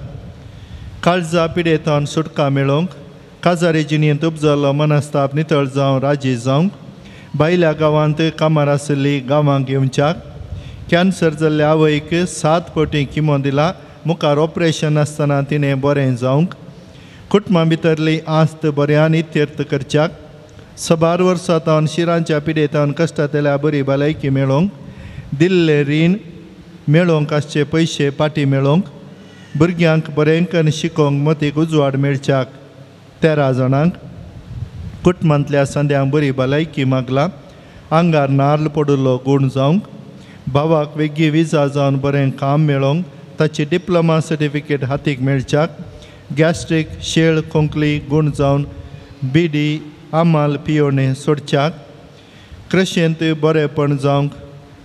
काळजा पिडेतान सुटका मेळोवंक काजारी जिणेंत उपजल्लो मनस्ताप नितळ जावं राजी जावंक भायल्या गांवांत कामार आशिल्ली गांवांक येवच्याक कॅन्सर जाल्ल्या आवयक 7 पटी किमो दिला मुखार ऑपरेशन आसतना तिणें बरें जावंक कुटुंबा भितरली आस्त बऱ्यान इत्यर्थ करच्याक साबार वर्सां तावन शिरांच्या पिडेतावन कश्टांतल्या बरी भलायकी मेळोवंक दिल्लें रीण मेळोवंक आसचे पयशे पाटी मेळोवंक भुरग्यांक बरें करून शिकोवंक मतीक उजवाड मेळच्याक 13 जाणांक कुटुंबांतल्या संद्यांक बरी भलायकी मागला आंगार नार्ल पडिल्लो गूण जावंक भावाक वेगळी विजा जावन बरें काम मेळोवंक ताची डिप्लोमा सर्टिफिकेट हातीक मेळच्याक गॅस्ट्रीक शेळ खोंकली गूण जावन बिडी आमाल पियोणे सोडच्याक क्रशेंत बरेंपण जावंक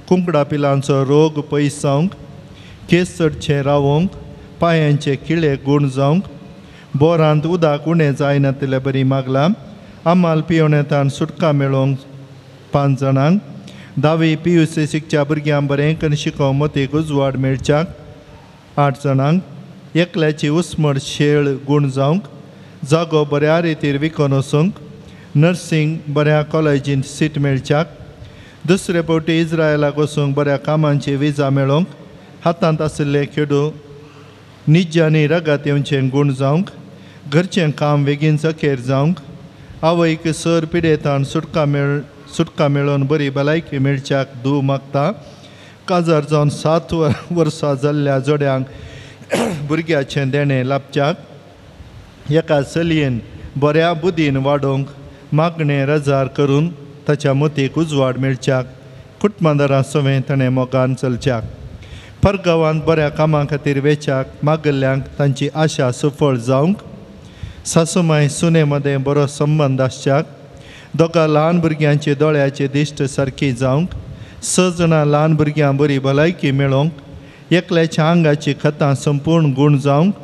कुंकडा पिलांचो रोग पयस जावंक केस चडशें रावोंक पांयांचे किळे गूण जावंक बोरांत उदक उणें जायनातिल्ले बरी मागलां आमाल पियोणेंतान सुटका मेळोवंक 5 जाणांक 10वी PUC शिकच्या भुरग्यांक बरें करून शिकोवंक मतीक उजवाड मेळच्याक 8 जाणांक एकल्याची उस्मड शेळ गूण जावंक जागो बऱ्या रितीर विकून वचूंक नर्सिंग बऱ्या कॉलेजींत सीट मेळच्याक दुसरे फावटी इस्रायलाक वचूंक बऱ्या कामांची विजा मेळोवंक हातांत आशिल्ले खेडू निज्जांनी रगत येवचें गूण जावंक घरचें काम बेगीन अखेर जावंक आवयक सर पिडेतान सुटका मेळोवन बरी भलायकी मेळच्याक दू मागता. काजार जावन 7 वर्सां जाल्ल्या जोड्यांक भुरग्याचें देणें लाभच्याक एका चलयेन बऱ्या बुदीन वाडोवंक मागणें रजार करून ताच्या मतीक उजवाड मेळच्याक कुटुंबादारां सवें ताणें मोगान चलच्याक परगांवांत बऱ्या कामां खातीर वेच्याक मागल्ल्यांक तांची आशा सफळ जावंक सासुमाय सुने मदें बरो संबंद आसच्याक दोगां ल्हान भुरग्यांची दोळ्याची दिश्ट सारकी जावंक 6 जाणां ल्हान भुरग्यां बरी भलायकी मेळोवंक एकल्याच्या आंगाची खतां संपूर्ण गूण जावंक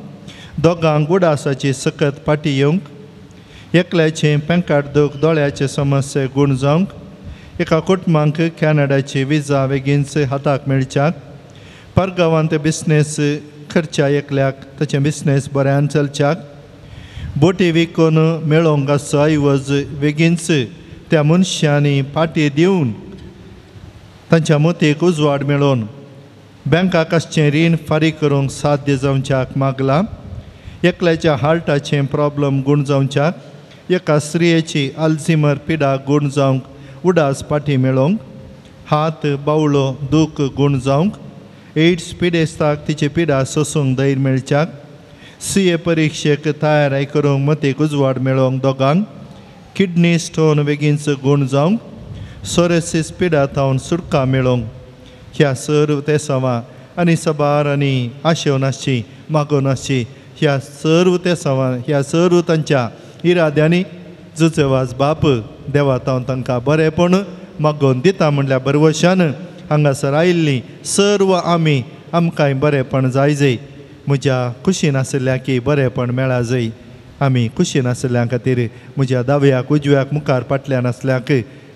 दोगांक उडासाची सकत फाटी येवंक एकल्याचें पेंकाट दूख दोळ्याचे समस्ये गूण जावंक एका कुटुंबांक कॅनडाची विजा बेगीनच हाताक मेळच्याक परगांवांत बिजनेस करच्या एकल्याक ताचें बिजनेस बऱ्यान चलच्याक बोटी विकून मेळोवंक आसचो ऐवज बेगीनच त्या मनशांनी फाटी दिवन तांच्या मतीक उजवाड मेळोवन बँकाक आसचें रीण फारीक करूंक साध्य जावच्याक मागलां. एकल्याच्या हार्टाचें प्रॉब्लम गूण जावच्याक एका स्त्रियेची अल्झिमर पिडा गूण जावंक उडास फाटी मेळोवंक हात बावलो दूख गूण जावंक एड्स पिडेस्ताक तिची पिडा सोसूंक धैर्य मेळच्याक सी ए परिक्षेक तयाराय करूंक मतीक उजवाड मेळोवंक दोगांक किडनी स्टोन बेगीनच गूण जावंक सोरेसीस पिडा थावन सुटका मेळोवंक ह्या सर्व तेसांवां आनी सबार आनी आशेवन आसची मागोवन आसची ह्या सर्व तेसांवां ह्या सर्व तांच्या इराद्यांनी जुचेवाज बाप देवा तावन तांकां बरेंपण मागोवन दिता म्हणल्यार बरवशान हांगासर आयिल्लीं सर्व आमी आमकांय बरेंपण जाय जय म्हज्या कुशीन आशिल्ल्या की बरेंपण मेळा जय आमी कुशीन आशिल्ल्या खातीर म्हज्या दाव्याक उजव्याक मुखार फाटल्यान आसल्याक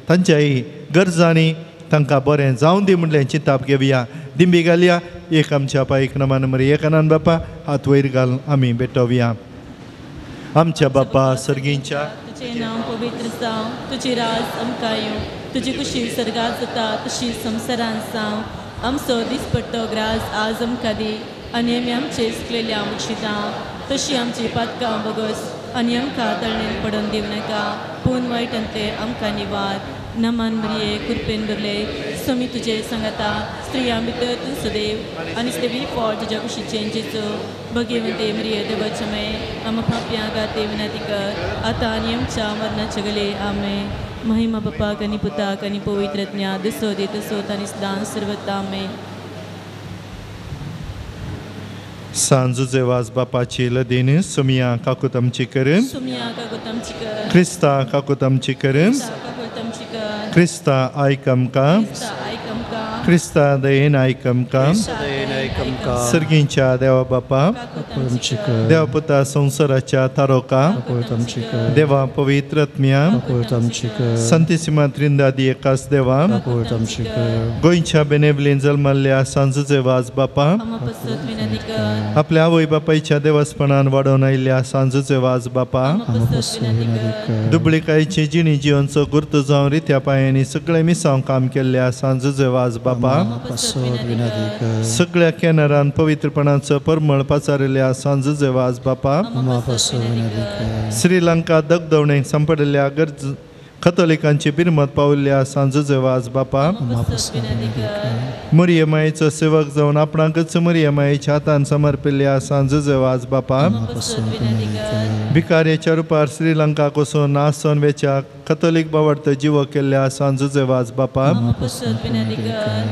तांच्याय गरजांनी तांकां बरें जावं दी म्हणलें चिंताप घेवया. दिंबी घालया एक आमच्या पायक नमान मरी एकानान बापा हात वयर घालून आमी भेटोवया. आमच्या बापा सर्गींच्या तुझें नांव पवित्र जावं, तुजी राज आमकां येवं, तुजी कुशी सर्गात जाता तशी संवसारांत जावं. आमचो दिसपट्टो ग्रास आज आमकां दी आनी आमी आमचे चुकलेल्या बक्षितां तशी आमची पातकां बगस आनी आमकां तळणेन पडून दिवं नाका पूण वायटांतले आमकां निवार. नमान मरिये कृपेन भरले स्वामी तुजे सांगाता स्त्रियां भितर तूं सदैव आनी सदैवी फळ तुज्या कुशीचें जेजू. भगवंते मरिये देवाचे माये आमा पापयां खातीर विनंती कर आतां आनी आमच्या मरणाच्या गले. आमेन. महिमा बापाक आनी पुताक आनी पवित्र आत्म्या दिसो दे तसो आनी सदां सर्वता. आमेन. सांजुजे वाज बापाची लदीन सुमिया काकूत आमची कर, सुमिया काकूत आमची कर, क्रिस्ता काकूत आमची कर, क्रिस्ता आयक आमकां, क्रिस्ता दयेन आयक आमकां. सर्गींच्या देवा बापा देवा पुता संवसाराच्या तारोका देवा पवित्र आत्म्या संतीसिमा त्रिंदादी एकास देवा गोंयच्या बेनेवलीन जल्मल्ल्या सांजुजे वाज बापा आपल्या आवय बापायच्या देवस्पणान वाडोवन आयिल्ल्या सांजुजे वाज बापा दुबळिकायची जिणी जिवनचो गुर्त जावन रित्या पांयांनी सगळे मिसांव काम केल्ल्या सांजुजे वाज बापा सगळ्या केनरान पवित्रपणाचो परमळ पाचारिल्ल्या सांजुजे वाज बापा श्रीलंका दगदवणेक सांपडिल्ल्या गरज कथोलिकांची बिरमत पाविल्ल्या सांजुजे वाज बापा मुरिये मायेचो सेवक जावन आपणाकच मुरिये मायेच्या हातान समर्पिल्ल्या सांजुजे वाज बापा भिकाऱ्याच्या रुपार श्रीलंका कोसोन नासोन वेच्या कथोलीक बावडत जिवो केल्ल्या सांजुजे वाज बापा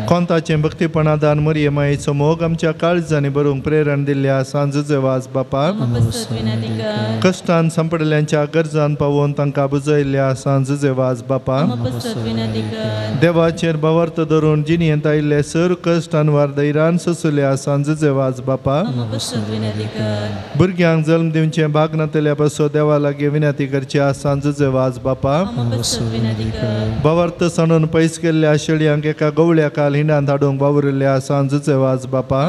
कोंताचें भक्तीपणादान मुरिये मायेचो मोग आमच्या काळजांनी बरोवंक प्रेरण दिल्ल्या सांजुजे वाज बापा कश्टान सांपडिल्ल्यांच्या गरजान पावोवन तांकां बुजयल्ल्या सांजुजे वाज बापा देवाचेर भावार्थ धरून जिणेंत आयिल्ले सर कश्ट अनवार धैर्यान सोंसल्या सांजुजे वाज बापा भुरग्यांक जल्म दिवचें भाग नातल्या पासून देवा लागीं विनंती करच्या सांजुजे वाज बापा भावार्थ सांडून पयस केल्ल्या शेळयांक एका गवळ्या काल हिंडांत हाडूंक वावुरिल्ल्या सांजुजे वाज बापा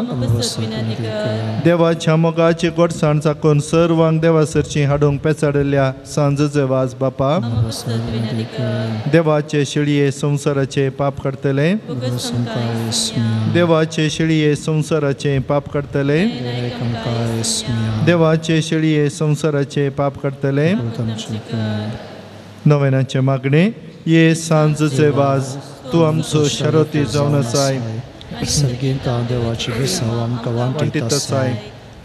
देवाच्या मोगाची गोडसाण चाकून सर्वांक देवासरची हाडूंक पेचाडिल्ल्या सांजुजे वाज बापा देवाचे शेळये संवसाराचे पाप काडटले देवाचे शेळये संवसाराचे पाप काडटले देवाचे शेळये संवसाराचे पाप काडटले. नव्यानाचें मागणें ये सांजचे वाज तूं आमचो शरती जावन आसाय सर्गींत देवाची विसाव आमकां वांटीत आसाय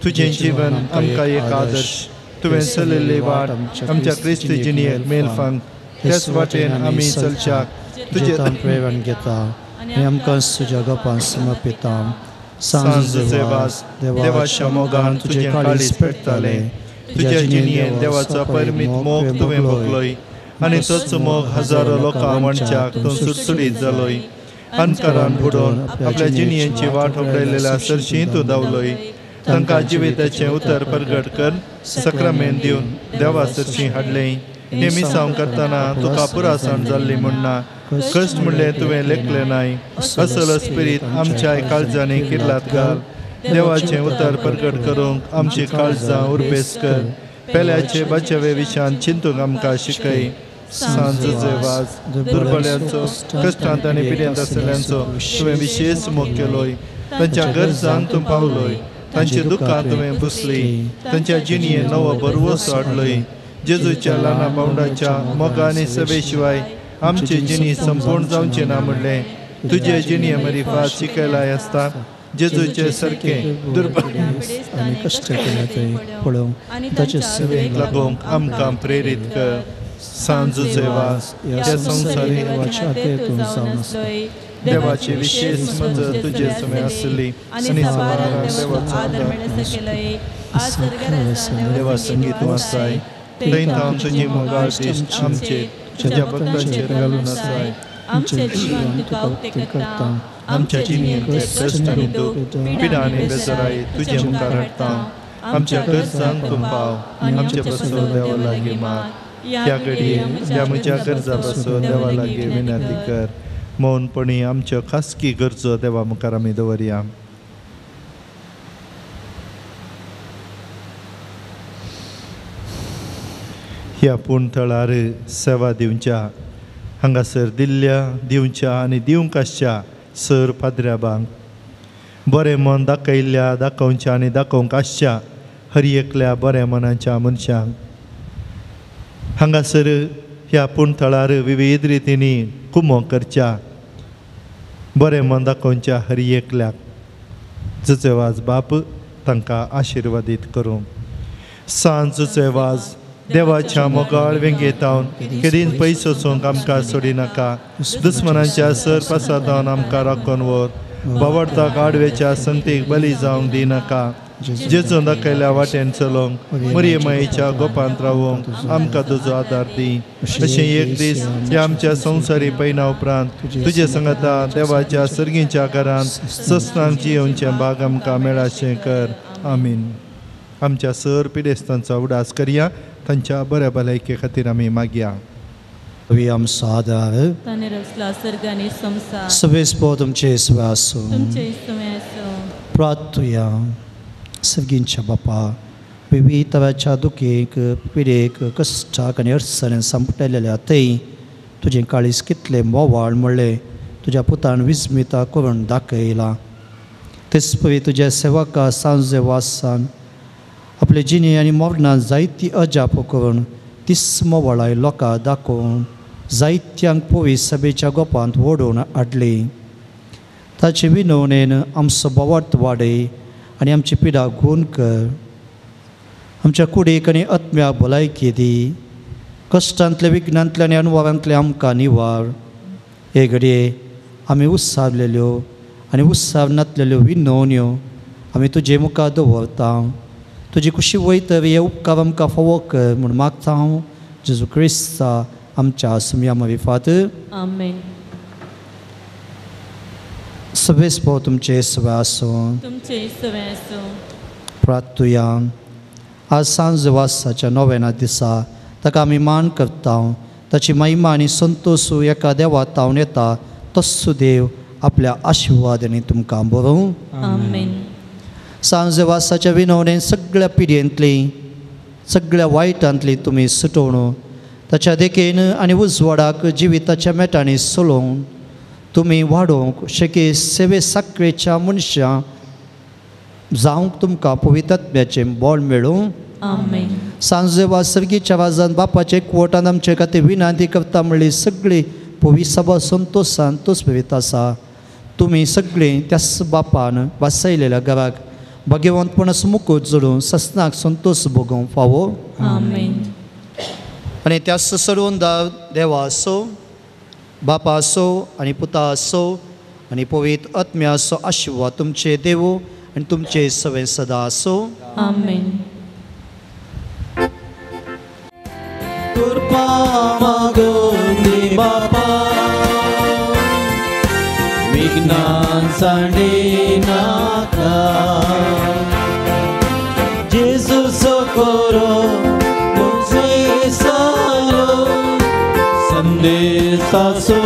तुजें जीवन आमकां एक आदर्श तुवें चलयल्ली वाट आमच्या क्रिस्ती जिणेक मेलफांक त्याच वाटेन आमी चलच्याक तुजें प्रेरण घेता आनी आमकां तुज्या गपान समर्पिता. सांजचे वास देवाच्या मोगान तुजें काळीज पेटतालें तुज्या जिणेन देवाचो परिमीत मोग तुवें भोगलोय आनी तोच मोग हजारो लोकां वांटच्याक तूं सुटसुटीत जालोय. अनकारान बुडोवन आपल्या जिणेची वाट उगडलेल्या सरशी तूं धांवलोय तांकां जिविताचें उतर परगट कर सक्रामेंत दिवन देवा सरशी हाडलें. हें मिसांव करतना तुका पुरासण जाल्ली म्हणना कश्ट म्हणलें तुवें लेखलें नाय असल स्पिरीत आमच्या काळजांनी किर्लात घाल. देवाचें उतर परगट करूंक आमची काळजां उर्बेस कर. पेल्याचे बचावे विशयान चिंतूंक आमकां शिकय. सांजचे वाज दुर्बल्यांचो कश्टांत आनी पिड्यांत आसलेल्यांचो तुवें विशेश मोग केलोय. तांच्या गरजांक तूं पावलोय तांची दुख्खां तुवें पुसली तांच्या जिणेन नवो भरवंसो हाडलोय. जेजूच्या ल्हाना भावंडाच्या मोगा आनी सभे शिवाय आमची जिणी संपूर्ण जावची ना म्हणलें तुजे जिणे मरिफात शिकयलाय आसता. जेजूचे सारकें दुर्बळ आनी कश्ट केले ते पळोवंक ताचे सेवेक लागूंक आमकां प्रेरीत कर. सांजचे वास ह्या संवसारी देवाची विशेष मजत तुजे समें आसली आनी देवाचो आदार देवा संगीत तूं आसाय थंय थावन तुजी मोगाळ दिश्ट आमचेर तुज्या भक्तांचेर घालून आसाय. आमच्या जिणेंत कश्ट आनी दूख पिडा आनी बेजाराय तुजे मुखार हाडटा. आमच्या गरजांक तूं पाव आमचे पासून देवा लागीं माग. त्या घडये त्या म्हज्या गरजा पासून देवा लागीं विनंती कर. मौनपणी आमच्यो खासगी गरजो देवा मुखार आमी दवरया. ह्या पूण थळार सेवा दिवच्या हांगासर दिल्ल्या दिवच्या आनी दिवंक आसच्या सर पाद्र्याबांक बरें मन दाखयल्ल्या दाखोवच्या आनी दाखोवंक आसच्या हर एकल्या बऱ्या मनाच्या मनशांक हांगासर ह्या पूण थळार विविध रितींनी कुमो करच्या बरें मन दाखोवच्या हर एकल्याक जुजेवाज बाप तांकां आशिर्वादीत करूं. सांजचे वाज देवाच्या मोगाळ वेंगेतावन केदीन पयस वचूंक आमकां सोडिनाका. दुस्मनांच्या सर पासातावन आमकां राखून व्हर. बावडताक आडवेच्या संगतीक बली जावंक दिनाका. जेजून दाखयल्या वाटेन चलोवंक मरिये मायेच्या गोपांत रावोंक आमकां तुजो आदार दी. अशें एक दीस ह्या आमच्या संवसारी पयना उपरांत तुजे संगता देवाच्या सर्गीच्या घरांत सस्नांक जियोवचें भाग आमकां मेळाशें कर. आमीन. आमच्या सर पिडेस्तांचो उडास करया तांच्या बऱ्या भलायके खातीर आमी मागया. प्रार्थुया. सर्गींच्या बापा विविध तराच्या दुखेक पिडेक कश्टाक आनी अडचणेन सांपडलेल्या थंय तुजें काळीज कितलें मोवाळ म्हणलें तुज्या पुतान विस्मिता करून दाखयलां. तेच पळय तुज्या सेवका सांजे वासान आपले जिणे आनी मरणान जायती अजाप करून तीस मोवाळाय लोकां दाखोवन जायत्यांक पवी सभेच्या गोपांत ओडून हाडली. ताचे विनवणेन आमचो बोवाट वाडय आनी आमची पिडा गूण कर. आमच्या कुडीक आनी आत्म्याक भलायकी दी. कश्टांतले विघ्नांतले आनी अणभवांतले आमकां निवार. हे घडये आमी उत्सावलेल्यो आनी उत्साव नातलेल्यो विनवण्यो आमी तुजे मुखार दवरता. तुजी कुशी वयतर हे उपकार आमकां फावो कर म्हूण मागता हांव जेजू क्रिस्ता आमच्या सुमया मरिफात. आमेन. सवेस भाव तुमचे सवे आसूं. तुमचे सवे आसूं. प्रार्थुया. आज सांज वासाच्या नोवेना दिसा ताका आमी मान करता. ताची महिमा आनी संतोश एका देवा तावन येता तस्सो देव आपल्या आशिर्वादांनी तुमकां बरोवं. आमेन. सांजे वासाच्या विनवणेन सगळ्या पिडयेंतली सगळ्या वायटांतली तुमी सुटोवणू ताच्या देखीन आनी उजवाडाक जिविताच्या मेटांनी चलोवन तुमी वाडोवंक शके सेवे साकवेच्या मनशां जावंक तुमकां पवित्र आत्म्याचें बळ मेळूं. आमेन. सांजेवा सर्गीच्या वाजान बापाचे एकवटान आमचे खातीर विनंती करता म्हणली सगळी पवी सभा संतोशान तोस आसा. तुमी सगळीं त्याच बापान वासयलेल्या घराक भाग्यवंतपणान मुकूट जोडून ससनाक संतोश भोगोवंक फावो. आमेन. आनी त्या सरून देवा आसो, बापा आसो आनी पुता आसो आनी पवित्र आत्म्या आसो आशिर्वाद तुमचे देवो आनी तुमचे सवे सदा आसो. आमेन. कृपा मागून दी बापा, विघ्नां सांडी नाका, जेजू सोकोरो तुझे सारो, संदेशाचो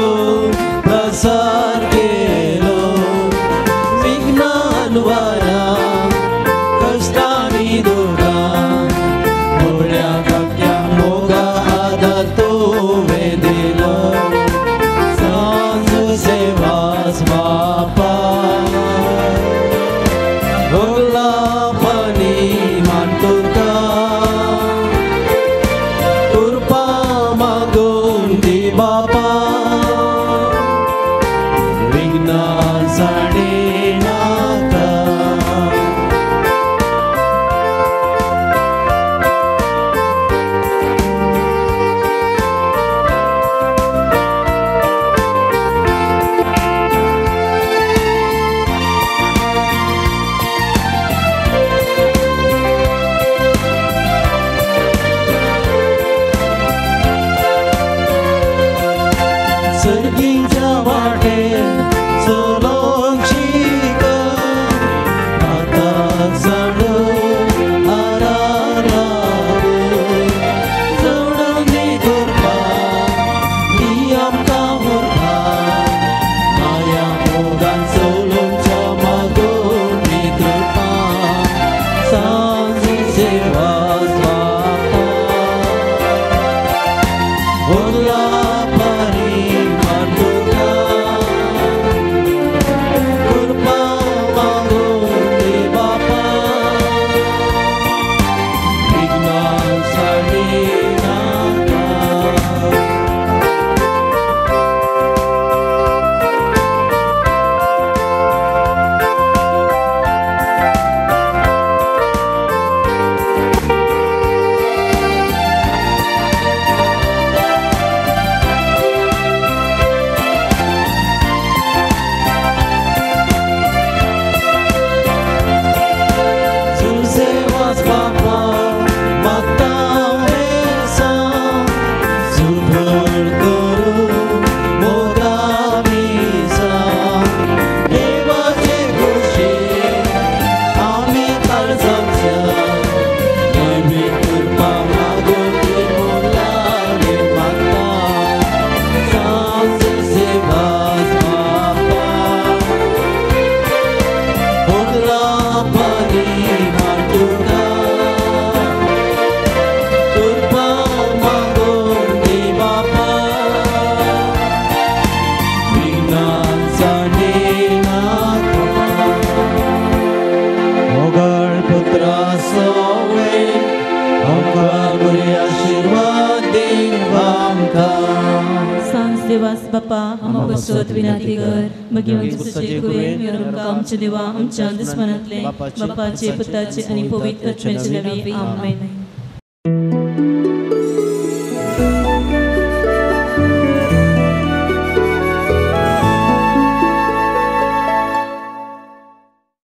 प्रसार केलो, विघ्नान वारा कश्टांनी दुखां, मोळ्या काक्या मोगा आदार तुवें दिलो, सांजो सेवास बापा, भोगलापणी मान तुका, कृपा मागून दी बापा, विघ्नां सांडी नाका. सर्गीच्या वाटेर चलोवंक शिक, आतां सांडून आरार लागून, जोडून दी कृपा दी आमकां उर्बा, माया मोगान चलोवच्या मागून दी कृपा, सांज सेवास बापा, भोगलापणी मान तुका, कृपा मागून दी बापा, विघ्नां सांडी नाका. Zuzewas Papa, मागता वेसां, सुभर करूं मोगा मिसां, देवाचे खोशयेन आमी काळजाच्या, देवी कृपा मागून दी मोलाने मागता, सांज सेवास बापा, भोगलापणी मान तुका, कृपा मागून दी बापा, विघ्नां सांडी नाका. मोगाळ पुत्रा सोवे, आमकां बरी आशिर्वाद दी आमकां. सांज देवास बापा, आमकां बसत विनंती कर, मागीर तुझे कुवेन आमकां आमच्या देवा आमच्या दुस्मनांतले बापाचे पुताचे आनी पवित्र आत्म्याचे नांवी. आमेन.